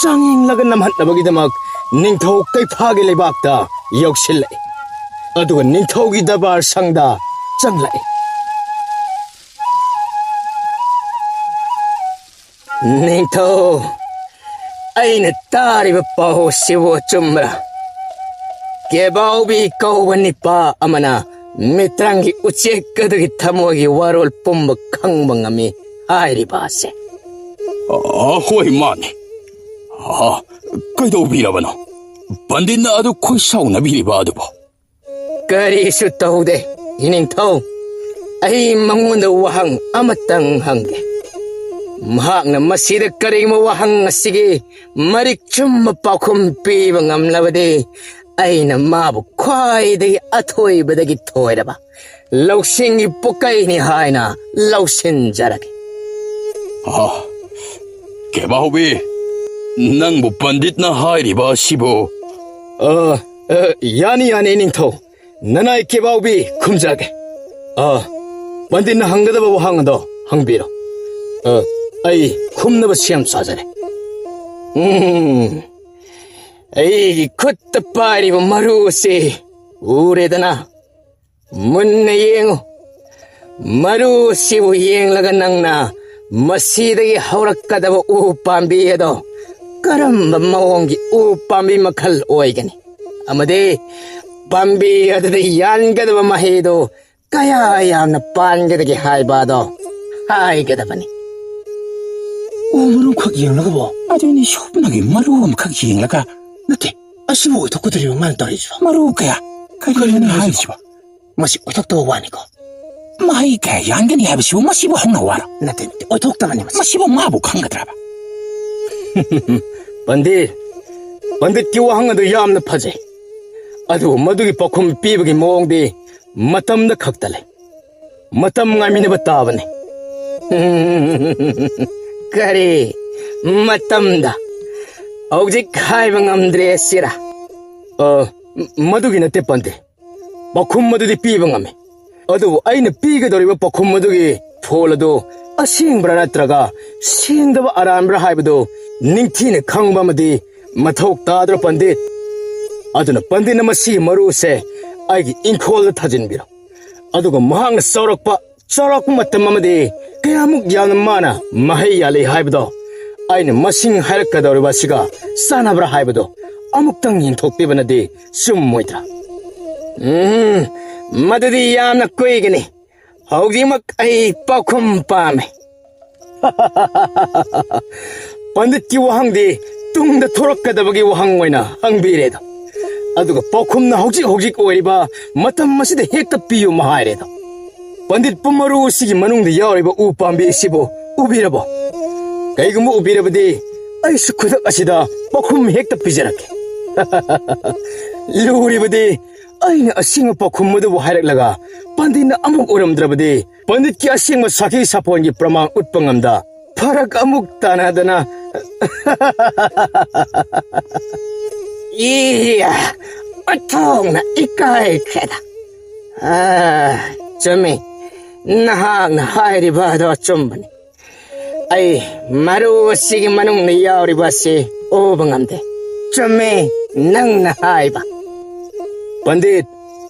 ꯆꯥꯡꯌꯦꯡꯂꯒ ꯅꯝꯍꯠꯅꯕꯒꯤꯗꯃꯛ ꯅꯤꯡꯊꯧ ꯀꯩꯐꯥꯒꯤ ꯂꯩꯕꯥꯛꯇ ꯌꯧꯁꯤꯜꯂꯛꯏ꯫ ꯑꯗꯨꯒ ꯅꯤꯡꯊꯧꯒꯤ ꯗꯔꯕꯥꯔ ꯁꯪꯗ ꯆꯪꯂꯛꯏ꯫ ꯅꯤꯡꯊꯧ, ꯑꯩꯅ ꯇꯥꯔꯤꯕ ꯄꯥꯎ ꯑꯁꯤꯕꯨ ꯑꯆꯨꯝꯕ꯭ꯔꯥ? ꯀꯦꯕꯥꯎꯕꯤ ꯀꯧꯕ ꯅꯤꯄꯥ ꯑꯃꯅ ꯃꯤꯇ꯭ꯔꯪꯒꯤ ꯎꯆꯦꯛ ꯑꯗꯨꯒꯤ ꯊꯃꯣꯏꯒꯤ ꯋꯥꯔꯣꯜ ꯄꯨꯝꯕ ꯈꯪꯕ ꯉꯝꯃꯤ ꯍꯥꯏꯔꯤꯕ ꯑꯁꯦ꯫ ꯑ, ꯍꯣꯏ, ꯃꯥꯅꯦ꯫ ꯑ, ꯀꯩꯗꯧꯕꯤꯔꯕꯅꯣ? ꯄꯟꯗꯤꯠꯅ ꯑꯗꯨ ꯈꯣꯏꯁꯥꯎꯅꯕꯤꯔꯤꯕ ꯑꯗꯨꯕꯨ? ꯀꯔꯤꯁꯨ ꯇꯧꯗꯦ, ꯏꯅꯤꯡꯊꯧ꯫ ꯑꯩ ꯃꯉꯣꯟꯗ ꯋꯥꯍꯪ ꯑꯃꯇꯪ ꯍꯪꯒꯦ꯫ ꯃꯍꯥꯛꯅ ꯃꯁꯤꯗ ꯀꯔꯤꯒꯨꯝꯕ ꯋꯥꯍꯪ ꯑꯁꯤꯒꯤ ꯃꯔꯤꯛ ꯆꯨꯝꯕ ꯄꯥꯎꯈꯨꯝ ꯄꯤꯕ ꯉꯝꯂꯕꯗꯤ, ꯑꯩꯅ ꯃꯥꯕꯨ ꯈ꯭ꯋꯥꯏꯗꯒꯤ ꯑꯊꯣꯏꯕꯗꯒꯤ ꯊꯣꯏꯔꯕ ꯂꯧꯁꯤꯡꯒꯤ ꯄꯨꯀꯩꯅꯤ ꯍꯥꯏꯅ ꯂꯧꯁꯤꯟꯖꯔꯒꯦ꯫ ꯑ, ꯀꯦꯕꯥꯎꯕꯤ, ꯅꯪꯕꯨ ꯄꯟꯗꯤꯠꯅ ꯍꯥꯏꯔꯤꯕ ꯑꯁꯤꯕꯨ? ꯑ, ꯑ, ꯌꯥꯅꯤ, ꯌꯥꯅꯤ, ꯅꯤꯡꯊꯧ꯫ ꯅꯅꯥꯏ ꯀꯦꯕꯥꯎꯕꯤ ꯈꯨꯝꯖꯒꯦ꯫ ꯑ, ꯄꯟꯗꯤꯠꯅ ꯍꯪꯒꯗꯕ ꯋꯥꯍꯪ ꯑꯗꯣ ꯍꯪꯕꯤꯔꯣ꯫ ꯑ, ꯑꯩ ꯈꯨꯝꯅꯕ ꯁꯦꯝ ꯁꯥꯖꯔꯦ꯫ ꯎꯝ, ꯑꯩꯒꯤ ꯈꯨꯠꯇ ꯄꯥꯏꯔꯤꯕ ꯃꯔꯨ ꯑꯁꯤ ꯎꯔꯦꯗꯅ? ꯃꯨꯟꯅ ꯌꯦꯡꯉꯨ꯫ ꯃꯔꯨ ꯑꯁꯤꯕꯨ ꯌꯦꯡꯂꯒ ꯅꯪꯅ ꯃꯁꯤꯗꯒꯤ ꯍꯧꯔꯛꯀꯗꯕ ꯎ ꯄꯥꯝꯕꯤ ꯑꯗꯣ ꯀꯔꯝꯕ ꯃꯑꯣꯡꯒꯤ ꯎ ꯄꯥꯝꯕꯤ ꯃꯈꯜ ꯑꯣꯏꯒꯅꯤ? ꯑꯃꯗꯤ ꯄꯥꯝꯕꯤ ꯑꯗꯨꯗ ꯌꯥꯟꯒꯗꯕ ꯃꯍꯩꯗꯨ ꯀꯌꯥ ꯌꯥꯝꯅ ꯄꯥꯟꯒꯗꯒꯦ ꯍꯥꯏꯕ ꯑꯗꯣ ꯍꯥꯏꯒꯗꯕꯅꯤ꯫ ꯎ ꯃꯔꯨꯈꯛ ꯌꯦꯡꯂꯒꯕꯣ? ꯑꯗꯨꯅꯤ, ꯁꯨꯞꯅꯒꯤ ꯃꯔꯨ ꯑꯃꯈꯛ ꯌꯦꯡꯂꯒ? ꯅꯠꯇꯦ, ꯑꯁꯤꯕꯨ ꯑꯣꯏꯊꯣꯛꯀꯗꯧꯔꯤꯕ ꯃꯥꯅ ꯇꯧꯔꯤꯁꯤꯕꯣ? ꯃꯔꯨ ꯀꯌꯥ? ꯀꯔꯤꯅꯣ ꯀꯔꯤꯅꯣ ꯍꯥꯏꯁꯤꯕꯣ? ꯍꯥꯏꯁꯤꯕꯣ? ꯃꯁꯤ ꯑꯣꯏꯊꯣꯛꯇꯕ ꯋꯥꯅꯤꯀꯣ꯫ ꯃꯍꯩ ꯀꯌꯥ ꯌꯥꯟꯒꯅꯤ ꯍꯥꯏꯕꯁꯤꯕꯨ ꯃꯁꯤꯕꯨ ꯍꯧꯅ ꯋꯥꯔꯣ? ꯅꯠꯇꯦ, ꯅꯠꯇꯦ, ꯑꯣꯏꯊꯣꯛꯇꯕꯅꯤ ꯃꯁꯤ꯫ ꯃꯁꯤꯕꯨ ꯃꯥꯕꯨ ꯈꯪꯒꯗ꯭ꯔꯕ? ꯄꯟꯗꯤꯠ, ꯄꯟꯗꯤꯠꯀꯤ ꯋꯥꯍꯪ ꯑꯗꯨ ꯌꯥꯝꯅ ꯐꯖꯩ꯫ ꯑꯗꯨꯕꯨ ꯃꯗꯨꯒꯤ ꯄꯥꯎꯈꯨꯝ ꯄꯤꯕꯒꯤ ꯃꯑꯣꯡꯗꯤ ꯃꯇꯝꯗ ꯈꯛꯇ ꯂꯩ꯫ ꯃꯇꯝ ꯉꯥꯏꯃꯤꯟꯅꯕ ꯇꯥꯕꯅꯤ꯫ ꯀꯔꯤ? ꯃꯇꯝꯗ ꯍꯧꯖꯤꯛ ꯍꯥꯏꯕ ꯉꯝꯗ꯭ꯔꯦ ꯁꯤꯔꯥ? ꯑ, ꯃꯗꯨꯒꯤ ꯅꯠꯇꯦ ꯄꯟꯗꯤꯠ꯫ ꯄꯥꯎꯈꯨꯝ ꯑꯗꯨꯗꯤ ꯄꯤꯕ ꯉꯝꯃꯤ꯫ ꯑꯗꯨꯕꯨ ꯑꯩꯅ ꯄꯤꯒꯗꯧꯔꯤꯕ ꯄꯥꯎꯈꯨꯝ ꯑꯗꯨꯒꯤ ꯐꯣꯜ ꯑꯗꯨ ꯑꯁꯦꯡꯕ꯭ꯔꯥ ꯅꯠꯇ꯭ꯔꯒ ꯁꯦꯡꯗꯕ ꯑꯔꯥꯟꯕ꯭ꯔꯥ ꯍꯥꯏꯕꯗꯨ ꯅꯤꯡꯊꯤꯅ ꯈꯪꯕ ꯑꯃꯗꯤ ꯃꯊꯧ ꯇꯥꯗ꯭ꯔꯣ ꯄꯟꯗꯤꯠ? ꯑꯗꯨꯅ ꯄꯟꯗꯤꯠꯅ ꯃꯁꯤꯒꯤ ꯃꯔꯨꯁꯦ ꯑꯩꯒꯤ ꯏꯪꯈꯣꯜꯗ ꯊꯥꯖꯤꯟꯕꯤꯔꯣ꯫ ꯑꯗꯨꯒ ꯃꯍꯥꯛꯅ ꯆꯥꯎꯔꯛꯄ, ꯆꯥꯎꯔꯛꯄ ꯃꯇꯝ ꯑꯃꯗꯤ ꯀꯌꯥꯃꯨꯛ ꯌꯥꯝꯅ ꯃꯥꯅ ꯃꯍꯩ ꯌꯥꯜꯂꯤ ꯍꯥꯏꯕꯗꯣ ꯑꯩꯅ ꯃꯁꯤꯡ ꯍꯥꯏꯔꯛꯀꯗꯧꯔꯤꯕ ꯑꯁꯤꯒ ꯆꯥꯟꯅꯕ꯭ꯔꯥ ꯍꯥꯏꯕꯗꯣ ꯑꯃꯨꯛꯇꯪ ꯌꯦꯡꯊꯣꯛꯄꯤꯕꯅꯗꯤ ꯆꯨꯝꯃꯣꯏꯗ꯭ꯔꯥ? ꯎꯝ, ꯃꯗꯨꯗꯤ ꯌꯥꯝꯅ ꯀꯨꯏꯒꯅꯤ꯫ ꯍꯧꯖꯤꯛꯃꯛ ꯑꯩ ꯄꯥꯎꯈꯨꯝ ꯄꯥꯝꯃꯤ꯫ ꯄꯟꯗꯤꯠꯀꯤ ꯋꯥꯍꯪꯗꯤ ꯇꯨꯡꯗ ꯊꯣꯔꯛꯀꯗꯕꯒꯤ ꯋꯥꯍꯪ ꯑꯣꯏꯅ ꯍꯪꯕꯤꯔꯦꯗꯣ꯫ ꯑꯗꯨꯒ ꯄꯥꯎꯈꯨꯝꯅ ꯍꯧꯖꯤꯛ ꯍꯧꯖꯤꯛ ꯑꯣꯏꯔꯤꯕ ꯃꯇꯝ ꯑꯁꯤꯗ ꯍꯦꯛꯇ ꯄꯤꯌꯨ ꯍꯥꯏꯔꯦꯗꯣ꯫ ꯄꯟꯗꯤꯠ ꯄꯨꯝ ꯃꯔꯨ ꯑꯁꯤꯒꯤ ꯃꯅꯨꯡꯗ ꯌꯥꯎꯔꯤꯕ ꯎ ꯄꯥꯝꯕꯤ ꯑꯁꯤꯕꯨ ꯎꯕꯤꯔꯕꯣ? ꯀꯩꯒꯨꯝꯕ ꯎꯕꯤꯔꯕꯗꯤ, ꯑꯩꯁꯨ ꯈꯨꯗꯛ ꯑꯁꯤꯗ ꯄꯥꯎꯈꯨꯝ ꯍꯦꯛꯇ ꯄꯤꯖꯔꯛꯀꯦ꯫ ꯂꯨꯔꯤꯕꯗꯤ, ꯑꯩꯅ ꯑꯁꯦꯡꯕ ꯄꯥꯎꯈꯨꯝ ꯑꯗꯨꯕꯨ ꯍꯥꯏꯔꯛꯂꯒ ꯄꯟꯗꯤꯠꯅ ꯑꯃꯨꯛ ꯎꯔꯝꯗ꯭ꯔꯕꯗꯤ, ꯄꯟꯗꯤꯠꯀꯤ ꯑꯁꯦꯡꯕ ꯁꯥꯈꯤ ꯁꯥꯄꯣꯟꯒꯤ ꯄ꯭ꯔꯃꯥꯟ ꯎꯠꯄ ꯉꯝꯗ ꯐꯔꯛ ꯑꯃꯨꯛ ꯇꯥꯅꯗꯅ꯫ ꯏꯌꯥ! ꯑꯣꯟꯊꯣꯛꯅ ꯏꯀꯥꯏꯈ꯭ꯔꯦꯗ꯫ ꯑꯥ, ꯆꯨꯝꯃꯤ꯫ ꯅꯍꯥꯛꯅ ꯍꯥꯏꯔꯤꯕ ꯑꯗꯣ ꯑꯆꯨꯝꯕꯅꯤ꯫ ꯑꯩ ꯃꯔꯨ ꯑꯁꯤꯒꯤ ꯃꯅꯨꯡꯗ ꯌꯥꯎꯔꯤꯕ ꯑꯁꯤ ꯎꯕ ꯉꯝꯗꯦ꯫ ꯆꯨꯝꯃꯤ, ꯅꯪꯅ ꯍꯥꯏꯕ꯫ ꯄꯟꯗꯤꯠ,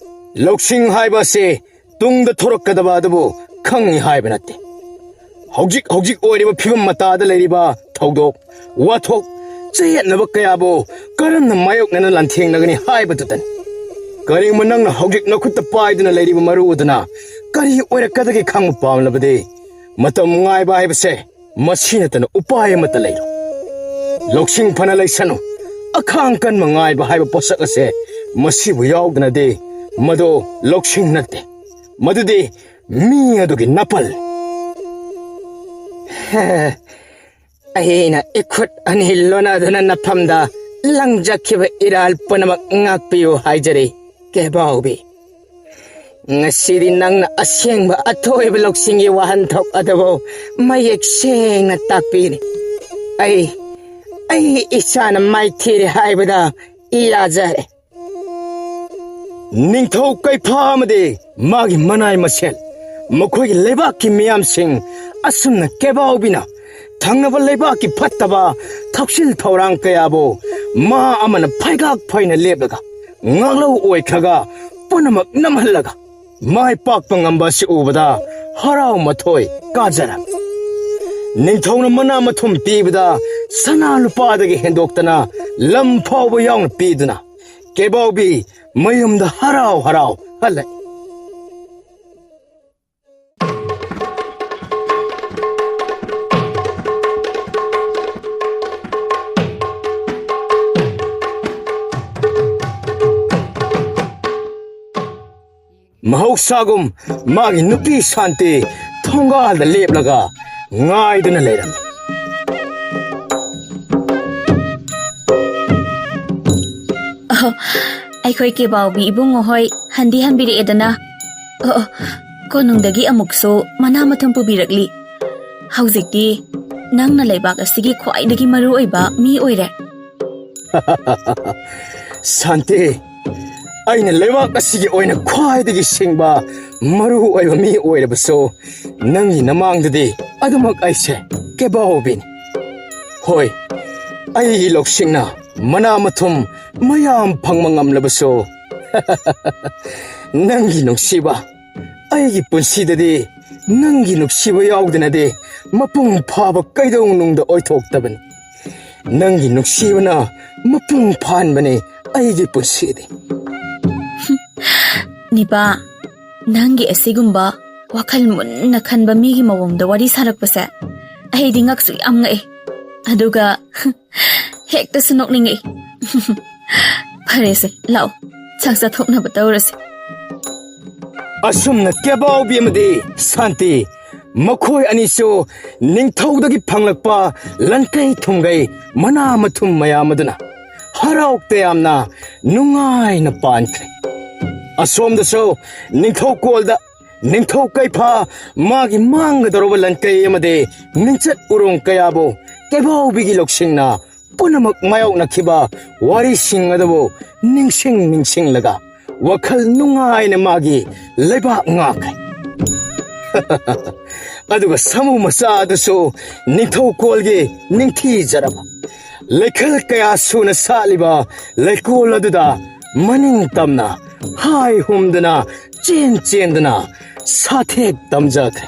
ꯂꯧꯁꯤꯡ ꯍꯥꯏꯕ ꯑꯁꯤ ꯇꯨꯡꯗ ꯊꯣꯔꯛꯀꯗꯕ ꯑꯗꯨꯕꯨ ꯈꯪꯉꯤ ꯍꯥꯏꯕ ꯅꯠꯇꯦ꯫ ꯍꯧꯖꯤꯛ ꯍꯧꯖꯤꯛ ꯑꯣꯏꯔꯤꯕ ꯐꯤꯕꯝ ꯃꯇꯥꯗ ꯂꯩꯔꯤꯕ ꯊꯧꯗꯣꯛ, ꯋꯥꯊꯣꯛ, ꯆꯌꯦꯠꯅꯕ ꯀꯌꯥꯕꯨ ꯀꯔꯝꯅ ꯃꯥꯌꯣꯛꯅꯅ ꯂꯥꯟꯊꯦꯡꯅꯒꯅꯤ ꯍꯥꯏꯕꯗꯨꯗꯅꯤ꯫ ꯀꯔꯤꯒꯨꯝꯕ ꯅꯪꯅ ꯍꯧꯖꯤꯛ ꯅꯈꯨꯠꯇ ꯄꯥꯏꯗꯨꯅ ꯂꯩꯔꯤꯕ ꯃꯔꯨ ꯑꯗꯨꯅ ꯀꯔꯤ ꯑꯣꯏꯔꯛꯀꯗꯒꯦ ꯈꯪꯕ ꯄꯥꯝꯂꯕꯗꯤ, ꯃꯇꯝ ꯉꯥꯏꯕ ꯍꯥꯏꯕꯁꯦ ꯃꯁꯤ ꯅꯠꯇꯅ ꯎꯄꯥꯏ ꯑꯃꯠꯇ ꯂꯩꯔꯣꯏ꯫ ꯂꯧꯁꯤꯡ ꯐꯅ ꯂꯩꯁꯅꯨ, ꯑꯈꯥꯡ ꯀꯟꯕ ꯉꯥꯏꯕ ꯍꯥꯏꯕ ꯄꯣꯠꯁꯛ ꯑꯁꯦ ꯃꯁꯤꯕꯨ ꯌꯥꯎꯗꯅꯗꯤ ꯃꯗꯨ ꯂꯧꯁꯤꯡ ꯅꯠꯇꯦ, ꯃꯗꯨꯗꯤ ꯃꯤ ꯑꯗꯨꯒꯤ ꯅꯥꯄꯜ꯫ ꯑꯩꯅ ꯏꯈꯨꯠ ꯑꯅꯤ ꯂꯣꯟꯅꯗꯨꯅ ꯅꯐꯝꯗ ꯂꯪꯖꯈꯤꯕ ꯏꯔꯥꯜ ꯄꯨꯝꯅꯃꯛ ꯉꯥꯛꯄꯤꯌꯨ ꯍꯥꯏꯖꯔꯤ, ꯀꯦꯕꯥꯎꯕꯤ꯫ ꯉꯁꯤꯗꯤ ꯅꯪꯅ ꯑꯁꯦꯡꯕ ꯑꯊꯣꯏꯕ ꯂꯧꯁꯤꯡꯒꯤ ꯋꯥꯍꯟꯊꯣꯛ ꯑꯗꯨꯕꯨ ꯃꯌꯦꯛ ꯁꯦꯡꯅ ꯇꯥꯛꯄꯤꯔꯦ꯫ ꯑꯩ, ꯑꯩ ꯏꯁꯥꯅ ꯃꯥꯏꯊꯤꯔꯦ ꯍꯥꯏꯕꯗ ꯌꯥꯖꯔꯦ꯫ ꯅꯤꯡꯊꯧ ꯀꯩꯐꯥ ꯑꯃꯗꯤ ꯃꯥꯒꯤ ꯃꯅꯥꯏ ꯃꯁꯦꯜ, ꯃꯈꯣꯏꯒꯤ ꯂꯩꯕꯥꯛꯀꯤ ꯃꯤꯌꯥꯝꯁꯤꯡ ꯑꯁꯨꯝꯅ ꯀꯦꯕꯥꯎꯕꯤꯅ ꯊꯪꯅꯕ ꯂꯩꯕꯥꯛꯀꯤ ꯐꯠꯇꯕ ꯊꯧꯁꯤꯜ ꯊꯧꯔꯥꯡ ꯀꯌꯥꯕꯨ ꯃꯥ ꯑꯃꯅ ꯐꯩꯒꯥꯛ ꯐꯩꯅ ꯂꯦꯞꯂꯒ ꯉꯥꯛꯂꯧ ꯑꯣꯏꯈ꯭ꯔꯒ ꯄꯨꯝꯅꯃꯛ ꯅꯝꯍꯜꯂꯒ ꯃꯥꯏ ꯄꯥꯛꯄ ꯉꯝꯕ ꯑꯁꯤ ꯎꯕꯗ ꯍꯔꯥꯎ ꯃꯊꯣꯏ ꯀꯥꯖꯔꯝꯃꯤ꯫ ꯅꯤꯡꯊꯧꯅ ꯃꯅꯥ ꯃꯊꯨꯝ ꯄꯤꯕꯗ ꯁꯅꯥ ꯂꯨꯄꯥꯗꯒꯤ ꯍꯦꯟꯗꯣꯛꯇꯅ ꯂꯝ ꯐꯥꯎꯕ ꯌꯥꯎꯅ ꯄꯤꯗꯨꯅ ꯀꯦꯕꯥꯎꯕꯤ ꯃꯌꯨꯝꯗ ꯍꯔꯥꯎ ꯍꯔꯥꯎ ꯍꯜꯂꯛꯏ꯫ ꯃꯍꯧꯁꯥꯒꯨꯝ ꯃꯥꯒꯤ ꯅꯨꯄꯤ ꯁꯥꯟꯇꯤ ꯊꯣꯡꯒꯥꯜꯗ ꯂꯦꯞꯂꯒ ꯉꯥꯏꯗꯨꯅ ꯂꯩꯔꯝꯃꯤ꯫ ꯑꯣ, ꯑꯩꯈꯣꯏ ꯀꯦꯕꯥꯎꯕꯤ ꯏꯕꯨꯡꯉꯣ ꯍꯣꯏ ꯍꯟꯗꯤ ꯍꯟꯕꯤꯔꯛꯑꯦꯗꯅ꯫ ꯑꯣ, ꯑꯣ, ꯀꯣꯅꯨꯡꯗꯒꯤ ꯑꯃꯨꯛꯁꯨ ꯃꯅꯥ ꯃꯊꯨꯝ ꯄꯨꯕꯤꯔꯛꯂꯤ꯫ ꯍꯧꯖꯤꯛꯇꯤ ꯅꯪꯅ ꯂꯩꯕꯥꯛ ꯑꯁꯤꯒꯤ ꯈ꯭ꯋꯥꯏꯗꯒꯤ ꯃꯔꯨ ꯑꯣꯏꯕ ꯃꯤ ꯑꯣꯏꯔꯦ꯫ ꯁꯥꯟꯇꯤ, ꯑꯩꯅ ꯂꯩꯕꯥꯛ ꯑꯁꯤꯒꯤ ꯑꯣꯏꯅ ꯈ꯭ꯋꯥꯏꯗꯒꯤ ꯁꯤꯡꯕ ꯃꯔꯨ ꯑꯣꯏꯕ ꯃꯤ ꯑꯣꯏꯔꯕꯁꯨ, ꯅꯪꯒꯤ ꯅꯃꯥꯡꯗꯗꯤ ꯑꯗꯨꯃꯛ ꯑꯩꯁꯦ ꯀꯦꯕꯥꯎꯕꯤꯅꯤ꯫ ꯍꯣꯏ, ꯑꯩꯒꯤ ꯂꯧꯁꯤꯡꯅ ꯃꯅꯥ ꯃꯊꯨꯝ ꯃꯌꯥꯝ ꯐꯪꯕ ꯉꯝꯂꯕꯁꯨ, ꯅꯪꯒꯤ ꯅꯨꯡꯁꯤꯕ, ꯑꯩꯒꯤ ꯄꯨꯟꯁꯤꯗꯗꯤ ꯅꯪꯒꯤ ꯅꯨꯡꯁꯤꯕ ꯌꯥꯎꯗꯅꯗꯤ ꯃꯄꯨꯡ ꯐꯥꯕ ꯀꯩꯗꯧꯅꯨꯡꯗ ꯑꯣꯏꯊꯣꯛꯇꯕꯅꯤ꯫ ꯅꯪꯒꯤ ꯅꯨꯡꯁꯤꯕꯅ ꯃꯄꯨꯡ ꯐꯥꯍꯟꯕꯅꯤ ꯑꯩꯒꯤ ꯄꯨꯟꯁꯤꯗꯤ꯫ ꯅꯤꯄꯥ, ꯅꯪꯒꯤ ꯑꯁꯤꯒꯨꯝꯕ ꯋꯥꯈꯜ ꯃꯨꯟꯅ ꯈꯟꯕ ꯃꯤꯒꯤ ꯃꯑꯣꯡꯗ ꯋꯥꯔꯤ ꯁꯥꯔꯛꯄꯁꯦ ꯑꯩꯗꯤ ꯉꯛꯁꯨ ꯌꯥꯝ ꯉꯛꯑꯦ꯫ ꯑꯗꯨꯒ ꯍꯦꯛꯇꯁꯨ ꯅꯣꯛꯅꯤꯡꯉꯛꯏ꯫ ꯐꯔꯦꯁꯦ, ꯂꯥꯛꯑꯣ, ꯆꯥꯛ ꯆꯥꯊꯣꯛꯅꯕ ꯇꯧꯔꯁꯦ꯫ ꯑꯁꯨꯝꯅ ꯀꯦꯕꯥꯎꯕꯤ ꯑꯃꯗꯤ ꯁꯥꯟꯇꯤ, ꯃꯈꯣꯏ ꯑꯅꯤꯁꯨ ꯅꯤꯡꯊꯧꯗꯒꯤ ꯐꯪꯂꯛꯄ ꯂꯟꯀꯩ ꯊꯨꯝꯒꯩ ꯃꯅꯥ ꯃꯊꯨꯝ ꯃꯌꯥꯝ ꯑꯗꯨꯅ ꯍꯔꯥꯎ ꯇꯌꯥꯝꯅ ꯅꯨꯡꯉꯥꯏꯅ ꯄꯥꯟꯈ꯭ꯔꯦ꯫ ꯑꯁꯣꯝꯗꯁꯨ ꯅꯤꯡꯊꯧꯀꯣꯜꯗ ꯅꯤꯡꯊꯧ ꯀꯩꯐꯥ ꯃꯥꯒꯤ ꯃꯥꯡꯒꯗꯧꯔꯕ ꯂꯟꯀꯩ ꯑꯃꯗꯤ ꯃꯤꯡꯆꯠ ꯎꯔꯣꯡ ꯀꯌꯥꯕꯨ ꯀꯦꯕꯥꯎꯕꯤꯒꯤ ꯂꯧꯁꯤꯡꯅ ꯄꯨꯝꯅꯃꯛ ꯃꯥꯌꯣꯛꯅꯈꯤꯕ ꯋꯥꯔꯤꯁꯤꯡ ꯑꯗꯨꯕꯨ ꯅꯤꯡꯁꯤꯡ ꯅꯤꯡꯁꯤꯡꯂꯒ ꯋꯥꯈꯜ ꯅꯨꯡꯉꯥꯏꯅ ꯃꯥꯒꯤ ꯂꯩꯕꯥꯛ ꯉꯥꯛꯈ꯭ꯔꯦ꯫ ꯑꯗꯨꯒ ꯁꯥꯃꯨ ꯃꯆꯥ ꯑꯗꯨꯁꯨ ꯅꯤꯡꯊꯧꯀꯣꯜꯒꯤ ꯅꯤꯡꯊꯤꯖꯔꯕ ꯂꯩꯈꯜ ꯀꯌꯥ ꯁꯨꯅ ꯁꯥꯠꯂꯤꯕ ꯂꯩꯀꯣꯜ ꯑꯗꯨꯗ ꯃꯅꯤꯡ ꯇꯝꯅ ꯍꯥꯏ ꯍꯨꯝꯗꯅ ꯆꯦꯟ ꯆꯦꯟꯗꯅ ꯁꯥꯊꯦꯛ ꯇꯝꯖꯈ꯭ꯔꯦ꯫